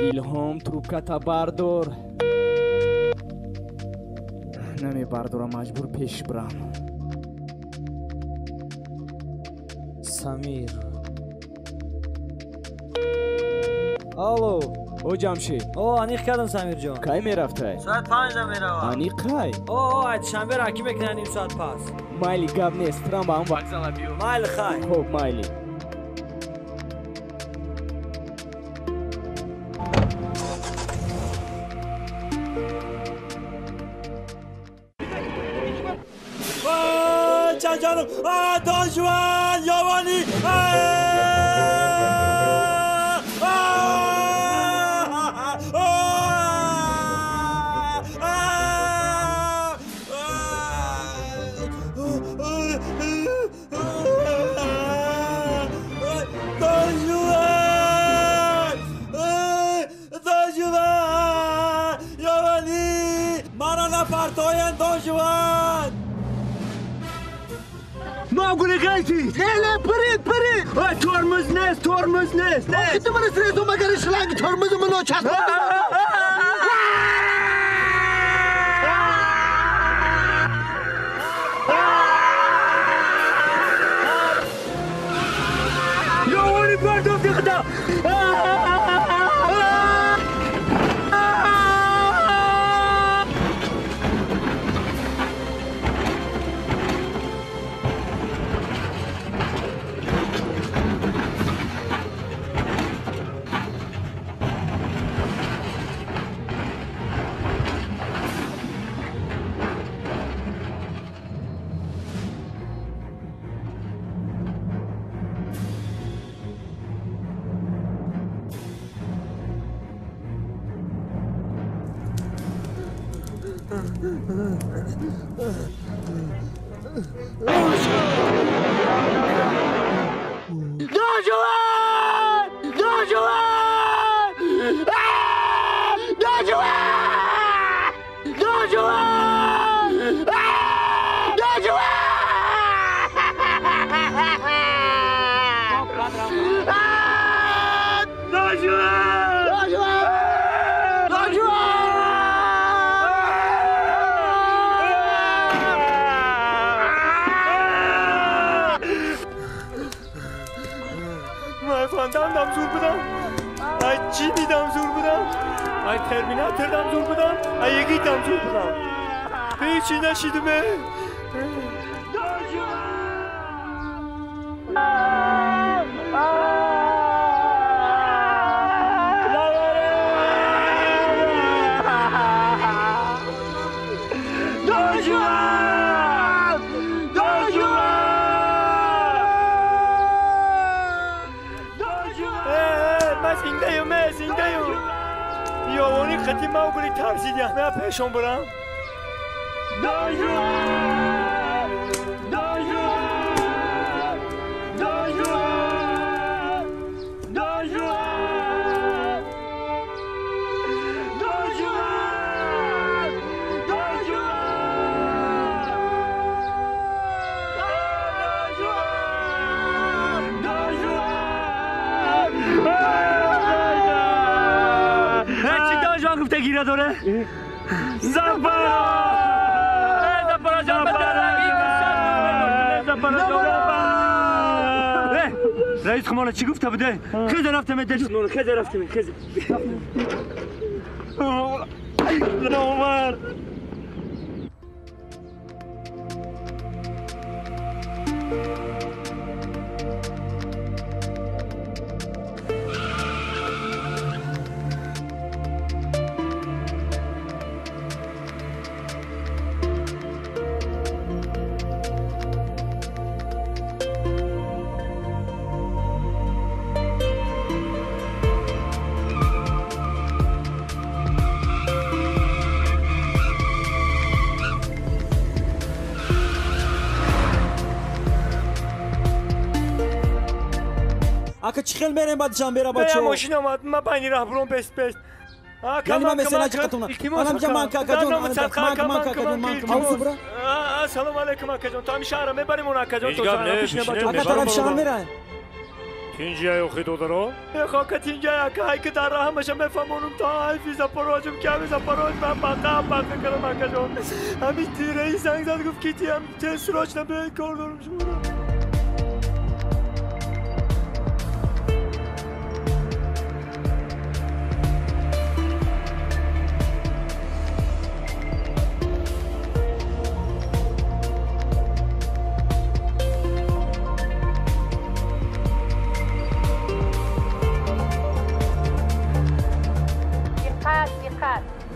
Илҳом, трубката бардор. Намебардорам, маҷбур пеш бирам. Самир. Алло. О, Ҷамшед. О, аниқ кардам, Самирҷон. Кай мерафтай? Соат 5-да меравам. Аниқ кай? О, о, ай Душанбе раки мекунанд ним соат пас. Майли, гап нест, трам ба ҳам вокзала биё. Майли, хай. Хоб, майли. Чанҷонум, Дон Жуан, ёвонӣ. Дон Жуан! Дон Жуан! Ёвонӣ! Мана напартоян, Дон Жуан! Маугли ғалти! Не, пирид, пирид! Ой, тормоз нест, тормоз нест! Охи ту мана срезу магар шланги тормозу мано часп. Ёвони пардохти худо! Доживан! Доживан! Доживан! Доживан! Доживан! Доживан! Доживан! Доживан! Фандам зур будам, ай Чимидам зур будам, ай Терминатордам зур будам, ай Егитам зур будам. Ҳечи нашидуме. Ёвони қати Маугли тарсидя. Ман пешон бурам. Доживан! Доживан! Доживан! Доживан! Доживан! Доживан! Доживан! Доживан! Гуфтагира дора? Запара! Запара ҷон бадараги Запара ҷон! Раис хумона чӣ гуфта буде? Хеза рафтаме деш. Хеза рафтаме, хеза. Номар. Ака чӣ хел мерем ба Душанбера бачо? Мошин омад, ма байни раҳ буром бест бест. Яъне ман месела чиқатона. Анам ҷа ман какаҷон, ман какаҷон, ман какаҷон. Ассалому алайкум акаҷон. То ҳами шаҳра мебарем он акаҷон. Ҳеҷ гап не, бишинем. Ака тарафи шаҳр мераем. Тинҷия охи додаро? Хока тинҷия ака, ай ки дар раҳамаша мефаҳмонум то ҳайфи Запорожем, ки ҳами Запорож ман бақа бақа кардам акаҷон. Ҳами тираи занг зад гуфт ки ти ҳам тез срочно биёед кор дорум шуморо.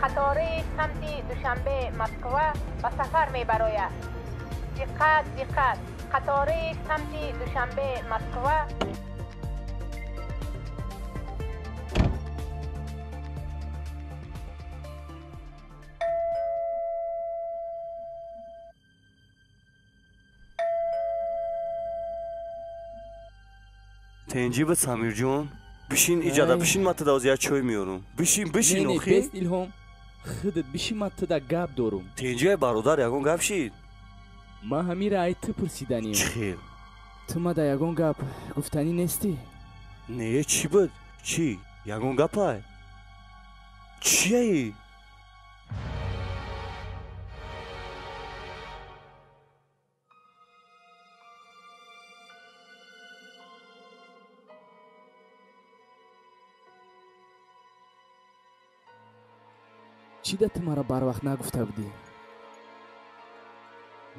قطاره سمت دوشنبه مسکو به سفر میبراید. دقت دقت، قطاره سمت دوشنبه مسکو. Тенҷи ба Самирҷон, бишин иҷада, бишин ма туда я чой меёрум. Бишин, бишин охи. Не, бест Илҳом, худат бишин, ма туда гап дорум. Тенҷи бародар, ягон гап шид? Ман ҳамира ай ту пурсиданем. Чӣ хел? Ту мада ягон гап гуфтанӣ нестӣ? Не, чӣ буд? Чӣ? Ягон гапай? Чияи? Чӣ да ту маро барвақт нагуфта будӣ?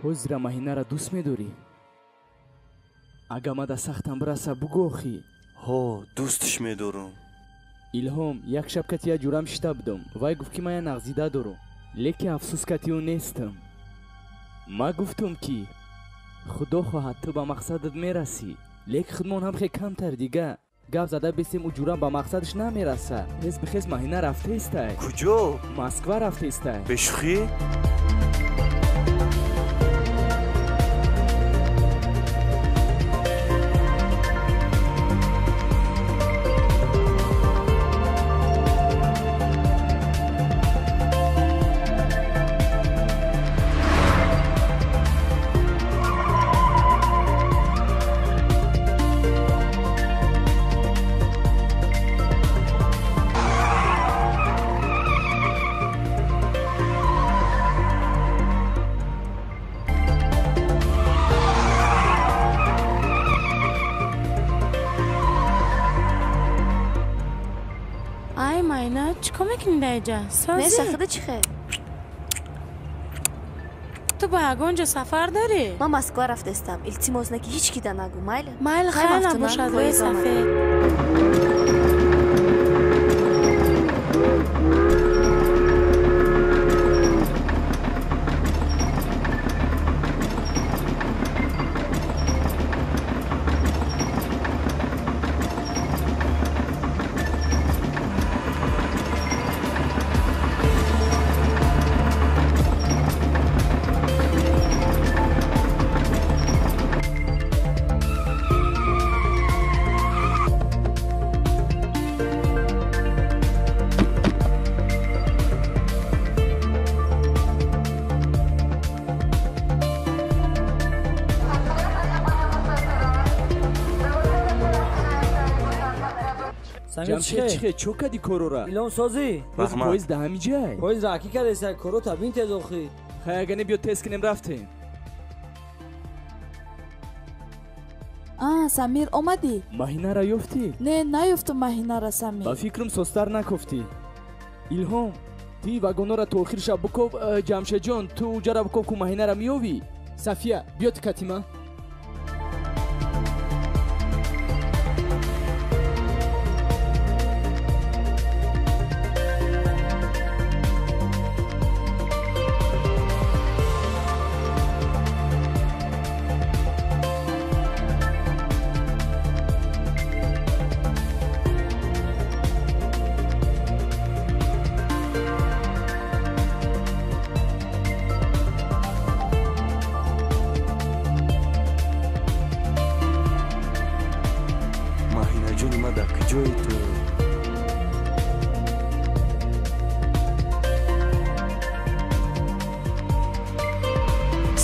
Ҳозира Маҳинара дӯст медорӣ? Ага мада сахтам бираса бугӯ охӣ. Ҳо, дӯстш медорам. Илҳом, як шаб кати я ҷурам шита будам. Вай гуфт ки ман я нағзида дорам, лекин афсӯс кати ӯ нестам. Ма гуфтум ки худо хоҳад ту ба мақсадат мерасӣ, лекин худмон ҳам хе камтар дига. Гап зада бесем ӯ ҷурам ба мақсадаш намераса. Хез бихез Маҳина рафтаистай. Куҷо? Москва рафтаистай. Бешӯхӣ? Не, сахида чӣ хел? Ту ба ягон ҷо сафар дорӣ? Ман Москва рафтаистам. Илтимос на ки ҳеҷ кида нагӯ, майли? Майли, хайр набошад, рӯи сафед. ҷамшед чӣ хел? Чо кади корора? Илҳом созӣ? Боз поезд да ҳами ҷай. Поезд раки кардеса, коро табин тез охӣ. Хай ага не биё тез кунем рафтем. А, Самир омадӣ? Маҳинара ёфтӣ? Не, наёфтум Маҳинара, Самир. Ба фикрам созтар накофтӣ. Илҳом, ти вагонора то охир шаб биков, Ҷамшедҷон, ту уҷара биков ку Маҳинара меёвӣ? Сафия, биё ту катима.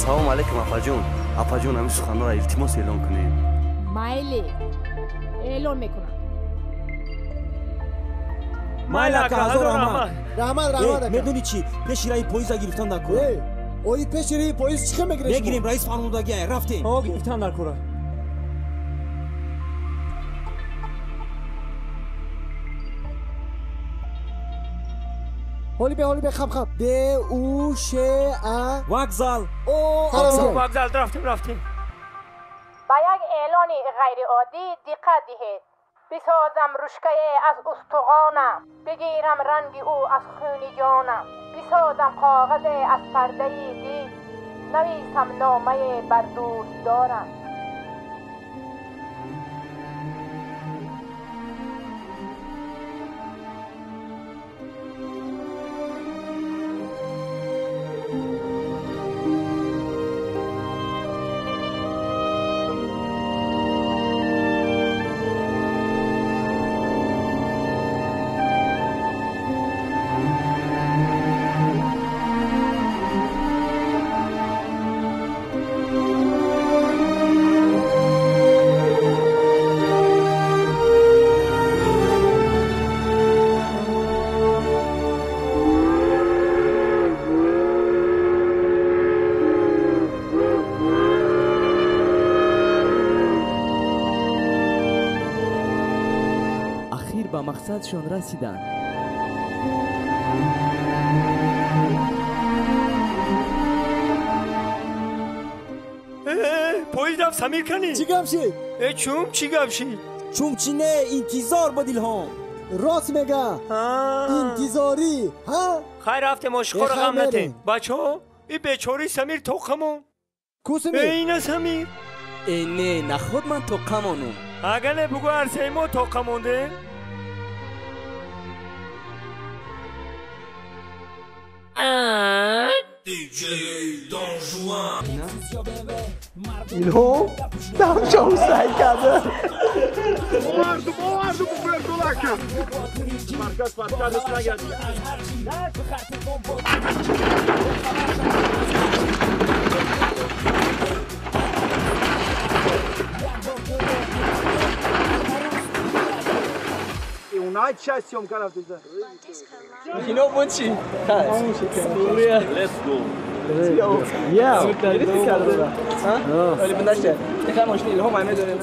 Салом алейкум, апаҷон. Апаҷон, ҳамин суханҳоро илтимос эълон кунед. Майли, эълон мекунам. Майли ака, ҳазор раҳмат. Раҳмат, раҳмат ака. Медонӣ чӣ? Пеши раи поиза гирифтан дар кора. Ои пеши раи поиз чӣ хел мегирем? Мегирем, раис фармудагиай, рафтем. О, гирифтан дар кора. ҳоли бе, ҳоли бе, хаб, хаб. Д, У, Ш, А. Вокзал. О, вокзал, рафтем, рафтем. Ба як эълони ғайриоддӣ диққат диҳед. Бисозам рушкае аз устуғонам, бигирам ранги ӯ аз хуни ҷонам, бисозам коғазе аз пардаи дил, нависам номае бар дӯстдорам. Мақсадшон расиданд. Поезд рафт Самир кани? Чӣ гап шид? Э чум чӣ гап шид? Чум чӣ не, интизор буд Илҳом. Рост мега. Интизорӣ, ҳа? Хайр рафтем ошиқоро ғам натем. Бачаҳо, и бечори Самир тоқамон. Ку Самир? Э ина Самир. Э не, наход ман тоқамонум. Агар не бугӯ ҳарсеи мо тоқа мондем. Илҳом дамшо сай карда. Овардум вертолака. Марказ подкаст нагардид. Унай часть съемка рафтида. Кино буд чӣ? Let's go. Yeah. ولی بندشه یکم ماشین الهام همه داریم.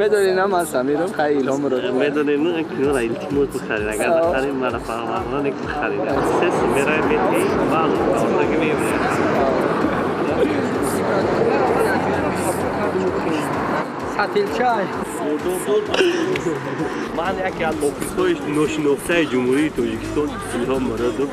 медонӣ на ман Самирам, хай Илҳом ро медонӣ на киноро илтимос бихаред, агар нахаред мара фаҳмамона нек бихаред. Се сумерай мети баъд ордаги мебинед. Сатилчай. Ман яке аз мухлисҳои ношинохтаи Ҷумҳурии Тоҷикистон Илҳом Муродов.